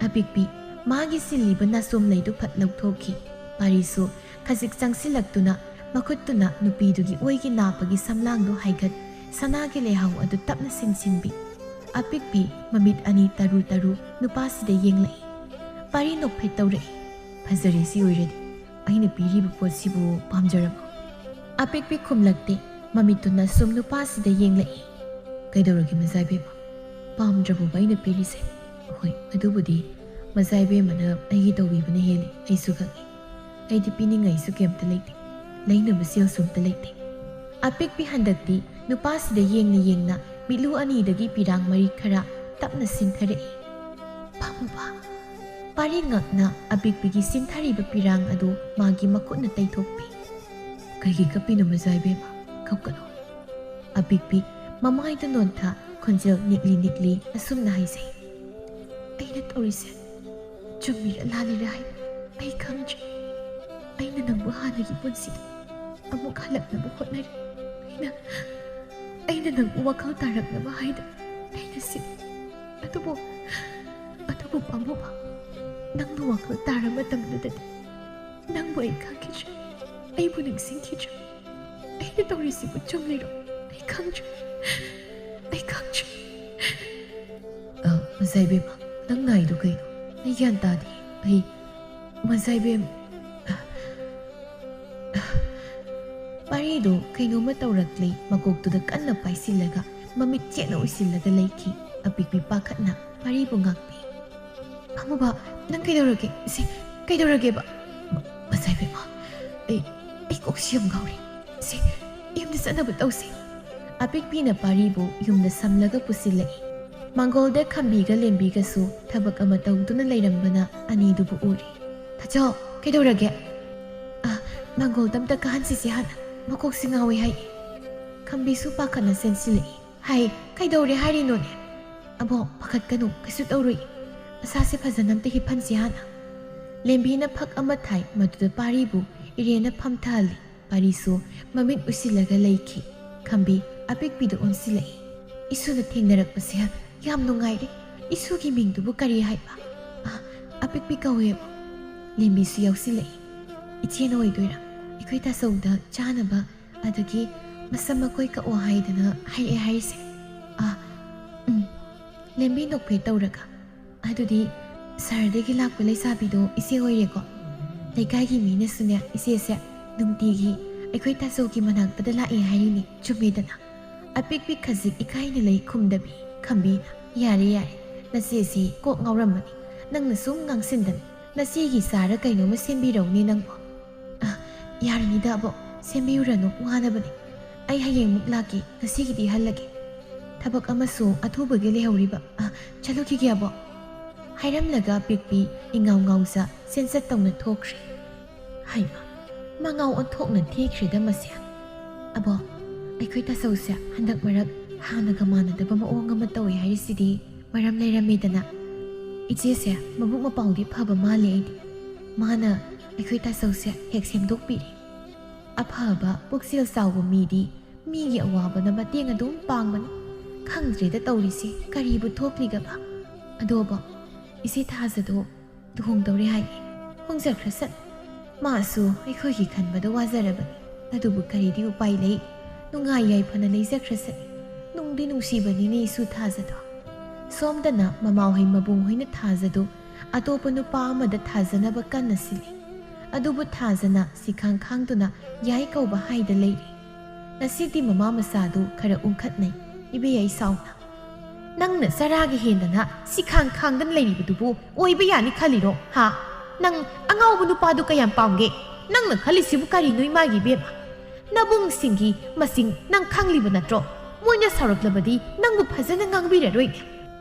ꯑꯄꯤꯛꯄꯤ ꯃꯥꯒꯤ ꯁꯤꯜꯂꯤꯕ ꯅꯥꯆꯣꯝ ꯂꯩꯗꯨ ꯐꯠ ꯂꯧꯊꯣꯛꯈꯤ꯫ ꯄꯥꯔꯤꯁꯨ ꯈꯖꯤꯛ ꯆꯪꯁꯤꯜꯂꯛꯇꯨꯅ ꯃꯈꯨꯠꯇꯨꯅ ꯅꯨꯄꯤꯗꯨꯒꯤ ꯑꯣꯏꯒꯤ ꯅꯥꯞꯄꯒꯤ ꯁꯝꯂꯥꯡꯗꯨ ꯍꯥꯏꯒꯠ ꯁꯅꯥꯒꯤ ꯂꯩꯍꯥꯎ ꯑꯗꯨ ꯇꯞꯅ ꯁꯤꯟꯁꯤꯟꯕꯤ꯫ ꯑꯄꯤꯛꯄꯤ ꯃꯃꯤꯠ ꯑꯅꯤ ꯇꯔꯨ ꯇꯔꯨ ꯅꯨꯄꯥꯁꯤꯗ ꯌꯦꯡꯂꯛꯏ꯫ ꯄꯥꯔꯤ ꯅꯣꯛꯐꯦꯠ ꯇꯧꯔꯛꯏ꯫ "ꯐꯖꯔꯦ, ꯁꯤ ꯑꯣꯏꯔꯗꯤ꯫ ꯑꯩꯅ ꯄꯤꯔꯤꯕ ꯄꯣꯠꯁꯤꯕꯨ ꯄꯥꯝꯖꯔꯕꯣ?" ꯑꯄꯤꯛꯄꯤ ꯈꯨꯝꯂꯛꯇꯦ꯫ ꯃꯃꯤꯠꯇꯨꯅ ꯁꯨꯝ ꯅꯨꯄꯥꯁꯤꯗ ꯌꯦꯡꯂꯛꯏ꯫ "ꯀꯩꯗꯧꯔꯒꯦ ꯃꯖꯥ ꯏꯕꯦꯝꯃ? ꯄꯥꯝꯗ꯭ꯔꯕꯣꯕ ꯑꯩꯅ ꯄꯤꯔꯤꯁꯦ?" "ꯍꯣꯏ, ꯑꯗꯨꯕꯨꯗꯤ ꯃꯖꯥ ꯏꯕꯦꯝꯃꯅ ꯑꯩꯒꯤ ꯇꯧꯕꯤꯕꯅ ꯍꯦꯜꯂꯤ, ꯑꯩꯁꯨ ꯈꯪꯉꯤ꯫ ꯑꯩꯗꯤ ꯄꯤꯅꯤꯡꯉꯥꯏꯁꯨ ꯀꯩꯝꯇ ꯂꯩꯇꯦ, ꯂꯩꯅꯕ ꯁꯦꯜꯁꯨ ꯑꯝꯇ ꯂꯩꯇꯦ꯫" ꯑꯄꯤꯛꯄꯤ ꯍꯟꯗꯛꯇꯤ ꯅꯨꯄꯥꯁꯤꯗ ꯌꯦꯡꯅ ꯌꯦꯡꯅ ꯃꯤꯠꯂꯨ ꯑꯅꯤꯗꯒꯤ ꯄꯤꯔꯥꯡ ꯃꯔꯤ ꯈꯔ ꯇꯞꯅ ꯁꯤꯟꯊꯔꯛꯏ꯫ "ꯄꯥꯝꯃꯨꯕ!" ꯄꯥꯔꯤ ꯉꯛꯅ ꯑꯄꯤꯛꯄꯤꯒꯤ ꯁꯤꯟꯊꯔꯤꯕ ꯄꯤꯔꯥꯡ ꯑꯗꯨ ꯃꯥꯒꯤ ꯃꯈꯨꯠꯅ ꯇꯩꯊꯣꯛꯄꯤ꯫ "ꯀꯩꯒꯤ ꯀꯞꯄꯤꯅꯣ ꯃꯖꯥ ꯏꯕꯦꯝꯃ? ꯀꯞꯀꯅꯨ꯫" ꯑꯄꯤꯛꯄꯤ ꯃꯃꯥꯏꯗ ꯅꯣꯟꯊ ꯈꯣꯟꯖꯦꯜ ꯅꯤꯛꯂꯤ ꯅꯤꯛꯂꯤ ꯑꯁꯨꯝꯅ ꯍꯥꯏꯖꯩ꯫ "ꯑꯩꯅ ꯇꯧꯔꯤꯁꯦ ꯆꯨꯝꯃꯤꯔ ꯂꯥꯜꯂꯤꯔ ꯍꯥꯏꯕ ꯑꯩ ꯈꯪꯗ꯭ꯔꯦ꯫ ꯑꯩꯅ ꯅꯪꯕꯨ ꯍꯥꯟꯅꯒꯤ ꯄꯨꯟꯁꯤꯗ ꯑꯃꯨꯛ ꯍꯜꯂꯛꯅꯕ ꯍꯣꯠꯅꯔꯤ꯫ ꯑꯩꯅ, ꯑꯩꯅ ꯅꯪꯕꯨ ꯋꯥꯈꯜ ꯇꯥꯔꯛꯅꯕ ꯍꯥꯏꯗꯅ ꯑꯩꯅ ꯁꯤꯟ-, ꯑꯗꯨꯕꯨ, ꯑꯗꯨꯕꯨ ꯄꯥꯝꯃꯨꯕ, ꯅꯪꯅ ꯋꯥꯈꯜ ꯇꯥꯔ ꯃꯇꯝꯗꯨꯗꯗꯤ ꯅꯪꯕꯨ ꯑꯩ ꯈꯪꯈꯤꯗ꯭ꯔꯦ, ꯑꯩꯕꯨ ꯅꯤꯡꯁꯤꯡꯈꯤꯗ꯭ꯔꯦ꯫ ꯑꯩꯅ ꯇꯧꯔꯤꯁꯤꯕꯨ ꯆꯨꯝꯂꯤꯔꯣ? ꯑꯩ ꯈꯪꯗ꯭ꯔꯦ, ꯑꯩ ꯈꯪꯗ꯭ꯔꯦ꯫" "ꯑ, ꯃꯖꯥ ꯏꯕꯦꯝꯃ, ꯅꯪ ꯅꯥꯏꯗꯣ ꯀꯩꯅꯣ? ꯑꯩ ꯒ꯭ꯌꯥꯟ ꯇꯥꯗꯦ꯫ ꯑꯩ, ꯃꯖꯥ ꯏꯕꯦꯝ-, ꯄꯥꯔꯤꯗꯣ ꯀꯩꯅꯣꯝꯃ ꯇꯧꯔꯛꯂꯦ, ꯃꯀꯣꯛꯇꯨꯗ ꯀꯟꯅ ꯄꯥꯏꯁꯤꯜꯂꯒ ꯃꯃꯤꯠ ꯆꯦꯠꯅ ꯎꯏꯁꯤꯜꯂꯒ ꯂꯩꯈꯤ꯫ ꯑꯄꯤꯛꯄꯤ ꯄꯥꯈꯠꯅ ꯄꯥꯔꯤꯕꯨ ꯉꯥꯛꯄꯤ꯫ "ꯄꯥꯝꯃꯨꯕ, ꯅꯪ ꯀꯩꯗꯧꯔꯒꯦ? ꯁꯤ ꯀꯩꯗꯧꯔꯒꯦꯕ? ꯃ-, ꯃꯖꯥ ꯏꯕꯦꯝꯃ, ꯑꯩ, ꯑꯩ ꯀꯣꯛꯁꯤ ꯌꯥꯝ ꯉꯥꯎꯔꯦ꯫ ꯁꯤ ꯌꯨꯝꯗ ꯆꯠꯅꯕ ꯇꯧꯁꯤ꯫" ꯑꯄꯤꯛꯄꯤꯅ ꯄꯥꯔꯤꯕꯨ ꯌꯨꯝꯗ ꯁꯝꯂꯒ ꯄꯨꯁꯤꯜꯂꯛꯏ꯫ ꯃꯥꯡꯒꯣꯜꯗ ꯈꯝꯕꯤꯒ ꯂꯦꯝꯕꯤꯒꯁꯨ ꯊꯕꯛ ꯑꯃ ꯇꯧꯗꯨꯅ ꯂꯩꯔꯝꯕꯅ ꯑꯅꯤꯗꯨꯕꯨ ꯎꯔꯤ꯫ "ꯊꯥꯖꯧ, ꯀꯩꯗꯧꯔꯒꯦ?" "ꯑ, ꯃꯥꯡꯒꯣꯜꯗ ꯑꯝꯇ ꯀꯥꯍꯟꯁꯤꯁꯦ ꯍꯥꯟꯅ, ꯃꯀꯣꯛꯁꯤ ꯉꯥꯎꯋꯦ ꯍꯥꯏ꯫" ꯈꯝꯕꯤꯁꯨ ꯄꯥꯈꯠꯅ ꯆꯦꯟꯁꯤꯜꯂꯛꯏ꯫ "ꯍꯥꯏ, ꯀꯩꯗꯧꯔꯦ ꯍꯥꯏꯔꯤꯅꯣꯅꯦ?" "ꯑꯕꯣꯛ, ꯄꯥꯈꯠꯀꯅꯨ, ꯀꯩꯁꯨ ꯇꯧꯔꯣꯏ꯫ ꯃꯁꯥꯁꯦ ꯐꯖꯅ ꯑꯝꯇ ꯍꯤꯞꯍꯟꯁꯤ ꯍꯥꯟꯅ꯫" ꯂꯦꯝꯕꯤꯅ ꯐꯛ ꯑꯃ ꯊꯥꯏ, ꯃꯗꯨꯗ ꯄꯥꯔꯤꯕꯨ ꯏꯔꯦꯟꯅ ꯐꯝꯊꯍꯜꯂꯤ꯫ ꯄꯥꯔꯤꯁꯨ ꯃꯃꯤꯠ ꯎꯏꯁꯤꯜꯂꯒ ꯂꯩꯈꯤ꯫ ꯈꯝꯕꯤ ꯑꯄꯤꯛꯄꯤꯗ ꯑꯣꯟꯁꯤꯜꯂꯛꯏ꯫ "ꯏꯁꯨꯅ ꯊꯦꯡꯅꯔꯛꯄꯁꯦ ꯌꯥꯝ ꯅꯨꯡꯉꯥꯏꯔꯦ꯫ ꯏꯁꯨꯒꯤ ꯃꯤꯡꯗꯨꯕꯨ ꯀꯔꯤ ꯍꯥꯏꯕ?" "ꯑ, ꯑꯄꯤꯛꯄꯤ ꯀꯧꯋꯦꯕ꯫" ꯂꯦꯝꯕꯤꯁꯨ ꯌꯥꯎꯁꯤꯜꯂꯛꯏ꯫ "ꯏꯆꯦꯅ ꯑꯣꯏꯗꯣꯏꯔꯥ? ꯑꯩꯈꯣꯏ ꯇꯥꯆꯧꯗ ꯆꯥꯅꯕ ꯑꯗꯒꯤ ꯃꯁꯝ ꯃꯈꯣꯏ ꯀꯛꯑꯣ ꯍꯥꯏꯗꯅ ꯍꯥꯏꯔꯛꯑꯦ ꯍꯥꯏꯔꯤꯁꯦ?" "ꯑ, ꯎꯝ꯫" ꯂꯦꯝꯕꯤ ꯅꯣꯛꯐꯦꯠ ꯇꯧꯔꯒ, "ꯑꯗꯨꯗꯤ ꯁꯍꯔꯗꯒꯤ ꯂꯥꯛꯄ ꯂꯩꯁꯥꯕꯤꯗꯣ ꯏꯆꯦ ꯑꯣꯏꯔꯦꯀꯣ? ꯂꯩꯀꯥꯏꯒꯤ ꯃꯤꯅꯁꯨꯅꯦ ꯏꯆꯦꯁꯦ ꯅꯨꯡꯇꯤꯒꯤ ꯑꯩꯈꯣꯏ ꯇꯥꯆꯧꯒꯤ ꯃꯅꯥꯛꯇꯗ ꯂꯥꯛꯑꯦ ꯍꯥꯏꯔꯤꯅꯦ, ꯆꯨꯝꯃꯦꯗꯅ?" ꯑꯄꯤꯛꯄꯤ ꯈꯖꯤꯛ ꯏꯀꯥꯏꯅ ꯂꯩ ꯈꯨꯝꯗꯕꯤ꯫ ꯈꯝꯕꯤꯅ, "ꯌꯥꯔꯦ, ꯌꯥꯔꯦ, ꯅꯆꯦꯁꯤ ꯀꯣꯛ ꯉꯥꯎꯔꯝꯃꯅꯤ꯫ ꯅꯪꯅ ꯁꯨꯝ ꯉꯥꯡꯁꯤꯟꯗꯅ꯫ ꯅꯆꯦꯒꯤ ꯆꯥꯔ ꯀꯩꯅꯣꯝꯃ ꯁꯦꯝꯕꯤꯔꯧꯅꯦ ꯅꯪꯕꯣ꯫ ꯑ, ꯌꯥꯔꯅꯤꯗ ꯑꯕꯣꯛ, ꯁꯦꯝꯕꯤꯔꯨꯔꯅꯨ, ꯋꯥꯅꯕꯅꯤ꯫ ꯑꯩ ꯍꯌꯦꯡꯃꯨꯛ ꯂꯥꯛꯀꯦ, ꯉꯁꯤꯒꯤꯗꯤ ꯍꯜꯂꯒꯦ꯫ ꯊꯕꯛ ꯑꯃꯁꯨ ꯑꯊꯨꯕꯒꯤ ꯂꯩꯍꯧꯔꯤꯕ꯫ ꯑ, ꯆꯠꯂꯨꯈꯤꯒꯦ ꯑꯕꯣꯛ"꯫ ꯍꯥꯏꯔꯝꯂꯒ ꯄꯤꯛꯄꯤ ꯏꯉꯥꯎ ꯉꯥꯎꯖ ꯁꯦꯟꯁꯠ ꯇꯧꯅ ꯊꯣꯛꯈ꯭ꯔꯦ꯫ ꯍꯩꯃꯥ, ꯃꯉꯥꯎ ꯑꯣꯟꯊꯣꯛꯅ ꯊꯤꯈ꯭ꯔꯦꯗ ꯃꯁꯦ꯫ ꯑꯕꯣꯛ, ꯑꯩꯈꯣꯏ ꯇꯥꯆꯧꯁꯦ ꯍꯟꯗꯛ ꯃꯔꯛ ꯍꯥꯟꯅꯒ ꯃꯥꯟꯅꯗꯕ ꯃꯑꯣꯡ ꯑꯃ ꯇꯧꯋꯦ ꯍꯥꯏꯔꯤꯁꯤꯗꯤ ꯃꯔꯝ ꯂꯩꯔꯝꯃꯦꯗꯅ꯫ ꯏꯆꯦꯁꯦ ꯃꯕꯨꯛ ꯃꯄꯥꯎꯗꯤ ꯐꯕ ꯃꯥꯜꯂꯦ ꯑꯩꯗꯤ꯫ ꯃꯥꯅ ꯑꯩꯈꯣꯏ ꯇꯥꯆꯧꯁꯦ ꯍꯦꯛ ꯁꯦꯝꯗꯣꯛꯄꯤꯔꯦ꯫ ꯑꯐꯕ ꯄꯨꯛꯆꯦꯜ ꯆꯥꯎꯕ ꯃꯤꯗꯤ ꯃꯤꯒꯤ ꯑꯋꯥꯕꯗ ꯃꯇꯦꯡ ꯑꯗꯨꯝ ꯄꯥꯡꯕꯅꯤ꯫ ꯈꯪꯗ꯭ꯔꯦꯗ ꯇꯧꯔꯤꯁꯦ, ꯀꯔꯤꯕꯨ ꯊꯣꯛꯂꯤꯒꯕ? ꯑꯗꯣꯕꯣ, ꯏꯆꯦ ꯊꯥꯖꯗꯣ ꯂꯨꯍꯣꯡꯗꯧꯔꯦ ꯍꯥꯏꯌꯦ꯫ ꯍꯣꯡꯖꯈ꯭ꯔꯁꯅꯨ꯫ ꯃꯥꯁꯨ ꯑꯩꯈꯣꯏꯒꯤ ꯈꯟꯕꯗ ꯋꯥꯖꯔꯕꯅꯤ꯫ ꯑꯗꯨꯕꯨ ꯀꯔꯤꯗꯤ ꯎꯄꯥꯏ ꯂꯩ? ꯅꯨꯡꯉꯥꯏ ꯌꯥꯏꯐꯅ ꯂꯩꯖꯈ꯭ꯔꯁꯅꯤ꯫ ꯅꯨꯡꯗꯤ ꯅꯨꯡꯁꯤꯕꯅꯤꯅꯦ ꯏꯁꯨ ꯊꯥꯖꯗꯣ꯫ ꯁꯣꯝꯗꯅ ꯃꯃꯥꯍꯣꯏ ꯃꯕꯨꯡꯍꯣꯏꯅ ꯊꯥꯖꯗꯨ ꯑꯇꯣꯞꯄ ꯅꯨꯄꯥ ꯑꯃꯗ ꯊꯥꯖꯅꯕ ꯀꯟꯅ ꯁꯤꯜꯂꯤ꯫ ꯑꯗꯨꯕꯨ ꯊꯥꯖꯅ ꯁꯤꯈꯥꯡ ꯈꯥꯡꯗꯨꯅ ꯌꯥꯏ ꯀꯧꯕ ꯍꯥꯏꯗ ꯂꯩꯔꯤ꯫ ꯉꯁꯤꯗꯤ ꯃꯃꯥ ꯃꯆꯥꯗꯨ ꯈꯔ ꯎꯪꯈꯠꯅꯩ꯫ ꯏꯕꯦ ꯌꯥꯏꯁꯥꯎꯅ, "ꯅꯪꯅ ꯆꯔꯥꯒꯤ ꯍꯦꯟꯗꯅ ꯁꯤꯈꯥꯡ ꯈꯥꯡꯗꯅ ꯂꯩꯔꯤꯕꯗꯨꯕꯨ ꯑꯣꯏꯕ ꯌꯥꯅꯤ ꯈꯜꯂꯤꯔꯣ? ꯍꯥ? ꯅꯪ ꯑꯉꯥꯎꯕ ꯅꯨꯄꯥꯗꯨ ꯀꯌꯥꯝ ꯄꯥꯝꯒꯦ? ꯅꯪꯅ ꯈꯜꯂꯤꯁꯤꯕꯨ ꯀꯔꯤꯅꯣ ꯏꯃꯥꯒꯤ ꯏꯕꯦꯝꯃ? ꯅꯕꯨꯡꯁꯤꯡꯒꯤ ꯃꯁꯤꯡ ꯅꯪ ꯈꯪꯂꯤꯕ ꯅꯠꯇ꯭ꯔꯣ? ꯃꯣꯏꯅ ꯁꯥꯎꯔꯛꯂꯕꯗꯤ ꯅꯪꯕꯨ ꯐꯖꯅ ꯉꯥꯡꯕꯤꯔꯔꯣꯏꯅꯦ"꯫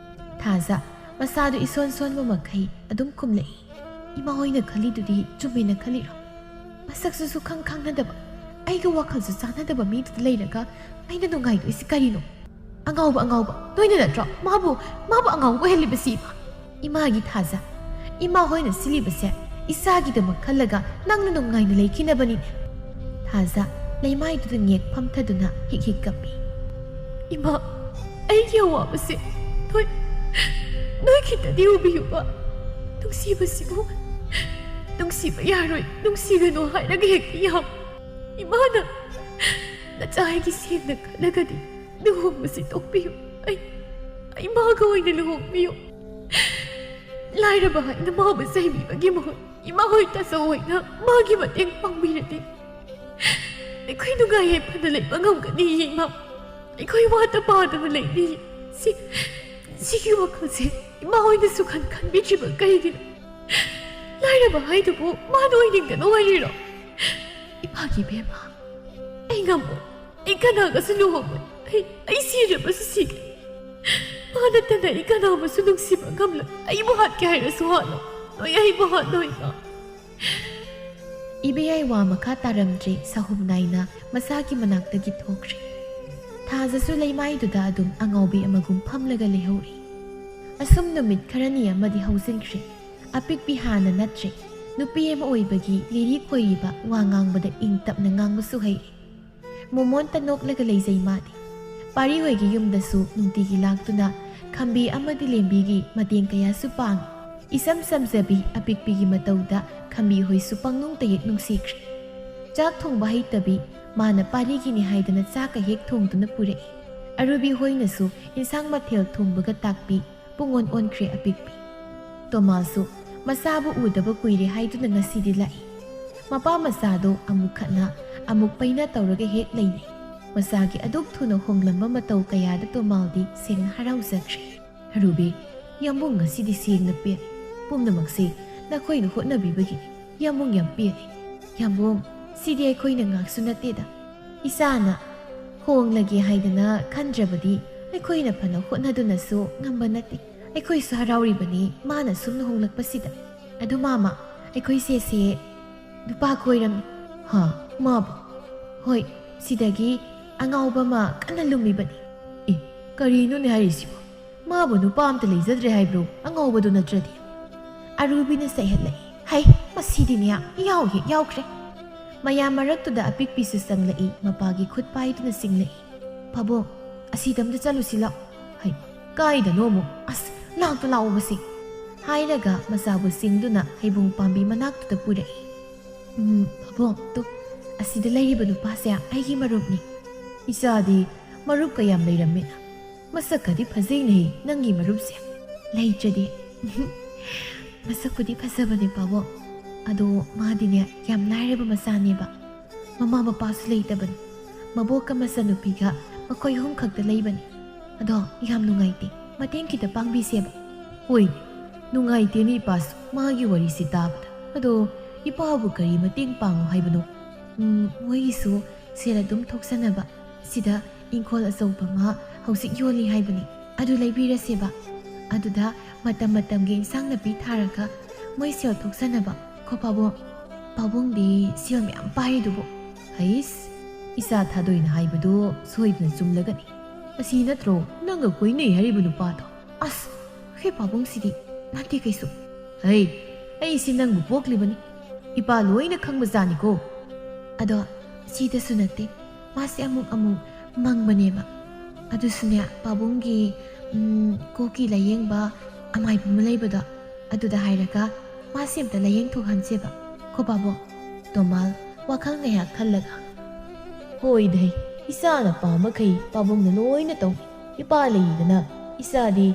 ꯊꯥꯖ ꯃꯁꯥꯗꯨ ꯏꯁꯣꯟ ꯁꯣꯟꯕ ꯃꯈꯩ ꯑꯗꯨꯝ ꯈꯨꯝꯂꯛꯏ꯫ "ꯏꯃꯥ ꯍꯣꯏꯅ ꯈꯜꯂꯤꯗꯨꯗꯤ ꯆꯨꯝꯃꯦꯅ ꯈꯜꯂꯤꯔꯣ? ꯃꯁꯛꯁꯨ ꯁꯨꯈꯪ ꯈꯪꯅꯗꯕ, ꯑꯩꯒ ꯋꯥꯈꯜꯁꯨ ꯆꯥꯟꯅꯗꯕ ꯃꯤꯗꯨꯗ ꯂꯩꯔꯒ ꯑꯩꯅ ꯅꯨꯡꯉꯥꯏꯗꯣꯏꯁꯤ ꯀꯔꯤꯅꯣ? ꯑꯉꯥꯎꯕ, ꯑꯉꯥꯎꯕ, ꯅꯣꯏꯅ ꯅꯠꯇ꯭ꯔꯣ ꯃꯥꯕꯨ, ꯃꯥꯕꯨ ꯑꯉꯥꯎꯕ ꯑꯣꯏꯍꯜꯂꯤꯕꯁꯤ? ꯏꯃꯥ, ꯏꯃꯥꯒꯤ ꯊꯥꯖ, ꯏꯃꯥ ꯍꯣꯏꯅ ꯁꯤꯜꯂꯤꯕꯁꯦ ꯏꯆꯥꯒꯤꯗꯃꯛ ꯈꯜꯂꯒ ꯅꯪꯅ ꯅꯨꯡꯉꯥꯏꯅ ꯂꯩꯈꯤꯅꯕꯅꯤꯅꯦ"꯫ ꯊꯥꯖ ꯂꯩꯃꯥꯏꯗꯨꯗ ꯉꯦꯛ ꯐꯝꯊꯗꯨꯅ ꯍꯤꯛ ꯍꯤꯛ ꯀꯞꯄꯤ꯫ "ꯏꯃꯥ, ꯑꯩꯒꯤ ꯑꯋꯥꯕꯁꯦ ꯅꯣꯏ, ꯅꯣꯏ ꯈꯤꯇꯗꯤ ꯎꯕꯤꯌꯨꯕ꯫ ꯅꯨꯡꯁꯤꯕꯁꯤꯕꯨ ꯅꯨꯡꯁꯤꯕ ꯌꯥꯔꯣꯏ, ꯅꯨꯡꯁꯤꯒꯅꯨ ꯍꯥꯏꯔꯒ ꯍꯦꯛꯇ ꯌꯥꯝ꯫ ꯏꯃꯥꯅ ꯅꯆꯥ ꯑꯩꯒꯤ ꯁꯦꯡꯅ ꯈꯜꯂꯒꯗꯤ ꯂꯨꯍꯣꯡꯕꯁꯤ ꯇꯣꯛꯄꯤꯌꯨ꯫ ꯑꯩ, ꯏꯃꯥꯒ ꯑꯣꯏꯅ ꯂꯨꯍꯣꯡꯕꯤꯌꯨ꯫ ꯂꯥꯏꯔꯕ ꯍꯥꯏꯅ ꯃꯥꯕꯨ ꯆꯩꯕꯤꯕꯒꯤ ꯃꯍꯨꯠ ꯏꯃꯥ ꯍꯣꯏ ꯇꯥꯆꯧ ꯍꯣꯏꯅ ꯃꯥꯒꯤ ꯃꯇꯦꯡ ꯄꯥꯡꯕꯤꯔꯗꯤ ꯑꯩꯈꯣꯏ ꯅꯨꯡꯉꯥꯏ ꯌꯥꯏꯐꯅ ꯂꯩꯕ ꯉꯝꯒꯅꯤ, ꯏꯃꯥ"꯫ ꯑꯩꯈꯣꯏ ꯋꯥꯠꯇ ꯄꯥꯗꯕ ꯂꯩꯇꯦ꯫ ꯁꯤ, ꯁꯤꯒꯤ ꯋꯥꯈꯜꯁꯦ ꯏꯃꯥ ꯍꯣꯏꯅꯁꯨ ꯈꯟ ꯈꯟꯕꯤꯗ꯭ꯔꯤꯕ ꯀꯩꯒꯤꯅꯣ? ꯂꯥꯏꯔꯕ ꯍꯥꯏꯗꯨꯕꯨ ꯃꯥꯅ ꯑꯣꯏꯅꯤꯡꯗꯅ ꯑꯣꯏꯔꯤꯔꯣ? ꯏꯃꯥꯒꯤ ꯏꯕꯦꯝꯃ, ꯑꯩ ꯉꯝꯃꯣꯏ꯫ ꯑꯩ ꯀꯅꯥꯒꯁꯨ ꯂꯨꯍꯣꯡꯉꯣꯏ꯫ ꯑꯩ, ꯑꯩ ꯁꯤꯔꯕꯁꯨ ꯁꯤꯒꯦ꯫ ꯃꯥ ꯅꯠꯇꯅ ꯑꯩ ꯀꯅꯥꯕꯨꯁꯨ ꯅꯨꯡꯁꯤꯕ ꯉꯝꯂꯣꯏ꯫ ꯑꯩꯕꯨ ꯍꯥꯠꯀꯦ ꯍꯥꯏꯔꯁꯨ ꯍꯥꯠꯂꯣ꯫ ꯅꯣꯏ ꯑꯩꯕꯨ ꯍꯥꯠꯂꯣ, ꯏꯃꯥ꯫ ꯏꯕꯦꯌꯥꯏ ꯋꯥ ꯃꯈꯥ ꯇꯥꯔꯝꯗ꯭ꯔꯦ꯫ ꯁꯥꯍꯨꯝ ꯅꯥꯏꯅ ꯃꯁꯥꯒꯤ ꯃꯅꯥꯛꯇꯒꯤ ꯊꯣꯛꯈ꯭ꯔꯦ꯫ ꯊꯥꯖꯁꯨ ꯂꯩꯃꯥꯏꯗꯨꯗ ꯑꯗꯨꯝ ꯑꯉꯥꯎꯕꯤ ꯑꯃꯒꯨꯝ ꯐꯝꯂꯒ ꯂꯩꯍꯧꯔꯤ꯫ ꯑꯁꯨꯝ ꯅꯨꯃꯤꯠ ꯈꯔꯅꯤ ꯑꯃꯗꯤ ꯍꯧꯖꯤꯟꯈ꯭ꯔꯦ꯫ ꯑꯄꯤꯛꯄꯤ ꯍꯥꯟꯅ ꯅꯠꯇ꯭ꯔꯦ꯫ ꯅꯨꯄꯤ ꯑꯃ ꯑꯣꯏꯕꯒꯤ ꯂꯤꯔꯤ ꯈꯣꯏꯔꯤꯕ, ꯋꯥ ꯉꯥꯡꯕꯗ ꯏꯪ ꯇꯞꯅ ꯉꯥꯡꯕꯁꯨ ꯍꯩꯔꯦ꯫ ꯃꯣꯃꯣꯟꯇ ꯅꯣꯛꯂꯒ ꯂꯩꯖꯩ ꯃꯥꯗꯤ꯫ ꯄꯥꯔꯤ ꯍꯣꯏꯒꯤ ꯌꯨꯝꯗꯁꯨ ꯅꯨꯡꯇꯤꯒꯤ ꯂꯥꯛꯇꯨꯅ ꯈꯝꯕꯤ ꯑꯃꯗꯤ ꯂꯦꯝꯕꯤꯒꯤ ꯃꯇꯦꯡ ꯀꯌꯥꯁꯨ ꯄꯥꯡꯏ꯫ ꯏꯁꯝ ꯁꯝꯖꯕꯤ ꯑꯄꯤꯛꯄꯤꯒꯤ ꯃꯇꯧꯗ ꯈꯝꯕꯤ ꯍꯣꯏꯁꯨ ꯄꯪꯅꯨꯡꯇ ꯍꯦꯛ ꯅꯨꯡꯁꯤꯈ꯭ꯔꯦ꯫ ꯆꯥꯛ ꯊꯣꯡꯕ ꯍꯩꯇꯕꯤ, ꯃꯥꯅ ꯄꯥꯔꯤꯒꯤꯅꯤ ꯍꯥꯏꯗꯅ ꯆꯥꯛꯀ ꯍꯦꯛ ꯊꯣꯡꯗꯨꯅ ꯄꯨꯔꯛꯏ꯫ ꯑꯔꯨꯕꯤ ꯍꯣꯏꯅꯁꯨ ꯏꯟꯁꯥꯡ ꯃꯊꯦꯜ ꯊꯣꯡꯕꯒ ꯇꯥꯛꯄꯤ꯫ ꯄꯨꯡꯑꯣꯟ ꯑꯣꯟꯈ꯭ꯔꯦ ꯑꯄꯤꯛꯄꯤ꯫ ꯇꯣꯃꯥꯁꯁꯨ ꯃꯆꯥꯕꯨ ꯎꯗꯕ ꯀꯨꯏꯔꯦ ꯍꯥꯏꯗꯨꯅ ꯉꯁꯤꯗꯤ ꯂꯥꯛꯏ꯫ ꯃꯄꯥ ꯃꯆꯥꯗꯣ ꯑꯃꯨꯛ ꯈꯠꯅ, ꯑꯃꯨꯛ ꯄꯩꯅ ꯇꯧꯔꯒ ꯍꯦꯛ ꯂꯩꯅꯩ꯫ ꯃꯆꯥꯒꯤ ꯑꯗꯨꯛ ꯊꯨꯅ ꯍꯣꯡꯂꯝꯕ ꯃꯇꯧ ꯀꯌꯥꯗ ꯇꯣꯃꯥꯜꯗꯤ ꯁꯦꯡꯅ ꯍꯔꯥꯎꯖꯈ꯭ꯔꯦ꯫ ꯑꯔꯨꯕꯤ, ꯌꯥꯝꯕꯨꯡ ꯉꯁꯤꯗꯤ ꯁꯦꯡꯅ ꯄꯦꯜꯂꯦ꯫ ꯄꯨꯝꯅꯃꯛꯁꯦ ꯅꯈꯣꯏꯅ ꯍꯣꯠꯅꯕꯤꯕꯒꯤꯅꯤ꯫ ꯌꯥꯝꯕꯨꯡ ꯌꯥꯝ ꯄꯦꯜꯂꯦ꯫ ꯌꯥꯝꯕꯨꯡ, ꯁꯤꯗꯤ ꯑꯩꯈꯣꯏꯅ ꯉꯥꯛꯁꯨ ꯅꯠꯇꯦꯗ꯫ ꯏꯆꯥꯅ ꯍꯣꯡꯂꯒꯦ ꯍꯥꯏꯗꯅ ꯈꯟꯗ꯭ꯔꯕꯗꯤ ꯑꯩꯈꯣꯏꯅ ꯐꯅ ꯍꯣꯠꯅꯗꯨꯅꯁꯨ ꯉꯝꯕ ꯅꯠꯇꯦ꯫ ꯑꯩꯈꯣꯏꯁꯨ ꯍꯔꯥꯎꯔꯤꯕꯅꯤ ꯃꯥꯅ ꯁꯨꯝ ꯂꯨꯍꯣꯡꯂꯛꯄꯁꯤꯗ꯫ ꯑꯗꯨ ꯃꯥꯃ, ꯑꯩꯈꯣꯏ ꯁꯦꯁꯦ ꯅꯨꯄꯥ ꯀꯣꯏꯔꯝꯃꯤ꯫ ꯍꯥ? ꯃꯥꯕꯨ? ꯍꯣꯏ, ꯁꯤꯗꯒꯤ ꯑꯉꯥꯎꯕ ꯑꯃ ꯀꯟꯅ ꯂꯨꯝꯃꯤꯕꯅꯤ꯫ ꯑꯦ, ꯀꯔꯤꯅꯣꯅꯦ ꯍꯥꯏꯔꯤꯁꯤꯕꯣ? ꯃꯥꯕꯨ ꯅꯨꯄꯥ ꯑꯝꯇ ꯂꯩꯖꯗ꯭ꯔꯦ ꯍꯥꯏꯕ꯭ꯔꯣ? ꯑꯉꯥꯎꯕꯗꯨ ꯅꯠꯇ꯭ꯔꯗꯤ꯫ ꯑꯔꯨꯕꯤꯅ ꯆꯩꯍꯠꯂꯛꯏ꯫ ꯍꯩ, ꯃꯁꯤꯗꯤꯅꯦ, ꯏꯌꯥꯎ ꯍꯦꯛ ꯌꯥꯎꯈ꯭ꯔꯦ꯫ ꯃꯌꯥꯝ ꯃꯔꯛꯇꯨꯗ ꯑꯄꯤꯛꯄꯤꯁꯨ ꯆꯪꯂꯛꯏ, ꯃꯄꯥꯒꯤ ꯈꯨꯠ ꯄꯥꯏꯗꯨꯅ ꯆꯤꯡꯂꯛꯏ꯫ "ꯄꯥꯕꯨꯡ, ꯑꯁꯤꯗ ꯑꯝꯇ ꯆꯠꯂꯨꯁꯤ ꯂꯥꯛꯑꯣ꯫" "ꯍꯩ, ꯀꯥꯏꯗꯅꯣ ꯑꯃꯨꯛ? ꯑꯁ, ꯂꯥꯛꯇ ꯂꯥꯛꯑꯣꯕꯁꯦ꯫" ꯍꯥꯏꯔꯒ ꯃꯆꯥꯕꯨ ꯆꯤꯡꯗꯨꯅ ꯍꯩꯕꯣꯡ ꯄꯥꯝꯕꯤ ꯃꯅꯥꯛꯇꯨꯗ ꯄꯨꯔꯛꯏ꯫ "ꯎꯝ, ꯄꯥꯕꯨꯡ, ꯇꯨ, ꯑꯁꯤꯗ ꯂꯩꯔꯤꯕ ꯅꯨꯄꯥꯁꯦ ꯑꯩꯒꯤ ꯃꯔꯨꯞꯅꯤ꯫" "ꯏꯆꯥꯗꯤ ꯃꯔꯨꯞ ꯀꯌꯥꯝ ꯂꯩꯔꯝꯃꯦꯅ? ꯃꯁꯛꯀꯗꯤ ꯐꯖꯩꯅꯦꯍꯦ ꯅꯪꯒꯤ ꯃꯔꯨꯞꯁꯦ꯫" "ꯂꯩꯇ꯭ꯔꯗꯤ꯫" "ꯃꯁꯛꯄꯨꯗꯤ ꯐꯖꯕꯅꯦ ꯄꯥꯕꯨꯡ, ꯑꯗꯣ ꯃꯥꯗꯤꯅꯦ ꯌꯥꯝ ꯂꯥꯏꯔꯕ ꯃꯆꯥꯅꯦꯕ꯫ ꯃꯃꯥ ꯃꯄꯥꯁꯨ ꯂꯩꯇꯕꯅꯤ꯫ ꯃꯕꯣꯛꯀ ꯃꯆꯥꯅꯨꯄꯤꯒ ꯑꯩꯈꯣꯏ ꯑꯍꯨꯝ ꯈꯛꯇ ꯂꯩꯕꯅꯤ꯫ ꯑꯗꯣ ꯌꯥꯝ ꯅꯨꯡꯉꯥꯏꯇꯦ, ꯃꯇꯦꯡ ꯈꯤꯇ ꯄꯥꯡꯕꯤꯁꯦꯕ꯫ ꯍꯣꯏ, ꯅꯨꯡꯉꯥꯏꯇꯦꯅꯦ ꯏꯄꯥꯁꯨ ꯃꯥꯒꯤ ꯋꯥꯔꯤꯁꯤ ꯇꯥꯕꯗ꯫ ꯑꯗꯣ ꯏꯄꯥꯕꯨ ꯀꯔꯤ ꯃꯇꯦꯡ ꯄꯥꯡꯉꯨ ꯍꯥꯏꯕꯅꯣ? ꯎꯝ, ꯃꯣꯏꯒꯤꯁꯨ ꯁꯦꯜ ꯑꯗꯨꯝ ꯊꯣꯛꯆꯅꯕ ꯁꯤꯗ ꯏꯪꯈꯣꯜ ꯑꯆꯧꯕ ꯑꯃ ꯍꯧꯖꯤꯛ ꯌꯣꯜꯂꯤ ꯍꯥꯏꯕꯅꯤ, ꯑꯗꯨ ꯂꯩꯕꯤꯔꯁꯦꯕ꯫ ꯑꯗꯨꯗ ꯃꯇꯝ ꯃꯇꯝꯒꯤ ꯏꯟꯁꯥꯡ ꯅꯥꯄꯤ ꯊꯥꯔꯒ ꯃꯣꯏ ꯁꯦꯜ ꯊꯣꯛꯆꯅꯕ꯫ ꯈꯣ ꯄꯥꯕꯨꯡ, ꯄꯥꯕꯨꯡꯗꯤ ꯁꯦꯜ ꯃꯌꯥꯝ ꯄꯥꯏꯔꯤꯗꯨꯕꯨ꯫ ꯍꯩꯁ, ꯏꯆꯥ ꯊꯥꯗꯣꯏꯅ ꯍꯥꯏꯕꯗꯨ ꯁꯣꯏꯗꯅ ꯆꯨꯝꯂꯒꯅꯤ꯫ ꯑꯁꯤ ꯅꯠꯇ꯭ꯔꯣ ꯅꯪꯒ ꯀꯣꯏꯅꯩ ꯍꯥꯏꯔꯤꯕ ꯅꯨꯄꯥꯗꯣ? ꯑꯁ, ꯈꯣꯏ ꯄꯥꯕꯨꯡꯁꯤꯗꯤ ꯅꯠꯇꯦ ꯀꯩꯁꯨ꯫ ꯍꯩ, ꯑꯩꯁꯤ ꯅꯪꯕꯨ ꯄꯣꯛꯂꯤꯕꯅꯤ, ꯏꯄꯥ ꯂꯣꯏꯅ ꯈꯪꯕꯖꯥꯠꯅꯤꯀꯣ꯫ ꯑꯗꯣ ꯁꯤꯗꯁꯨ ꯅꯠꯇꯦ, ꯃꯥꯁꯦ ꯑꯃꯨꯛ ꯑꯃꯨꯛ ꯃꯪꯕꯅꯦꯕ꯫ ꯑꯗꯨꯁꯨꯅꯦ, ꯄꯥꯕꯨꯡꯒꯤ, ꯎꯝ, ꯀꯣꯛꯀꯤ ꯂꯥꯌꯦꯡꯕ ꯑꯃꯥꯏꯕ ꯑꯃ ꯂꯩꯕꯗꯣ, ꯑꯗꯨꯗ ꯍꯥꯏꯔꯒ ꯃꯥꯁꯦ ꯑꯝꯇ ꯂꯥꯌꯦꯡꯊꯣꯛꯍꯟꯁꯦꯕ꯫ ꯈꯣ ꯄꯥꯕꯨꯡ, ꯇꯣꯃꯥꯜ ꯋꯥꯈꯜ ꯉꯥꯏꯍꯥꯛ ꯈꯜꯂꯒ, ꯍꯣꯏꯗꯍꯦ, ꯏꯆꯥꯅ ꯄꯥꯝꯕꯈꯩ ꯄꯥꯕꯨꯡꯅ ꯂꯣꯏꯅ ꯇꯧꯏ꯫ ꯏꯄꯥ ꯂꯩꯔꯤꯗꯅ ꯏꯆꯥꯗꯤ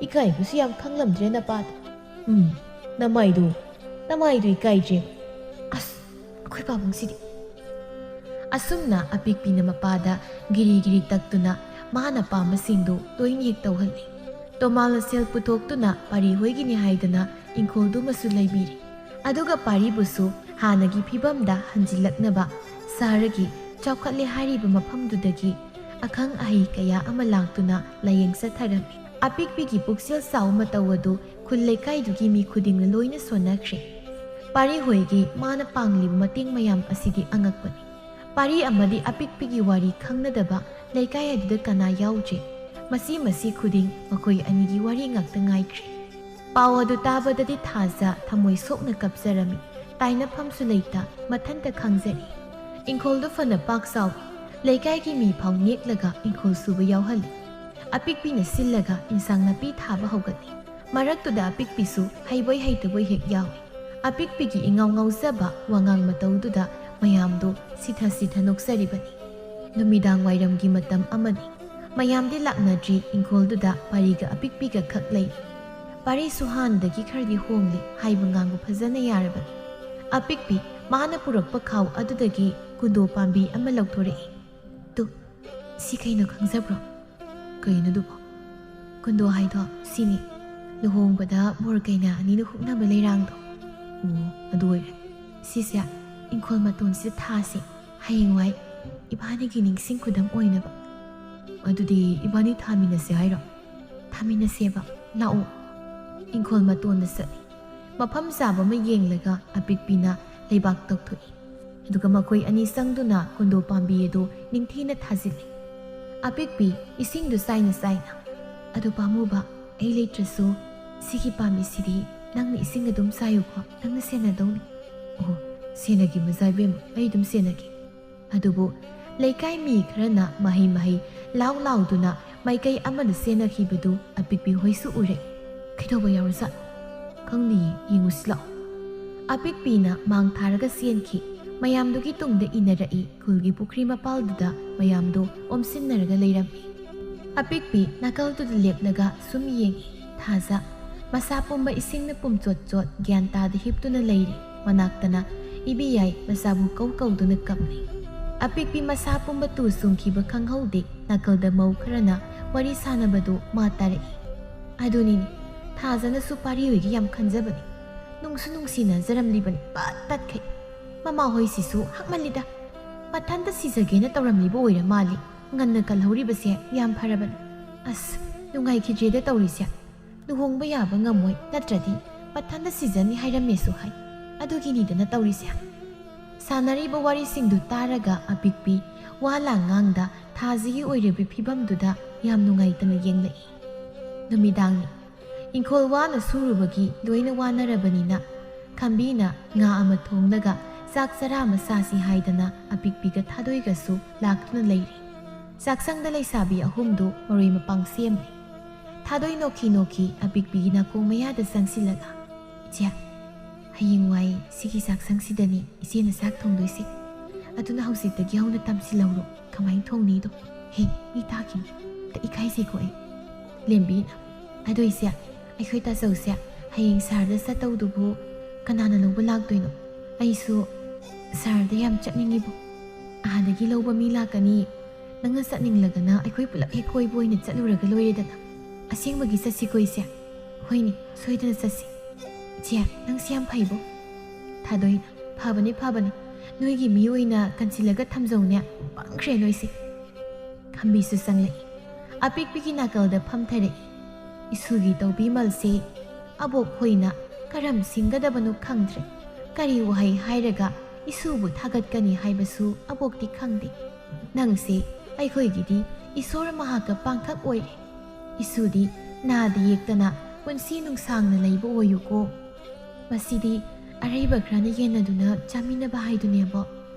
ꯏꯀꯥꯏꯕꯁꯨ ꯌꯥꯝ ꯈꯪꯂꯝꯗ꯭ꯔꯦ ꯅꯄꯥꯗ꯫ ꯎꯝ, ꯅꯃꯥꯏꯗꯨ, ꯅꯃꯥꯏꯗꯨ ꯏꯀꯥꯏꯗ꯭ꯔꯦ꯫ ꯑꯁ, ꯑꯩꯈꯣꯏ ꯄꯥꯕꯨꯡꯁꯤꯗꯤ꯫ ꯑꯁꯨꯝꯅ ꯑꯄꯤꯛꯄꯤꯅ ꯃꯄꯥꯗ ꯒꯤꯔꯤ ꯒꯤꯔꯤ ꯇꯛꯇꯨꯅ ꯃꯥꯅ ꯄꯥꯝꯕꯁꯤꯡꯗꯨ ꯂꯣꯏꯅ ꯍꯦꯛ ꯇꯧꯍꯜꯂꯤ꯫ ꯇꯣꯃꯥꯜꯅ ꯁꯦꯜ ꯄꯨꯊꯣꯛꯇꯨꯅ ꯄꯥꯔꯤ ꯍꯣꯏꯒꯤꯅꯤ ꯍꯥꯏꯗꯨꯅ ꯏꯪꯈꯣꯜꯗꯨꯃꯁꯨ ꯂꯩꯕꯤꯔꯤ꯫ ꯑꯗꯨꯒ ꯄꯥꯔꯤꯕꯨꯁꯨ ꯍꯥꯟꯅꯒꯤ ꯐꯤꯕꯝꯗ ꯍꯟꯖꯤꯜꯂꯛꯅꯕ ꯁꯍꯔꯒꯤ ꯆꯥꯎꯈꯠꯂꯦ ꯍꯥꯏꯔꯤꯕ ꯃꯐꯝꯗꯨꯗꯒꯤ ꯑꯈꯪ ꯑꯍꯩ ꯀꯌꯥ ꯑꯃ ꯂꯥꯛꯇꯨꯅ ꯂꯥꯌꯦꯡ ꯆꯠꯊꯔꯝꯃꯤ꯫ ꯑꯄꯤꯛꯄꯤꯒꯤ ꯄꯨꯛꯆꯦꯜ ꯆꯥꯎ ꯃꯇꯧ ꯑꯗꯨ ꯈꯨꯜ ꯂꯩꯀꯥꯏꯗꯨꯒꯤ ꯃꯤ ꯈꯨꯗꯤꯡꯅ ꯂꯣꯏꯅ ꯁꯣꯟꯅꯈ꯭ꯔꯦ꯫ ꯄꯥꯔꯤ ꯍꯣꯏꯒꯤ ꯃꯥꯅ ꯄꯥꯡꯂꯤꯕ ꯃꯇꯦꯡ ꯃꯌꯥꯝ ꯑꯁꯤꯗꯤ ꯑꯉꯛꯄꯅꯤ꯫ ꯄꯥꯔꯤ ꯑꯃꯗꯤ ꯑꯄꯤꯛꯄꯤꯒꯤ ꯋꯥꯔꯤ ꯈꯪꯅꯗꯕ ꯂꯩꯀꯥꯏ ꯑꯗꯨꯗ ꯀꯅꯥ ꯌꯥꯎꯗ꯭ꯔꯦ꯫ ꯃꯁꯤ ꯃꯁꯤ ꯈꯨꯗꯤꯡ ꯃꯈꯣꯏ ꯑꯅꯤꯒꯤ ꯋꯥꯔꯤ ꯉꯥꯛꯇ ꯉꯥꯏꯈ꯭ꯔꯦ꯫ ꯄꯥꯎ ꯑꯗꯨ ꯇꯥꯕꯗꯗꯤ ꯊꯥꯖ ꯊꯃꯣꯏ ꯁꯣꯛꯅ ꯀꯞꯆꯔꯝꯃꯤ꯫ ꯇꯥꯏꯅꯐꯝꯁꯨ ꯂꯩꯇ, ꯃꯊꯟꯇ ꯈꯪꯖꯔꯤ꯫ ꯏꯪꯈꯣꯜꯗꯨ ꯐꯅ ꯄꯥꯛ ꯆꯥꯎꯏ꯫ ꯂꯩꯀꯥꯏꯒꯤ ꯃꯤ ꯐꯥꯎ ꯅꯦꯛꯂꯒ ꯏꯪꯈꯣꯜ ꯁꯨꯕ ꯌꯥꯎꯍꯜꯂꯤ꯫ ꯑꯄꯤꯛꯄꯤꯅ ꯁꯤꯜꯂꯒ ꯏꯟꯁꯥꯡ ꯅꯥꯄꯤ ꯊꯥꯕ ꯍꯧꯒꯠꯂꯤ꯫ ꯃꯔꯛꯇꯨꯗ ꯑꯄꯤꯛꯄꯤꯁꯨ ꯍꯩꯕꯣꯏ ꯍꯩꯇꯕꯣꯏ ꯍꯦꯛ ꯌꯥꯎꯏ꯫ ꯑꯄꯤꯛꯄꯤꯒꯤ ꯏꯉꯥꯎ ꯉꯥꯎꯖꯕ ꯋꯥꯉꯥꯡ ꯃꯇꯧꯗꯨꯗ ꯃꯌꯥꯝꯗꯨ ꯁꯤꯊ ꯁꯤꯊ ꯅꯣꯛꯆꯔꯤꯕꯅꯤ꯫ ꯅꯨꯃꯤꯗꯥꯡ ꯋꯥꯏꯔꯝꯒꯤ ꯃꯇꯝ ꯑꯃꯅꯤ꯫ ꯃꯌꯥꯝꯗꯤ ꯂꯥꯛꯅꯗ꯭ꯔꯤ, ꯏꯪꯈꯣꯜꯗꯨꯗ ꯄꯥꯔꯤꯒ ꯑꯄꯤꯛꯄꯤꯒ ꯈꯛ ꯂꯩ꯫ ꯄꯥꯔꯤꯁꯨ ꯍꯥꯟꯅꯗꯒꯤ ꯈꯔꯗꯤ ꯍꯣꯡꯂꯤ, ꯍꯥꯏꯕ ꯉꯥꯡꯕ ꯐꯖꯅ ꯌꯥꯔꯕꯅꯤ꯫ ꯑꯄꯤꯛꯄꯤ ꯃꯥꯅ ꯄꯨꯔꯛꯄ ꯈꯥꯎ ꯑꯗꯨꯗꯒꯤ ꯀꯨꯟꯗꯣ ꯄꯥꯝꯕꯤ ꯑꯃ ꯂꯧꯊꯣꯔꯛꯏ꯫ ꯇꯨ, ꯁꯤ ꯀꯩꯅꯣ ꯈꯪꯖꯕ꯭ꯔꯣ? ꯀꯩꯅꯣꯗꯨꯕꯣ? ꯀꯨꯟꯗꯣ ꯍꯥꯏꯗꯣ ꯁꯤꯅꯤ꯫ ꯂꯨꯍꯣꯡꯕꯗ ꯕꯣꯔ ꯀꯩꯅꯥ ꯑꯅꯤꯅ ꯍꯨꯛꯅꯕ ꯂꯩꯔꯥꯡꯗꯣ꯫ ꯑꯣ, ꯑꯗꯨ ꯑꯣꯏꯔꯦ꯫ ꯁꯤꯁꯦ ꯏꯪꯈꯣꯜ ꯃꯇꯣꯟꯁꯤꯗ ꯊꯥꯁꯦ꯫ ꯍꯌꯦꯡꯋꯥꯏ ꯏꯕꯥꯅꯤꯒꯤ ꯅꯤꯡꯁꯤꯡ ꯈꯨꯗꯝ ꯑꯣꯏꯅꯕ꯫ ꯑꯗꯨꯗꯤ ꯏꯕꯥꯅꯤ ꯊꯥꯃꯤꯟꯅꯁꯦ ꯍꯥꯏꯔꯣ? ꯊꯥꯃꯤꯟꯅꯁꯦꯕ꯫ ꯂꯥꯛꯑꯣ꯫ ꯏꯪꯈꯣꯜ ꯃꯇꯣꯟꯗ ꯆꯠꯂꯤ꯫ ꯃꯐꯝ ꯆꯥꯕ ꯑꯃ ꯌꯦꯡꯂꯒ ꯑꯄꯤꯛꯄꯤꯅ ꯂꯩꯕꯥꯛ ꯇꯧꯊꯣꯛꯏ꯫ ꯑꯗꯨꯒ ꯃꯈꯣꯏ ꯑꯅꯤ ꯆꯪꯗꯨꯅ ꯀꯨꯟꯗꯣ ꯄꯥꯝꯕꯤ ꯑꯗꯨ ꯅꯤꯡꯊꯤꯅ ꯊꯥꯖꯤꯜꯂꯤ꯫ ꯑꯄꯤꯛꯄꯤ ꯏꯁꯤꯡꯗꯨ ꯆꯥꯏꯅ ꯆꯥꯏꯅ, "ꯑꯗꯨ ꯄꯥꯝꯃꯨꯕ, ꯑꯩ ꯂꯩꯇ꯭ꯔꯁꯨ ꯁꯤꯒꯤ ꯄꯥꯝꯕꯤꯁꯤꯗꯤ ꯅꯪꯅ ꯏꯁꯤꯡ ꯑꯗꯨꯝ ꯆꯥꯏꯌꯨꯀꯣ, ꯅꯪꯅ ꯁꯦꯟꯅꯗꯧꯅꯤ꯫" "ꯑꯣ, ꯁꯦꯟꯅꯒꯦ ꯃꯖꯥ ꯏꯕꯦꯝꯃ, ꯑꯩ ꯑꯗꯨꯝ ꯁꯦꯟꯅꯒꯦ꯫" ꯑꯗꯨꯕꯨ ꯂꯩꯀꯥꯏ ꯃꯤ ꯈꯔꯅ ꯃꯍꯩ ꯃꯍꯩ ꯂꯥꯎ ꯂꯥꯎꯗꯨꯅ ꯃꯥꯏꯀꯩ ꯑꯃꯗ ꯆꯦꯟꯅꯈꯤꯕꯗꯨ ꯑꯄꯤꯛꯄꯤ ꯍꯣꯏꯁꯨ ꯎꯔꯛꯏ꯫ "ꯀꯩꯗꯧꯕ ꯌꯥꯎꯔꯖꯥꯠꯅꯣ? ꯈꯪꯗꯤꯌꯦ, ꯌꯦꯡꯉꯨꯁꯤ ꯂꯥꯛꯑꯣ꯫" ꯑꯄꯤꯛꯄꯤꯅ ꯃꯥꯡ ꯊꯥꯔꯒ ꯆꯦꯟꯈꯤ꯫ ꯃꯌꯥꯝꯗꯨꯒꯤ ꯇꯨꯡꯗ ꯏꯟꯅꯔꯛꯏ ꯈꯨꯜꯒꯤ ꯄꯨꯈ꯭ꯔꯤ ꯃꯄꯥꯜꯗꯨꯗ ꯃꯌꯥꯝꯗꯨ ꯑꯣꯝꯁꯤꯟꯅꯔꯒ ꯂꯩꯔꯝꯃꯤ꯫ ꯑꯄꯤꯛꯄꯤ ꯅꯥꯀꯜꯗꯨꯗ ꯂꯦꯞꯂꯒ ꯁꯨꯝ ꯌꯦꯡꯏ꯫ ꯊꯥꯖ ꯃꯁꯥ ꯄꯨꯝꯕ ꯏꯁꯤꯡꯅ ꯄꯨꯝꯆꯣꯠ ꯆꯣꯠ ꯒ꯭ꯌꯥꯟ ꯇꯥꯗ ꯍꯤꯞꯇꯨꯅ ꯂꯩꯔꯤ꯫ ꯃꯅꯥꯛꯇꯅ ꯏꯕꯦꯌꯥꯏ ꯃꯆꯥꯕꯨ ꯀꯧ ꯀꯧꯗꯨꯅ ꯀꯞꯂꯤ꯫ ꯑꯄꯤꯛꯄꯤ ꯃꯁꯥ ꯄꯨꯝꯕ ꯇꯨ ꯆꯨꯡꯈꯤꯕ ꯈꯪꯍꯧꯗꯦ꯫ ꯅꯥꯀꯜꯗ ꯃꯧ ꯈꯔꯅ ꯋꯥꯔꯤ ꯁꯥꯟꯅꯕꯗꯨ ꯃꯥ ꯇꯥꯔꯛꯏ꯫ "ꯑꯗꯨꯅꯤꯅꯦ, ꯊꯥꯖꯅꯁꯨ ꯄꯥꯔꯤ ꯍꯣꯏꯒꯤ ꯌꯥꯝ ꯈꯟꯖꯕꯅꯤ꯫ ꯅꯨꯡꯁꯨ ꯅꯨꯡꯁꯤꯅꯖꯔꯝꯂꯤꯕꯅꯤ, ꯄꯠ ꯇꯠꯈꯩ꯫ ꯃꯃꯥ ꯍꯣꯏꯁꯤꯁꯨ ꯍꯛꯃꯜꯂꯤꯗ꯫ ꯃꯊꯟꯇ ꯁꯤꯖꯒꯦꯅ ꯇꯧꯔꯝꯂꯤꯕ ꯑꯣꯏꯔ ꯃꯥꯜꯂꯤ꯫ ꯉꯟꯅ ꯀꯜꯍꯧꯔꯤꯕꯁꯦ ꯌꯥꯝ ꯐꯔꯕꯅꯤ꯫ ꯑꯁ, ꯅꯨꯡꯉꯥꯏꯈꯤꯗ꯭ꯔꯦꯗ ꯇꯧꯔꯤꯁꯦ꯫ ꯂꯨꯍꯣꯡꯕ ꯌꯥꯕ ꯉꯝꯃꯣꯏ, ꯅꯠꯇ꯭ꯔꯗꯤ ꯃꯊꯟꯇ ꯁꯤꯖꯅꯤ ꯍꯥꯏꯔꯝꯃꯦꯁꯨ ꯍꯥꯏ꯫ ꯑꯗꯨꯒꯤꯅꯤꯗꯅ ꯇꯧꯔꯤꯁꯦ꯫" ꯁꯥꯟꯅꯔꯤꯕ ꯋꯥꯔꯤꯁꯤꯡꯗꯨ ꯇꯥꯔꯒ ꯑꯄꯤꯛꯄꯤ ꯋꯥ ꯂꯥꯡ ꯉꯥꯡꯗ ꯊꯥꯖꯒꯤ ꯑꯣꯏꯔꯤꯕ ꯐꯤꯕꯝꯗꯨꯗ ꯌꯥꯝ ꯅꯨꯡꯉꯥꯏꯇꯅ ꯌꯦꯡꯂꯛꯏ꯫ ꯅꯨꯃꯤꯗꯥꯡꯅꯤ꯫ ꯏꯪꯈꯣꯜ ꯋꯥꯅ ꯁꯨꯔꯨꯕꯒꯤ ꯂꯣꯏꯅ ꯋꯥꯅꯔꯕꯅꯤꯅ ꯈꯝꯕꯤꯅ ꯉꯥ ꯑꯃ ꯊꯣꯡꯂꯒ ꯆꯥꯛ ꯆꯔꯥ ꯑꯃ ꯆꯥꯁꯤ ꯍꯥꯏꯗꯅ ꯑꯄꯤꯛꯄꯤꯒ ꯊꯥꯗꯣꯏꯒꯁꯨ ꯂꯥꯛꯇꯨꯅ ꯂꯩꯔꯤ꯫ ꯆꯥꯛꯁꯪꯗ ꯂꯩꯁꯥꯕꯤ ꯑꯍꯨꯝꯗꯨ ꯃꯔꯣꯏ ꯃꯄꯥꯡ ꯁꯦꯝꯂꯤ꯫ ꯊꯥꯗꯣꯏ ꯅꯣꯛꯈꯤ ꯅꯣꯛꯈꯤ ꯑꯄꯤꯛꯄꯤꯒꯤ ꯅꯥꯀꯣꯡ ꯃꯌꯥꯗ ꯆꯪꯁꯤꯜꯂꯒ, "ꯏꯆꯦ, ꯍꯌꯦꯡꯋꯥꯏ ꯁꯤꯒꯤ ꯆꯥꯛꯁꯪꯁꯤꯗꯅꯤ ꯏꯆꯦꯅ ꯆꯥꯛ ꯊꯣꯡꯗꯣꯏꯁꯦ꯫ ꯑꯗꯨꯅ ꯍꯧꯖꯤꯛꯇꯒꯤ ꯍꯧꯅ ꯇꯝꯁꯤꯜꯍꯧꯔꯣ ꯀꯃꯥꯏꯅ ꯊꯣꯡꯅꯤꯗꯣ꯫" "ꯍꯦ, ꯃꯤ ꯇꯥꯈꯤꯅꯤ꯫ ꯑꯝꯇ ꯏꯀꯥꯏꯖꯩꯀꯣ ꯑꯩ꯫" ꯂꯦꯝꯕꯤꯅ, "ꯑꯗꯣ ꯏꯆꯦ, ꯑꯩꯈꯣꯏ ꯇꯥꯆꯧꯁꯦ ꯍꯌꯦꯡ ꯁꯍꯔꯗ ꯆꯠꯇꯧꯗꯨꯕꯨ ꯀꯅꯥꯅ ꯂꯧꯕ ꯂꯥꯛꯇꯣꯏꯅꯣ? ꯑꯩꯁꯨ ꯁꯍꯔꯗ ꯌꯥꯝ ꯆꯠꯅꯤꯡꯉꯤꯕꯣ꯫ ꯑꯥꯗꯒꯤ ꯂꯧꯕ ꯃꯤ ꯂꯥꯛꯀꯅꯤ꯫ ꯅꯪꯅ ꯆꯠꯅꯤꯡꯂꯒꯅ ꯑꯩꯈꯣꯏ ꯄꯨꯂꯞ ꯍꯦꯛ ꯀꯣꯏꯕ ꯑꯣꯏꯅ ꯆꯠꯂꯨꯔꯒ ꯂꯣꯏꯔꯦꯗꯅ꯫ ꯑꯁꯦꯡꯕꯒꯤ ꯆꯠꯁꯤꯀꯣ ꯏꯆꯦ? ꯍꯣꯏꯅꯦ, ꯁꯣꯏꯗꯅ ꯆꯠꯁꯤ꯫ ꯏꯆꯦ, ꯅꯪꯁꯦ ꯌꯥꯝ ꯐꯩꯕꯣ꯫ ꯊꯥꯗꯣꯏꯅ, "ꯐꯕꯅꯦ, ꯐꯕꯅꯦ꯫ ꯅꯣꯏꯒꯤ ꯃꯤ ꯑꯣꯏꯅ ꯀꯟꯁꯤꯜꯂꯒ ꯊꯝꯖꯧꯅꯦ꯫ ꯄꯪꯈ꯭ꯔꯦ ꯅꯣꯏꯁꯦ꯫" ꯈꯝꯕꯤꯁꯨ ꯆꯪꯂꯛꯏ꯫ ꯑꯄꯤꯛꯄꯤꯒꯤ ꯅꯥꯀꯜꯗ ꯐꯝꯊꯔꯛꯏ꯫ ꯏꯁꯨꯒꯤ ꯇꯧꯕꯤꯃꯜꯁꯦ ꯑꯕꯣꯛ ꯍꯣꯏꯅ ꯀꯔꯝ ꯁꯤꯡꯒꯗꯕꯅꯣ ꯈꯪꯗ꯭ꯔꯦ꯫ ꯀꯔꯤ ꯋꯥꯍꯩ ꯍꯥꯏꯔꯒ ꯏꯁꯨꯕꯨ ꯊꯥꯒꯠꯀꯅꯤ ꯍꯥꯏꯕꯁꯨ ꯑꯕꯣꯛꯇꯤ ꯈꯪꯗꯦ꯫ "ꯅꯪꯁꯦ ꯑꯩꯈꯣꯏꯒꯤꯗꯤ ꯏꯁꯣꯔ ꯃꯍꯥꯛꯀ ꯄꯥꯡꯈꯛ ꯑꯣꯏꯔꯦ꯫ ꯏꯁꯨꯗꯤ ꯅꯥꯗ ꯌꯦꯛꯇꯅ ꯄꯨꯟꯁꯤ ꯅꯨꯡꯁꯥꯡꯅ ꯂꯩꯕ ꯑꯣꯏꯌꯨꯀꯣ꯫" ꯃꯁꯤꯗꯤ ꯑꯔꯩꯕ ꯈꯔꯅ ꯌꯦꯟꯅꯗꯨꯅ ꯆꯥꯃꯤꯟꯅꯕ ꯍꯥꯏꯗꯨꯅꯦꯕꯣ꯫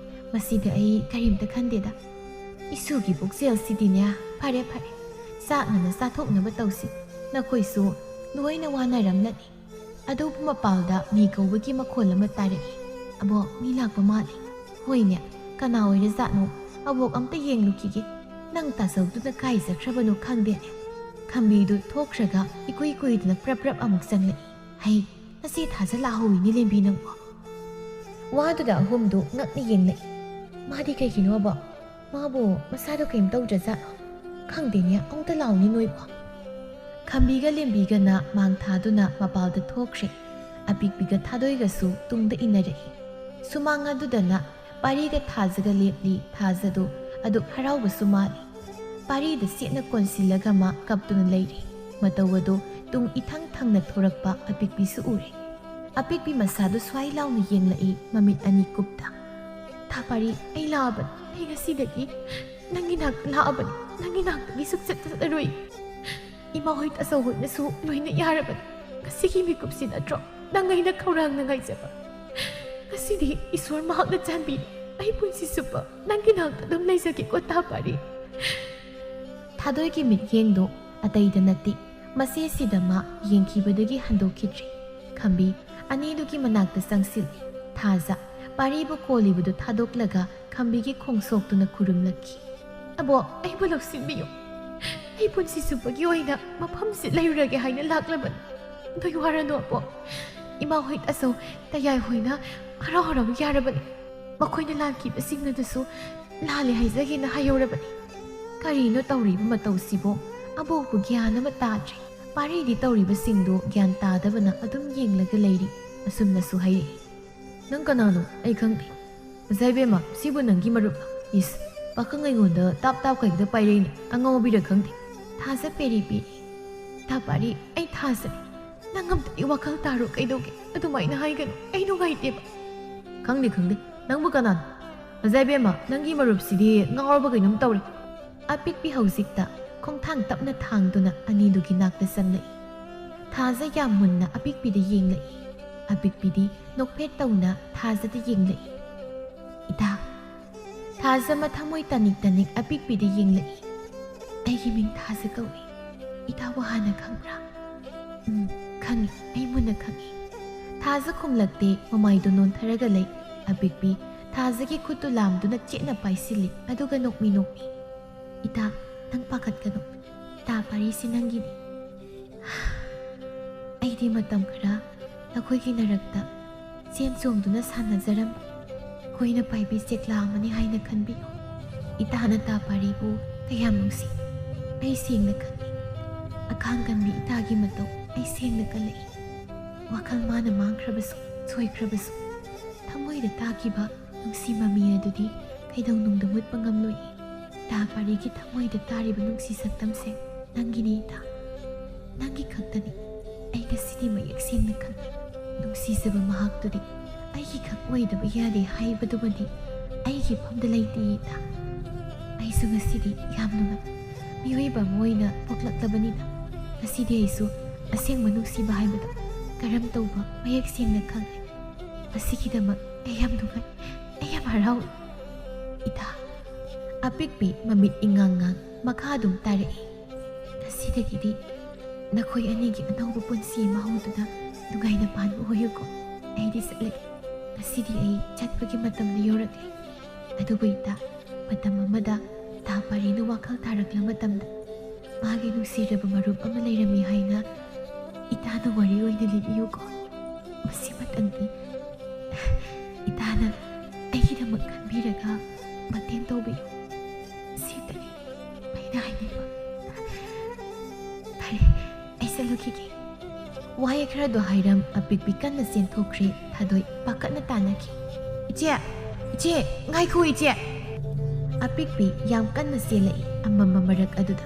ꯃꯁꯤꯗ ꯑꯩ ꯀꯔꯤꯝꯇ ꯈꯟꯗꯦꯗ꯫ ꯏꯁꯨꯒꯤ ꯄꯨꯛꯆꯦꯜꯁꯤꯗꯤꯅꯦ꯫ ꯐꯔꯦ, ꯐꯔꯦ, ꯆꯥꯛ ꯉꯟꯅ ꯆꯥꯊꯣꯛꯅꯕ ꯇꯧꯁꯤ꯫ ꯅꯈꯣꯏꯁꯨ ꯂꯣꯏꯅ ꯋꯥꯅꯔꯝꯂꯅꯤ꯫ ꯑꯗꯨꯕꯨ ꯃꯄꯥꯜꯗ ꯃꯤ ꯀꯧꯕꯒꯤ ꯃꯈꯣꯜ ꯑꯃ ꯇꯥꯔꯛꯏ꯫ "ꯑꯕꯣꯛ, ꯃꯤ ꯂꯥꯛꯄ ꯃꯥꯜꯂꯤ꯫" "ꯍꯣꯏꯅꯦ, ꯀꯅꯥ ꯑꯣꯏꯔꯖꯥꯠꯅꯣ? ꯑꯕꯣꯛ, ꯑꯝꯇ ꯌꯦꯡꯂꯨꯈꯤꯒꯦ꯫ ꯅꯪ ꯇꯥꯖꯧꯗꯨꯅ ꯀꯥꯏ ꯆꯠꯈ꯭ꯔꯕꯅꯣ ꯈꯪꯗꯦꯅꯦ꯫" ꯈꯝꯕꯤꯗꯨ ꯊꯣꯛꯈ꯭ꯔꯒ ꯏꯀꯨꯏ ꯀꯨꯏꯗꯅ ꯄ꯭ꯔꯞ ꯄ꯭ꯔꯞ ꯑꯃꯨꯛ ꯆꯪꯂꯛꯏ꯫ "ꯍꯩ, ꯉꯁꯤ ꯊꯥꯖ ꯂꯥꯛꯍꯧꯋꯤꯅꯦ ꯂꯦꯝꯕꯤ ꯅꯪꯕꯣ꯫" ꯋꯥꯗꯨꯗ ꯑꯍꯨꯝꯗꯨ ꯉꯛꯅ ꯌꯦꯡꯂꯛꯏ꯫ "ꯃꯥꯗꯤ ꯀꯩꯒꯤꯅꯣꯕ? ꯃꯥꯕꯨ ꯃꯁꯥꯗꯣ ꯀꯩꯝ ꯇꯧꯗ꯭ꯔꯖꯥꯠꯂꯣ? ꯈꯪꯗꯦꯅꯦ, ꯑꯃꯨꯛꯇ ꯂꯥꯎꯅꯦ ꯅꯣꯏꯕꯣ꯫" ꯈꯝꯕꯤꯒ ꯂꯦꯝꯕꯤꯒꯅ ꯃꯥꯡ ꯊꯥꯗꯨꯅ ꯃꯄꯥꯜꯗ ꯊꯣꯛꯈ꯭ꯔꯦ꯫ ꯑꯄꯤꯛꯄꯤꯒ ꯊꯥꯗꯣꯏꯒꯁꯨ ꯇꯨꯡꯗ ꯏꯟꯅꯔꯛꯏ꯫ ꯁꯨꯃꯥꯡ ꯑꯗꯨꯗꯅ ꯄꯥꯔꯤꯒ ꯊꯥꯖꯒ ꯂꯦꯞꯂꯤ꯫ ꯊꯥꯖꯗꯨ ꯑꯗꯨꯛ ꯍꯔꯥꯎꯕꯁꯨ ꯃꯥꯜꯂꯤ꯫ ꯄꯥꯔꯤꯗ ꯆꯦꯠꯅ ꯀꯣꯟꯁꯤꯜꯂꯒ ꯃꯥ ꯀꯞꯇꯨꯅ ꯂꯩꯔꯤ꯫ ꯃꯇꯧ ꯑꯗꯨ ꯇꯨꯡ ꯏꯊꯪ ꯊꯪꯅ ꯊꯣꯔꯛꯄ ꯑꯄꯤꯛꯄꯤꯁꯨ ꯎꯔꯦ꯫ ꯑꯄꯤꯛꯄꯤ ꯃꯁꯥꯗꯨ ꯁ꯭ꯋꯥꯏ ꯂꯥꯎꯅ ꯌꯦꯡꯂꯛꯏ, ꯃꯃꯤꯠ ꯑꯅꯤ ꯀꯨꯞꯇ꯫ "ꯊꯥ ꯄꯥꯔꯤ, ꯑꯩ ꯂꯥꯛꯑꯕꯅꯤ꯫ ꯑꯩ ꯉꯁꯤꯗꯒꯤ ꯅꯪꯒꯤ ꯅꯥꯛꯇ ꯂꯥꯛꯑꯕꯅꯤ꯫ ꯅꯪꯒꯤ ꯅꯥꯛꯇꯒꯤ ꯁꯨꯛꯆꯠ ꯆꯠꯂꯔꯣꯏ꯫ ꯏꯃꯥ ꯍꯣꯏ, ꯇꯥꯆꯧ ꯍꯣꯏꯅꯁꯨ ꯂꯣꯏꯅ ꯌꯥꯔꯕꯅꯤ꯫ ꯉꯁꯤꯒꯤ ꯃꯤꯀꯨꯞꯁꯤ ꯅꯠꯇ꯭ꯔꯣ ꯅꯪ ꯑꯩꯅ ꯈꯧꯔꯥꯡꯅ ꯉꯥꯏꯖꯕ? ꯉꯁꯤꯗꯤ ꯏꯁꯣꯔ ꯃꯍꯥꯛꯅ ꯆꯥꯟꯕꯤꯔꯦ꯫ ꯑꯩ ꯄꯨꯟꯁꯤ ꯆꯨꯞꯄ ꯅꯪꯒꯤ ꯅꯥꯛꯇ ꯑꯗꯨꯝ ꯂꯩꯖꯒꯦꯀꯣ, ꯊꯥ ꯄꯥꯔꯤ꯫" ꯊꯥꯗꯣꯏꯒꯤ ꯃꯤꯠꯌꯦꯡꯗꯣ ꯑꯇꯩꯗ ꯅꯠꯇꯦ, ꯃꯆꯦꯁꯤꯗ ꯃꯥ ꯌꯦꯡꯈꯤꯕꯗꯒꯤ ꯍꯟꯗꯣꯛꯈꯤꯗ꯭ꯔꯦ꯫ ꯈꯝꯕꯤ ꯑꯅꯤꯗꯨꯒꯤ ꯃꯅꯥꯛꯇ ꯆꯪꯁꯤꯜꯂꯤ꯫ ꯊꯥꯖ ꯄꯥꯔꯤꯕꯨ ꯀꯣꯜꯂꯤꯕꯗꯨ ꯊꯥꯗꯣꯛꯂꯒ ꯈꯝꯕꯤꯒꯤ ꯈꯣꯡꯁꯣꯛꯇꯨꯅ ꯈꯨꯔꯨꯝꯂꯛꯈꯤ꯫ "ꯑꯕꯣꯛ, ꯑꯩꯕꯨ ꯂꯧꯁꯤꯟꯕꯤꯌꯨ꯫ ꯑꯩ ꯄꯨꯟꯁꯤ ꯆꯨꯞꯄꯒꯤ ꯑꯣꯏꯅ ꯃꯐꯝꯁꯤ ꯂꯩꯔꯨꯔꯒꯦ ꯍꯥꯏꯅ ꯂꯥꯛꯂꯕꯅꯤ꯫ ꯅꯣꯏ ꯋꯥꯔꯅꯨ ꯑꯕꯣꯛ꯫ ꯏꯃꯥ ꯍꯣꯏ, ꯇꯥꯆꯧ, ꯇꯌꯥꯏ ꯍꯣꯏꯅ ꯍꯔꯥꯎ ꯍꯔꯥꯎ ꯌꯥꯔꯕꯅꯤ꯫ ꯃꯈꯣꯏꯅ ꯂꯥꯟꯈꯤꯕꯁꯤꯡ ꯑꯗꯨꯁꯨ ꯂꯥꯜꯂꯦ ꯍꯥꯏꯖꯒꯦꯅ ꯍꯥꯏꯍꯧꯔꯕꯅꯤ꯫ "ꯀꯔꯤꯅꯣ ꯇꯧꯔꯤꯕ ꯃꯇꯧꯁꯤꯕꯣ? ꯑꯕꯣꯛꯄꯨ ꯒ꯭ꯌꯥꯟ ꯑꯃ ꯇꯥꯗ꯭ꯔꯦ꯫ ꯄꯥꯔꯤꯗꯤ ꯇꯧꯔꯤꯕꯁꯤꯡꯗꯨ ꯒ꯭ꯌꯥꯟ ꯇꯥꯗꯕꯅ ꯑꯗꯨꯝ ꯌꯦꯡꯂꯒ ꯂꯩꯔꯤ", ꯑꯁꯨꯝꯅꯁꯨ ꯍꯥꯏꯔꯛꯏ꯫ "ꯅꯪ ꯀꯅꯥꯅꯣ? ꯑꯩ ꯈꯪꯗꯦ꯫ ꯃꯖꯥ ꯏꯕꯦꯝꯃ, ꯁꯤꯕꯨ ꯅꯪꯒꯤ ꯃꯔꯨꯞꯂꯣ? ꯏꯁ, ꯄꯥꯈꯪ ꯑꯩꯉꯣꯟꯗ ꯇꯥꯞ ꯇꯥꯞ ꯀꯩꯗ ꯄꯥꯏꯔꯛꯏꯅꯦ, ꯑꯉꯥꯎꯕꯤꯔ ꯈꯪꯗꯦ"꯫ ꯊꯥꯖ ꯄꯦꯔꯤ ꯄꯦꯔꯤ꯫ "ꯏꯇꯥ ꯄꯥꯔꯤ, ꯑꯩ ꯊꯥꯖꯔꯦ꯫ ꯅꯪ ꯑꯝꯇ ꯑꯩ ꯋꯥꯈꯜ ꯇꯥꯔꯣ, ꯀꯩꯗꯧꯒꯦ? ꯑꯗꯨꯃꯥꯏꯅ ꯍꯥꯏꯒꯅꯨ, ꯑꯩ ꯅꯨꯡꯉꯥꯏꯇꯦꯕ"꯫ "ꯈꯪꯗꯦ, ꯈꯪꯗꯦ꯫ ꯅꯪꯕꯨ ꯀꯅꯥꯅꯣ? ꯃꯖꯥ ꯏꯕꯦꯝꯃ, ꯅꯪꯒꯤ ꯃꯔꯨꯞꯁꯤꯗꯤ ꯉꯥꯎꯔꯕ ꯀꯩꯅꯣꯝ ꯇꯧꯔꯦ"꯫ ꯑꯄꯤꯛꯄꯤ ꯍꯧꯖꯤꯛꯇ ꯈꯣꯡꯊꯥꯡ ꯇꯞꯅ ꯊꯥꯡꯗꯨꯅ ꯑꯅꯤꯗꯨꯒꯤ ꯅꯥꯛꯇ ꯆꯪꯂꯛꯏ꯫ ꯊꯥꯖ ꯌꯥꯝ ꯃꯨꯟꯅ ꯑꯄꯤꯛꯄꯤꯗ ꯌꯦꯡꯂꯛꯏ꯫ ꯑꯄꯤꯛꯄꯤꯗꯤ ꯅꯣꯛꯐꯦꯠ ꯇꯧꯅ ꯊꯥꯖꯗ ꯌꯦꯡꯂꯛꯏ꯫ "ꯏꯇꯥ"꯫ ꯊꯥꯖ ꯃꯊꯃꯣꯏ ꯇꯅꯤꯛ ꯇꯅꯤꯛ ꯑꯄꯤꯛꯄꯤꯗ ꯌꯦꯡꯂꯛꯏ꯫ "ꯑꯩꯒꯤ ꯃꯤꯡ ꯊꯥꯖ ꯀꯧꯏ꯫ ꯏꯇꯥꯕꯨ ꯍꯥꯟꯅ ꯈꯪꯕ꯭ꯔꯥ?" "ꯎꯝ, ꯈꯪꯏ, ꯑꯩ ꯃꯨꯟꯅ ꯈꯪꯏ"꯫ ꯊꯥꯖ ꯈꯨꯝꯂꯛꯇꯦ, ꯃꯃꯥꯏꯗꯨ ꯅꯣꯟꯊꯔꯒ ꯂꯩ꯫ ꯑꯄꯤꯛꯄꯤ ꯊꯥꯖꯒꯤ ꯈꯨꯠꯇꯨ ꯂꯥꯝꯗꯨꯅ ꯆꯦꯠꯅ ꯄꯥꯏꯁꯤꯜꯂꯤ, ꯑꯗꯨꯒ ꯅꯣꯛꯃꯤ ꯅꯣꯛꯃꯤ꯫ "ꯏꯇꯥ, ꯅꯪ ꯄꯥꯈꯠꯀꯅꯨ꯫ ꯏꯇꯥ ꯄꯥꯔꯤꯁꯤ ꯅꯪꯒꯤꯅꯤ꯫ ꯑꯩꯗꯤ ꯃꯇꯝ ꯈꯔ ꯅꯈꯣꯏꯒꯤ ꯅꯔꯛꯇ ꯆꯦꯟ ꯆꯣꯡꯗꯨꯅ ꯁꯥꯟꯅꯖꯔꯝꯃꯤ꯫ ꯀꯣꯏꯅ ꯄꯥꯏꯕꯤ ꯆꯦꯛꯂꯥ ꯑꯃꯅꯤ ꯍꯥꯏꯅ ꯈꯟꯕꯤꯌꯨ꯫ ꯏꯇꯥꯅ ꯇꯥ ꯄꯥꯔꯤꯕꯨ ꯀꯌꯥꯝ ꯅꯨꯡꯁꯤ, ꯑꯩ ꯁꯦꯡꯅ ꯈꯪꯏ꯫ ꯑꯈꯥꯡ ꯀꯟꯕꯤ ꯏꯇꯥꯒꯤ ꯃꯇꯧ ꯑꯩ ꯁꯦꯡꯅ ꯀꯜꯂꯛꯏ꯫ ꯋꯥꯈꯜ ꯃꯥꯅ ꯃꯥꯡꯈ꯭ꯔꯕꯁꯨ, ꯁꯣꯏꯈ꯭ꯔꯕꯁꯨ, ꯊꯃꯣꯏꯗ ꯇꯥꯈꯤꯕ ꯅꯨꯡꯁꯤ ꯃꯃꯤ ꯑꯗꯨꯗꯤ ꯀꯩꯗꯧꯅꯨꯡꯗ ꯃꯨꯠꯄ ꯉꯝꯂꯣꯏ꯫ ꯇꯥ ꯄꯥꯔꯤꯒꯤ ꯊꯃꯣꯏꯗ ꯇꯥꯔꯤꯕ ꯅꯨꯡꯁꯤ ꯁꯛꯇꯝꯁꯦ ꯅꯪꯒꯤꯅꯤ ꯏꯇꯥ, ꯅꯪꯒꯤ ꯈꯛꯇꯅꯤ꯫ ꯑꯩ ꯉꯁꯤꯗꯤ ꯃꯌꯦꯛ ꯁꯦꯡꯅ ꯈꯪꯏ꯫ ꯅꯨꯡꯁꯤꯖꯕ ꯃꯍꯥꯛꯇꯨꯗꯤ ꯑꯩꯒꯤ ꯈꯛ ꯑꯣꯏꯗꯕ ꯌꯥꯗꯦ ꯍꯥꯏꯕꯗꯨꯃꯗꯤ ꯑꯩꯒꯤ ꯐꯝꯗ ꯂꯩꯇꯦ ꯏꯇꯥ꯫ ꯑꯩꯁꯨ ꯉꯁꯤꯗꯤ ꯌꯥꯝ ꯅꯨꯡꯉꯥꯏ꯫ ꯃꯤꯑꯣꯏꯕ ꯑꯃ ꯑꯣꯏꯅ ꯄꯣꯛꯂꯛꯂꯕꯅꯤꯅ ꯉꯁꯤꯗꯤ ꯑꯩꯁꯨ ꯑꯁꯦꯡꯕ ꯅꯨꯡꯁꯤꯕ ꯍꯥꯏꯕꯗꯣ ꯀꯔꯝ ꯇꯧꯕ ꯃꯌꯦꯛ ꯁꯦꯡꯅ ꯈꯪꯂꯦ꯫ ꯃꯁꯤꯒꯤꯗꯃꯛ ꯑꯩ ꯌꯥꯝ ꯅꯨꯡꯉꯥꯏ, ꯑꯩ ꯌꯥꯝ ꯍꯔꯥꯎꯏ ꯏꯇꯥ꯫ ꯑꯄꯤꯛꯄꯤ ꯃꯃꯤꯠ ꯏꯉꯥꯡ ꯉꯥꯡ ꯃꯈꯥ ꯑꯗꯨꯝ ꯇꯥꯔꯛꯏ꯫ ꯉꯁꯤꯗꯒꯤꯗꯤ ꯅꯈꯣꯏ ꯑꯅꯤꯒꯤ ꯑꯅꯧꯕ ꯄꯨꯟꯁꯤ ꯑꯃ ꯍꯧꯗꯨꯅ ꯅꯨꯡꯉꯥꯏꯅ ꯄꯥꯟꯕ ꯑꯣꯏꯌꯨꯀꯣ꯫ ꯑꯩꯗꯤ ꯆꯠꯂꯒꯦ꯫ ꯉꯁꯤꯗꯤ ꯑꯩ ꯆꯠꯄꯒꯤ ꯃꯇꯝꯗꯤ ꯌꯧꯔꯛꯂꯦ꯫ ꯑꯗꯨꯕꯨ ꯏꯇꯥ, ꯃꯇꯝ ꯑꯃꯗ ꯇꯥ ꯄꯥꯔꯤꯅ ꯋꯥꯈꯜ ꯇꯥꯔꯛꯂ ꯃꯇꯝꯗ ꯃꯥꯒꯤ ꯅꯨꯡꯁꯤꯔꯕ ꯃꯔꯨꯞ ꯑꯃ ꯂꯩꯔꯝꯃꯤ ꯍꯥꯏꯅ ꯏꯇꯥꯅ ꯋꯥꯔꯤ ꯑꯣꯏꯅ ꯂꯤꯕꯤꯌꯨꯀꯣ꯫ ꯃꯁꯤꯃꯇꯪꯗꯤ ꯏꯇꯥꯅ ꯑꯩꯒꯤꯗꯃꯛ ꯈꯟꯕꯤꯔꯒ ꯃꯇꯦꯡ ꯇꯧꯕꯤꯌꯨ꯫ ꯁꯤꯇꯅꯤ꯫ ꯍꯥꯏꯅꯤꯡꯕ꯫ ꯐꯔꯦ, ꯑꯩ ꯆꯠꯂꯨꯈꯤꯒꯦ꯫ ꯋꯥꯍꯩ ꯈꯔꯗꯣ ꯍꯥꯏꯔꯝ ꯑꯄꯤꯛꯄꯤ ꯀꯟꯅ ꯆꯦꯟꯊꯣꯛꯈ꯭ꯔꯦ꯫ ꯊꯥꯗꯣꯏ ꯄꯥꯈꯠꯅ ꯇꯥꯟꯅꯈꯤ꯫ "ꯏꯆꯦ! ꯏꯆꯦ! ꯉꯥꯏꯈꯣ ꯏꯆꯦ!" ꯑꯄꯤꯛꯄꯤ ꯌꯥꯝ ꯀꯟꯅ ꯆꯦꯜꯂꯛꯏ꯫ ꯑꯃꯝꯕ ꯃꯔꯛ ꯑꯗꯨꯗ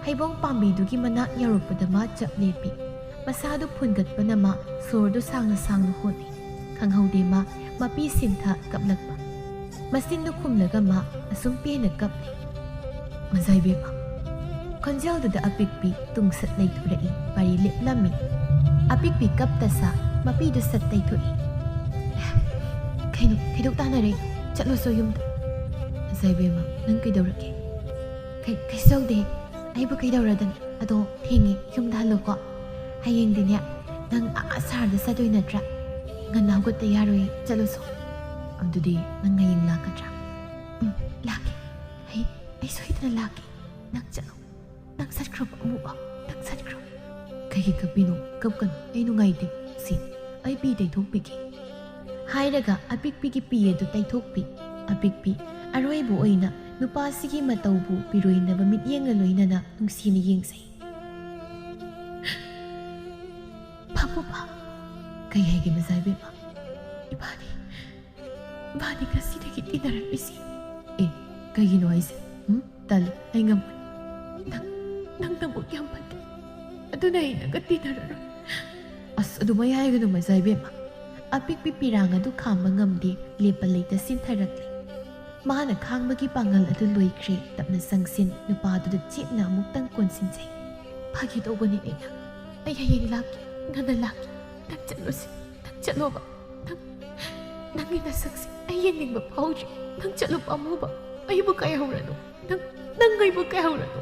ꯍꯩꯕꯣꯡ ꯄꯥꯝꯕꯤꯗꯨꯒꯤ ꯃꯅꯥꯛ ꯌꯧꯔꯛꯄꯗ ꯃꯥ ꯆꯞ ꯂꯦꯞꯄꯤ꯫ ꯃꯁꯥꯗꯨ ꯐꯨꯟꯒꯠꯄꯅ ꯃꯥ ꯁꯣꯔꯗꯨ ꯁꯥꯡꯅ ꯁꯥꯡꯅ ꯍꯣꯜꯂꯤ꯫ ꯈꯪꯍꯧꯗꯦ ꯃꯥ ꯃꯄꯤ ꯁꯤꯟꯊ ꯀꯞꯂꯛꯄ꯫ ꯃꯆꯤꯟꯗꯨ ꯈꯨꯝꯂꯒ ꯃꯥ ꯑꯁꯨꯝ ꯄꯦꯟꯅ ꯀꯞꯂꯤ꯫ "ꯃꯖꯥꯏꯕꯦꯝꯃ!" ꯈꯣꯟꯖꯦꯜꯗꯨꯗ ꯑꯄꯤꯛꯄꯤ ꯇꯨꯡꯁꯠ ꯂꯩꯊꯣꯔꯛꯏ꯫ ꯄꯥꯔꯤ ꯂꯦꯞꯂꯝꯃꯤ꯫ ꯑꯄꯤꯛꯄꯤ ꯀꯞꯇ ꯁꯥ ꯃꯄꯤꯗꯨ ꯁꯠ ꯇꯩꯊꯣꯛꯏ꯫ "ꯀꯩꯅꯣ, ꯊꯤꯗꯣꯛ ꯇꯥꯅꯔꯦ꯫ ꯆꯠꯂꯣꯁꯣ ꯌꯨꯝꯗ꯫" "ꯃꯖꯥꯏꯕꯦꯝꯃ, ꯅꯪ ꯀꯩꯗꯧꯔꯒꯦ?" "ꯀꯩ-, ꯀꯩꯁꯨ ꯇꯧꯗꯦ꯫ ꯑꯩꯕꯨ ꯀꯩꯗꯧꯔꯗꯅ? ꯑꯗꯣ ꯊꯦꯡꯉꯦ, ꯌꯨꯝꯗ ꯍꯜꯂꯣꯀꯣ꯫ ꯍꯌꯦꯡꯗꯤꯅꯦ, ꯅꯪ ꯑꯥ ꯁꯍꯔꯗ ꯆꯠꯇꯣꯏ ꯅꯠꯇ꯭ꯔꯥ? ꯉꯟꯅ ꯍꯧꯒꯠꯇ ꯌꯥꯔꯣꯏꯌꯦ, ꯆꯠꯂꯨꯁꯣ꯫" "ꯑꯗꯨꯗꯤ ꯅꯪ ꯍꯌꯦꯡ ꯂꯥꯛꯀꯗ꯭ꯔꯥ?" "ꯎꯝ, ꯂꯥꯛꯀꯦ꯫ ꯑꯩ, ꯑꯩ ꯁꯣꯏꯗꯅ ꯂꯥꯛꯀꯦ꯫ ꯅꯪ ꯆꯠꯂꯣ꯫ ꯅꯪ ꯆꯠꯈ꯭ꯔꯣ, ꯄꯥꯝꯃꯨꯕ꯫ ꯅꯪ ꯆꯠꯈ꯭ꯔꯣ꯫" "ꯀꯩꯒꯤ ꯀꯞꯄꯤꯅꯣ? ꯀꯞꯀꯅꯨ꯫ ꯑꯩ ꯅꯨꯡꯉꯥꯏꯇꯦ꯫ ꯁꯤ, ꯑꯩ ꯄꯤ ꯇꯩꯊꯣꯛꯄꯤꯒꯦ꯫" ꯍꯥꯏꯔꯒ ꯑꯄꯤꯛꯄꯤꯒꯤ ꯄꯤ ꯑꯗꯨ ꯇꯩꯊꯣꯛꯄꯤ꯫ ꯑꯄꯤꯛꯄꯤ ꯑꯔꯣꯏꯕ ꯑꯣꯏꯅ ꯅꯨꯄꯥꯁꯤꯒꯤ ꯃꯇꯧꯕꯨ ꯄꯤꯔꯣꯏꯅꯕ ꯃꯤꯠꯌꯦꯡꯒ ꯂꯣꯏꯅꯅ ꯅꯨꯡꯁꯤꯅ ꯌꯦꯡꯖꯩ꯫ "ꯄꯥꯝꯃꯨꯕ꯫" "ꯀꯩ ꯍꯥꯏꯒꯦ ꯃꯖꯥꯏꯕꯦꯝꯃ?" "ꯏꯕꯥꯅꯤ, ꯏꯕꯥꯅꯤ ꯉꯁꯤꯗꯒꯤ ꯇꯤꯟꯅꯔꯛꯂꯤꯁꯤ꯫" "ꯑꯦ, ꯀꯩꯒꯤꯅꯣ ꯍꯥꯏꯁꯦ? ꯎꯝ? ꯇꯜꯂꯤ, ꯑꯩ ꯉꯝꯃꯣꯏ꯫" "ꯅꯪ, ꯅꯪ ꯅꯕꯨꯛ ꯌꯥꯝ ꯐꯠꯇꯦ꯫ ꯑꯗꯨꯅ ꯑꯩ ꯅꯪꯒ ꯇꯤꯟꯅꯔꯔꯣꯏ꯫" "ꯑꯁ, ꯑꯗꯨꯃꯥꯏ ꯍꯥꯏꯒꯅꯨ ꯃꯖꯥꯏꯕꯦꯝꯃ꯫" ꯑꯄꯤꯛꯄꯤ ꯄꯤꯔꯥꯡ ꯑꯗꯨ ꯈꯥꯝꯕ ꯉꯝꯗꯦ, ꯂꯦꯞꯄ ꯂꯩꯇ ꯆꯤꯟꯊꯔꯛꯂꯤ꯫ ꯃꯥꯅ ꯈꯥꯡꯕꯒꯤ ꯄꯥꯡꯒꯜ ꯑꯗꯨ ꯂꯣꯏꯈ꯭ꯔꯦ꯫ ꯇꯞꯅ ꯆꯪꯁꯤꯟ, ꯅꯨꯄꯥꯗꯨꯗ ꯆꯦꯠꯅ ꯑꯃꯨꯛꯇꯪ ꯀꯣꯟꯁꯤꯟꯖꯩ꯫ "ꯐꯥꯒꯤ ꯇꯧꯕꯅꯤ ꯑꯩꯅ꯫ ꯑꯩ ꯍꯌꯦꯡ ꯂꯥꯛꯀꯦ, ꯉꯟꯅ ꯂꯥꯛꯀꯦ꯫ ꯅꯪ ꯆꯠꯂꯨꯁꯤ, ꯅꯪ ꯆꯠꯂꯣꯕ꯫ ꯅꯪ, ꯅꯪꯒꯤ ꯅꯁꯛꯁꯦ ꯑꯩ ꯌꯦꯡꯅꯤꯡꯕ ꯐꯥꯎꯗ꯭ꯔꯦ꯫ ꯅꯪ ꯆꯠꯂꯨ ꯄꯥꯝꯃꯨꯕ꯫ ꯑꯩꯕꯨ ꯀꯥꯏꯍꯧꯔꯅꯨ꯫ ꯅꯪ, ꯅꯪ ꯑꯩꯕꯨ ꯀꯥꯏꯍꯧꯔꯅꯨ꯫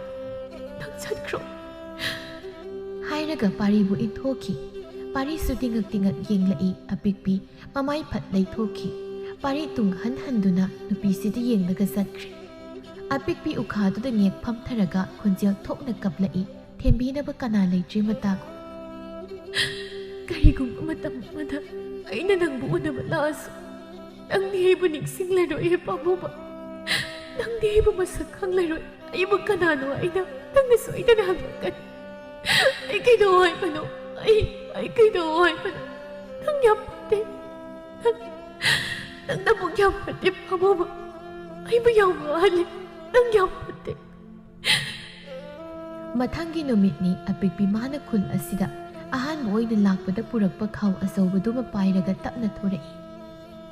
ꯅꯪ ꯆꯠꯈ꯭ꯔꯣ꯫" ꯍꯥꯏꯔꯒ ꯄꯥꯔꯤꯕꯨ ꯏꯟꯊꯣꯛꯈꯤ꯫ ꯄꯥꯔꯤꯁꯨ ꯇꯤꯉꯛ ꯇꯤꯉꯛ ꯌꯦꯡꯂꯛꯏ꯫ ꯑꯄꯤꯛꯄꯤ ꯃꯃꯥꯏ ꯐꯠ ꯂꯩꯊꯣꯛꯈꯤ꯫ ꯄꯥꯔꯤ ꯇꯨꯡ ꯍꯟ ꯍꯟꯗꯨꯅ ꯅꯨꯄꯤꯁꯤꯗ ꯌꯦꯡꯂꯒ ꯆꯠꯈ꯭ꯔꯦ꯫ ꯑꯄꯤꯛꯄꯤ ꯎꯈꯥꯗꯨꯗ ꯉꯦꯛ ꯐꯝꯊꯔꯒ ꯈꯣꯟꯖꯦꯜ ꯊꯣꯛꯅ ꯀꯞꯂꯛꯏ꯫ ꯊꯦꯝꯕꯤꯅꯕ ꯀꯅꯥ ꯂꯩꯇ꯭ꯔꯦ ꯃꯇꯥꯒꯨꯝ꯫ "ꯀꯔꯤꯒꯨꯝꯕ ꯃꯇꯝ ꯑꯃꯗ ꯑꯩꯅ ꯅꯪꯕꯨ ꯎꯅꯕ ꯂꯥꯛꯑꯁꯨ, ꯅꯪꯗꯤ ꯑꯩꯕꯨ ꯅꯤꯡꯁꯤꯡꯂꯔꯣꯏ ꯄꯥꯝꯃꯨꯕ꯫ ꯅꯪꯗꯤ ꯑꯩꯕꯨ ꯃꯁꯛ ꯈꯪꯂꯔꯣꯏ꯫ ꯑꯩꯕꯨ ꯀꯅꯥꯅꯣ ꯍꯥꯏꯅ ꯅꯪꯅ ꯁꯣꯏꯗꯅ ꯍꯪꯂꯛꯀꯅꯤ꯫ ꯑꯩ ꯀꯩꯗꯧ ꯍꯥꯏꯕꯅꯣ? ꯑꯩ, ꯑꯩ ꯀꯩꯗꯧ ꯍꯥꯏꯕꯅꯣ? ꯅꯪ ꯌꯥꯝ ꯐꯠꯇꯦ꯫ ꯅꯪ, ꯅꯪ ꯅꯕꯨꯛ ꯌꯥꯝ ꯐꯠꯇꯦ, ꯄꯥꯝꯕꯣꯝ꯫ ꯑꯩꯕꯨ ꯌꯥꯝ ꯋꯥꯍꯜꯂꯦ꯫ ꯅꯪ ꯌꯥꯝ ꯐꯠꯇꯦ꯫ ꯃꯊꯪꯒꯤ ꯅꯨꯃꯤꯠꯅꯤ ꯑꯄꯤꯛꯄꯤ ꯃꯥꯅ ꯈꯨꯜ ꯑꯁꯤꯗ ꯑꯍꯥꯟꯕ ꯑꯣꯏꯅ ꯂꯥꯛꯄꯗ ꯄꯨꯔꯛꯄ ꯈꯥꯎ ꯑꯆꯧꯕꯗꯨꯃ ꯄꯥꯏꯔꯒ ꯇꯞꯅ ꯊꯣꯔꯛꯏ꯫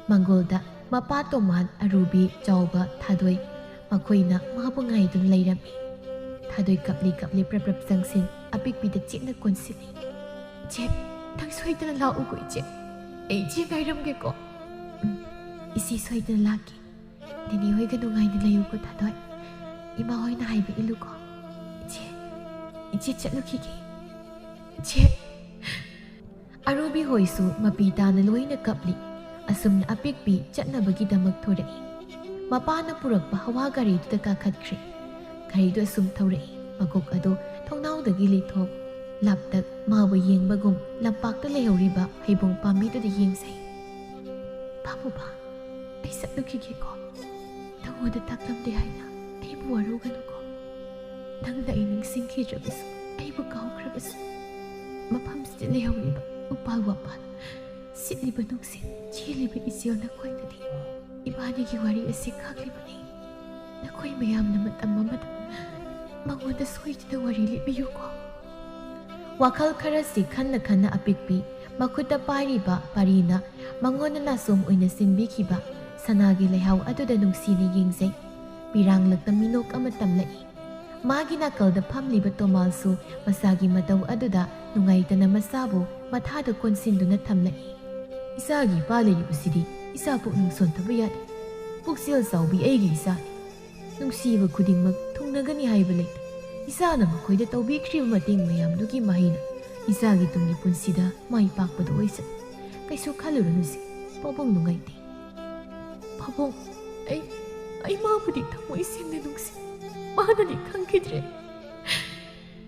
ꯃꯪꯒꯣꯜꯗ ꯃꯄꯥ ꯇꯣꯃꯥꯟ, ꯑꯔꯨꯕꯤ, ꯆꯥꯎꯕ, ꯊꯥꯗꯣꯏ, ꯃꯈꯣꯏꯅ ꯃꯥꯕꯨ ꯉꯥꯏꯗꯨꯅ ꯂꯩꯔꯝꯃꯤ꯫ ꯊꯥꯗꯣꯏ ꯀꯞꯂꯤ ꯀꯞꯂꯤ ꯄ꯭ꯔꯞ ꯄ꯭ꯔꯞ ꯆꯪꯁꯤꯟ ꯑꯄꯤꯛꯄꯤꯗ ꯆꯦꯠꯅ ꯀꯣꯟꯁꯤꯜꯂꯤ꯫ "ꯏꯆꯦ, ꯅꯪ ꯁꯣꯏꯗꯅ ꯂꯥꯛꯎꯀꯣ ꯏꯆꯦ꯫ ꯑꯩ ꯏꯆꯦ ꯉꯥꯏꯔꯝꯒꯦꯀꯣ꯫" "ꯎꯝ, ꯏꯆꯦ ꯁꯣꯏꯗꯅ ꯂꯥꯛꯀꯦ꯫ ꯅꯦꯅꯦ ꯍꯣꯏꯒ ꯅꯨꯡꯉꯥꯏꯅ ꯂꯩꯌꯨꯀꯣ ꯊꯥꯗꯣꯏ꯫ ꯏꯃꯥ ꯍꯣꯏꯅ ꯍꯥꯏꯕ ꯏꯜꯂꯨꯀꯣ꯫ ꯏꯆꯦ, ꯏꯆꯦ ꯆꯠꯂꯨꯈꯤꯒꯦ꯫ ꯏꯆꯦ꯫" ꯑꯔꯨꯕꯤ ꯍꯣꯏꯁꯨ ꯃꯄꯤ ꯇꯥꯅ ꯂꯣꯏꯅ ꯀꯞꯂꯤ꯫ ꯑꯁꯨꯝꯅ ꯑꯄꯤꯛꯄꯤ ꯆꯠꯅꯕꯒꯤꯗꯃꯛ ꯊꯣꯔꯛꯏ꯫ ꯃꯄꯥꯅ ꯄꯨꯔꯛꯄ ꯍꯋꯥ ꯒꯥꯔꯤꯗꯨꯗ ꯀꯥꯈꯠꯈ꯭ꯔꯦ꯫ ꯒꯥꯔꯤꯗꯨ ꯑꯁꯨꯝ ꯊꯧꯔꯛꯏ꯫ ꯃꯀꯣꯛ ꯑꯗꯨ ꯊꯣꯡꯅꯥꯎꯗꯒꯤ ꯂꯩꯊꯣꯛ, ꯂꯥꯞꯇꯛ ꯃꯥꯕꯨ ꯌꯦꯡꯕꯒꯨꯝ ꯂꯝꯄꯥꯛꯇ ꯂꯩꯍꯧꯔꯤꯕ ꯍꯩꯕꯣꯡ ꯄꯥꯝꯕꯤꯗꯨꯗ ꯌꯦꯡꯖꯩ꯫ "ꯄꯥꯝꯃꯨꯕ, ꯑꯩ ꯆꯠꯂꯨꯈꯤꯒꯦꯀꯣ꯫ ꯅꯪꯉꯣꯟꯗ ꯇꯥꯛꯂꯝꯗꯦ ꯍꯥꯏꯅ ꯑꯩꯕꯨ ꯋꯥꯔꯧꯒꯅꯨꯀꯣ꯫ ꯅꯪꯅ ꯑꯩ ꯅꯤꯡꯁꯤꯡꯈꯤꯗ꯭ꯔꯕꯁꯨ, ꯑꯩꯕꯨ ꯀꯥꯎꯈ꯭ꯔꯕꯁꯨ, ꯃꯐꯝꯁꯤꯗ ꯂꯩꯍꯧꯔꯤꯕ ꯎꯄꯥꯜ ꯋꯥꯄꯥꯜ, ꯁꯤꯠꯂꯤꯕ ꯅꯨꯡꯁꯤꯠ, ꯆꯦꯜꯂꯤꯕ ꯏꯆꯦꯜ ꯅꯈꯣꯏꯅꯗꯤ ꯏꯕꯥꯅꯤꯒꯤ ꯋꯥꯔꯤ ꯑꯁꯤ ꯈꯪꯂꯤꯕꯅꯤ꯫ ꯅꯈꯣꯏ ꯃꯌꯥꯝꯅ ꯃꯇꯝ ꯑꯃꯗ ꯃꯉꯣꯟꯗ ꯁꯣꯏꯗꯅ ꯋꯥꯔꯤ ꯂꯤꯕꯤꯌꯨꯀꯣ꯫" ꯋꯥꯈꯜ ꯈꯔꯁꯤ ꯈꯟꯅ ꯈꯟꯅ ꯑꯄꯤꯛꯄꯤ ꯃꯈꯨꯠꯇ ꯄꯥꯏꯔꯤꯕ ꯄꯥꯔꯤꯅ ꯃꯉꯣꯟꯗ ꯅꯥꯆꯣꯝ ꯑꯣꯏꯅ ꯁꯤꯟꯕꯤꯈꯤꯕ ꯁꯅꯥꯒꯤ ꯂꯩꯍꯥꯎ ꯑꯗꯨꯗ ꯅꯨꯡꯁꯤꯅ ꯌꯦꯡꯖꯩ꯫ ꯄꯤꯔꯥꯡꯂꯛꯇ ꯃꯤꯅꯣꯛ ꯑꯃ ꯇꯝꯂꯛꯏ꯫ ꯃꯥꯒꯤ ꯅꯥꯀꯜꯗ ꯐꯝꯂꯤꯕ ꯇꯣꯃꯥꯜꯁꯨ ꯃꯁꯥꯒꯤ ꯃꯇꯧ ꯑꯗꯨꯗ ꯅꯨꯡꯉꯥꯏꯇꯅ ꯃꯁꯥꯕꯨ ꯃꯊꯥꯗ ꯀꯣꯟꯁꯤꯟꯗꯨꯅ ꯊꯝꯂꯛꯏ꯫ "ꯏꯆꯥꯒꯤ ꯏꯄꯥ ꯂꯩꯔꯤꯕꯁꯤꯗꯤ ꯏꯆꯥ ꯄꯨꯛꯅꯤꯡ ꯁꯣꯟꯊꯕ ꯌꯥꯗꯦ꯫ ꯄꯨꯛꯆꯦꯜ ꯆꯥꯎꯕꯤ ꯑꯩꯒꯤ ꯏꯆꯥꯅꯤ꯫ ꯅꯨꯡꯁꯤꯕ ꯈꯨꯗꯤꯡꯃꯛ ꯊꯨꯡꯅꯒꯅꯤ ꯍꯥꯏꯕ ꯂꯩꯇꯦ꯫ ꯏꯆꯥꯅ ꯃꯈꯣꯏꯗ ꯇꯧꯕꯤꯈ꯭ꯔꯤꯕ ꯃꯇꯦꯡ ꯃꯌꯥꯝꯗꯨꯒꯤ ꯃꯍꯩꯅ ꯏꯆꯥꯒꯤ ꯇꯨꯡꯒꯤ ꯄꯨꯟꯁꯤꯗ ꯃꯥꯏ ꯄꯥꯛꯄꯗꯨ ꯑꯣꯏꯁꯅꯨ꯫ ꯀꯩꯁꯨ ꯈꯜꯂꯨꯔꯅꯨꯁꯦ, ꯄꯥꯕꯨꯡ ꯅꯨꯡꯉꯥꯏꯇꯦ꯫" "ꯄꯥꯕꯨꯡ, ꯑꯩ, ꯑꯩ ꯃꯥꯕꯨꯗꯤ ꯊꯃꯣꯏ ꯁꯦꯡꯅ ꯅꯨꯡꯁꯤ꯫ ꯃꯥꯅꯗꯤ ꯈꯪꯈꯤꯗ꯭ꯔꯦ꯫"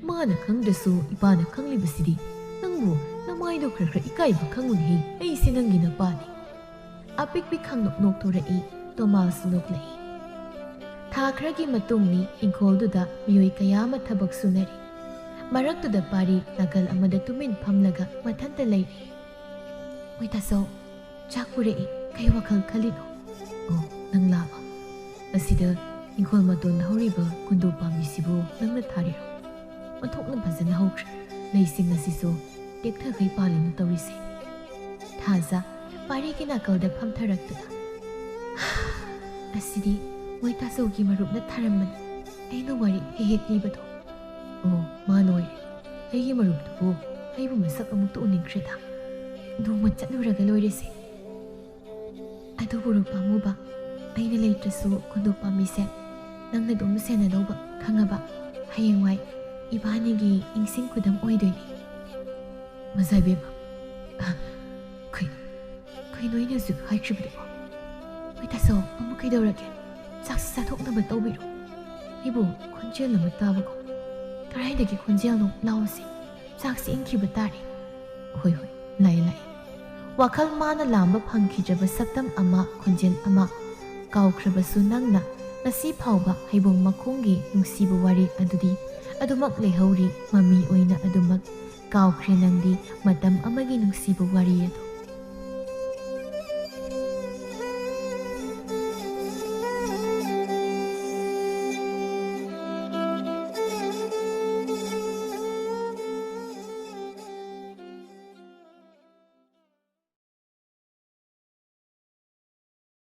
"ꯃꯥꯅ ꯈꯪꯗ꯭ꯔꯁꯨ ꯏꯄꯥꯅ ꯈꯪꯂꯤꯕꯁꯤꯗꯤ꯫ ꯅꯪꯕꯨ ꯅꯃꯥꯏꯗꯣ ꯈꯔ ꯈꯔ ꯏꯀꯥꯏꯕ ꯈꯪꯉꯨꯅꯦꯍꯦ, ꯑꯩꯁꯦ ꯅꯪꯒꯤ ꯅꯄꯥꯅꯤ꯫" ꯑꯄꯤꯛꯄꯤ ꯈꯪꯅꯣꯛ ꯅꯣꯛꯊꯣꯔꯛꯏ꯫ ꯇꯣꯃꯥꯁꯁꯨ ꯅꯣꯛꯂꯛꯏ꯫ ꯊꯥ ꯈꯔꯒꯤ ꯃꯇꯨꯡꯅꯤ, ꯏꯪꯈꯣꯜꯗꯨꯗ ꯃꯤꯑꯣꯏ ꯀꯌꯥ ꯑꯃ ꯊꯕꯛ ꯁꯨꯅꯔꯤ꯫ ꯃꯔꯛꯇꯨꯗ ꯄꯥꯔꯤ ꯅꯥꯀꯜ ꯑꯃꯗ ꯇꯨꯃꯤꯟ ꯐꯝꯂꯒ ꯃꯊꯟꯇ ꯂꯩꯔꯤ꯫ "ꯃꯣꯏ ꯇꯥꯆꯧ, ꯆꯥꯛ ꯄꯨꯔꯛꯏ, ꯀꯩ ꯋꯥꯈꯜ ꯈꯜꯂꯤꯅꯣ?" "ꯑꯣ, ꯅꯪ ꯂꯥꯛꯑꯕ? ꯑꯁꯤꯗ ꯏꯪꯈꯣꯜ ꯃꯇꯣꯟꯗ ꯍꯧꯔꯤꯕ ꯀꯨꯟꯗꯣ ꯄꯥꯝꯕꯤꯁꯤꯕꯨ ꯅꯪꯅ ꯊꯥꯔꯤꯔꯣ? ꯑꯣꯟꯊꯣꯛꯅ ꯐꯖꯅ ꯍꯧꯈ꯭ꯔꯦ꯫ ꯂꯩꯁꯤꯡ ꯑꯁꯤꯁꯨ ꯇꯦꯛꯊꯈꯩ ꯄꯥꯜꯂꯤꯅ ꯇꯧꯔꯤꯁꯦ꯫" ꯊꯥꯖ ꯄꯥꯔꯤꯒꯤ ꯅꯥꯀꯜꯗ ꯐꯝꯊꯔꯛꯇꯨꯅ, "ꯑꯁꯤꯗꯤ ꯃꯣꯏ ꯇꯥꯆꯧꯒꯤ ꯃꯔꯨꯞꯅ ꯊꯥꯔꯝꯕꯅꯤ, ꯑꯩꯅ ꯋꯥꯔꯤ ꯍꯦꯛ ꯍꯦꯛ ꯂꯤꯕꯗꯣ꯫" "ꯑꯣ, ꯃꯥꯅ ꯑꯣꯏꯔꯦ꯫ ꯑꯩꯒꯤ ꯃꯔꯨꯞꯇꯨꯕꯨ ꯑꯩꯕꯨ ꯃꯁꯛ ꯑꯃꯨꯛꯇ ꯎꯅꯤꯡꯈ꯭ꯔꯦꯗ꯫ ꯅꯣꯡꯃ ꯆꯠꯂꯨꯔꯒ ꯂꯣꯏꯔꯦꯁꯦ꯫ ꯑꯗꯨꯕꯨ ꯔꯨꯄꯥꯃꯨꯕ, ꯑꯩꯅ ꯂꯩꯇ꯭ꯔꯁꯨ ꯀꯨꯟꯗꯣ ꯄꯥꯝꯕꯤꯁꯦ ꯅꯪꯅ ꯑꯗꯨꯝ ꯁꯦꯟꯅꯗꯧꯕ, ꯈꯪꯉꯕ? ꯍꯌꯦꯡꯋꯥꯏ ꯏꯕꯥꯅꯤꯒꯤ ꯏꯪꯁꯤꯡ ꯈꯨꯗꯝ ꯑꯣꯏꯗꯣꯏꯅꯤ꯫" "ꯃꯖꯥꯏꯕꯦꯝꯃ, ꯑ, ꯀꯩꯅꯣ, ꯀꯩꯅꯣ ꯑꯩꯅ ꯍꯧꯖꯤꯛ ꯍꯥꯏꯈ꯭ꯔꯤꯕꯗꯨꯕꯣ? ꯍꯣꯏ ꯇꯥꯆꯧ, ꯑꯃꯨꯛ ꯀꯩꯗꯧꯔꯒꯦ? ꯆꯥꯛꯁꯤ ꯆꯥꯊꯣꯛꯅꯕ ꯇꯧꯕꯤꯔꯣ꯫" ꯑꯩꯕꯨ ꯈꯣꯟꯖꯦꯜ ꯑꯃ ꯇꯥꯕꯀꯣ꯫ "ꯀꯗꯥꯏꯗꯒꯤ ꯈꯣꯟꯖꯦꯜꯅꯣ? ꯂꯥꯎꯁꯤ, ꯆꯥꯛꯁꯤ ꯏꯪꯈꯤꯕ ꯇꯥꯔꯦ꯫" "ꯍꯣꯏ, ꯍꯣꯏ, ꯂꯥꯛꯑꯦ, ꯂꯥꯛꯑꯦ꯫" ꯋꯥꯈꯜ ꯃꯥꯅ ꯂꯥꯝꯕ ꯐꯪꯈꯤꯗ꯭ꯔꯕ ꯁꯛꯇꯝ ꯑꯃ, ꯈꯣꯟꯖꯦꯜ ꯑꯃ꯫ "ꯀꯥꯎꯈ꯭ꯔꯕꯁꯨ ꯅꯪꯅ ꯉꯁꯤ ꯐꯥꯎꯕ ꯍꯩꯕꯣꯡ ꯃꯈꯣꯡꯒꯤ ꯅꯨꯡꯁꯤꯕ ꯋꯥꯔꯤ ꯑꯗꯨꯗꯤ ꯑꯗꯨꯃꯛ ꯂꯩꯍꯧꯔꯤ, ꯃꯃꯤ ꯑꯣꯏꯅ ꯑꯗꯨꯃꯛ꯫ ꯀꯥꯎꯈ꯭ꯔꯦ ꯅꯪꯗꯤ ꯃꯇꯝ ꯑꯃꯒꯤ ꯅꯨꯡꯁꯤꯕ ꯋꯥꯔꯤ ꯑꯗꯨ꯫"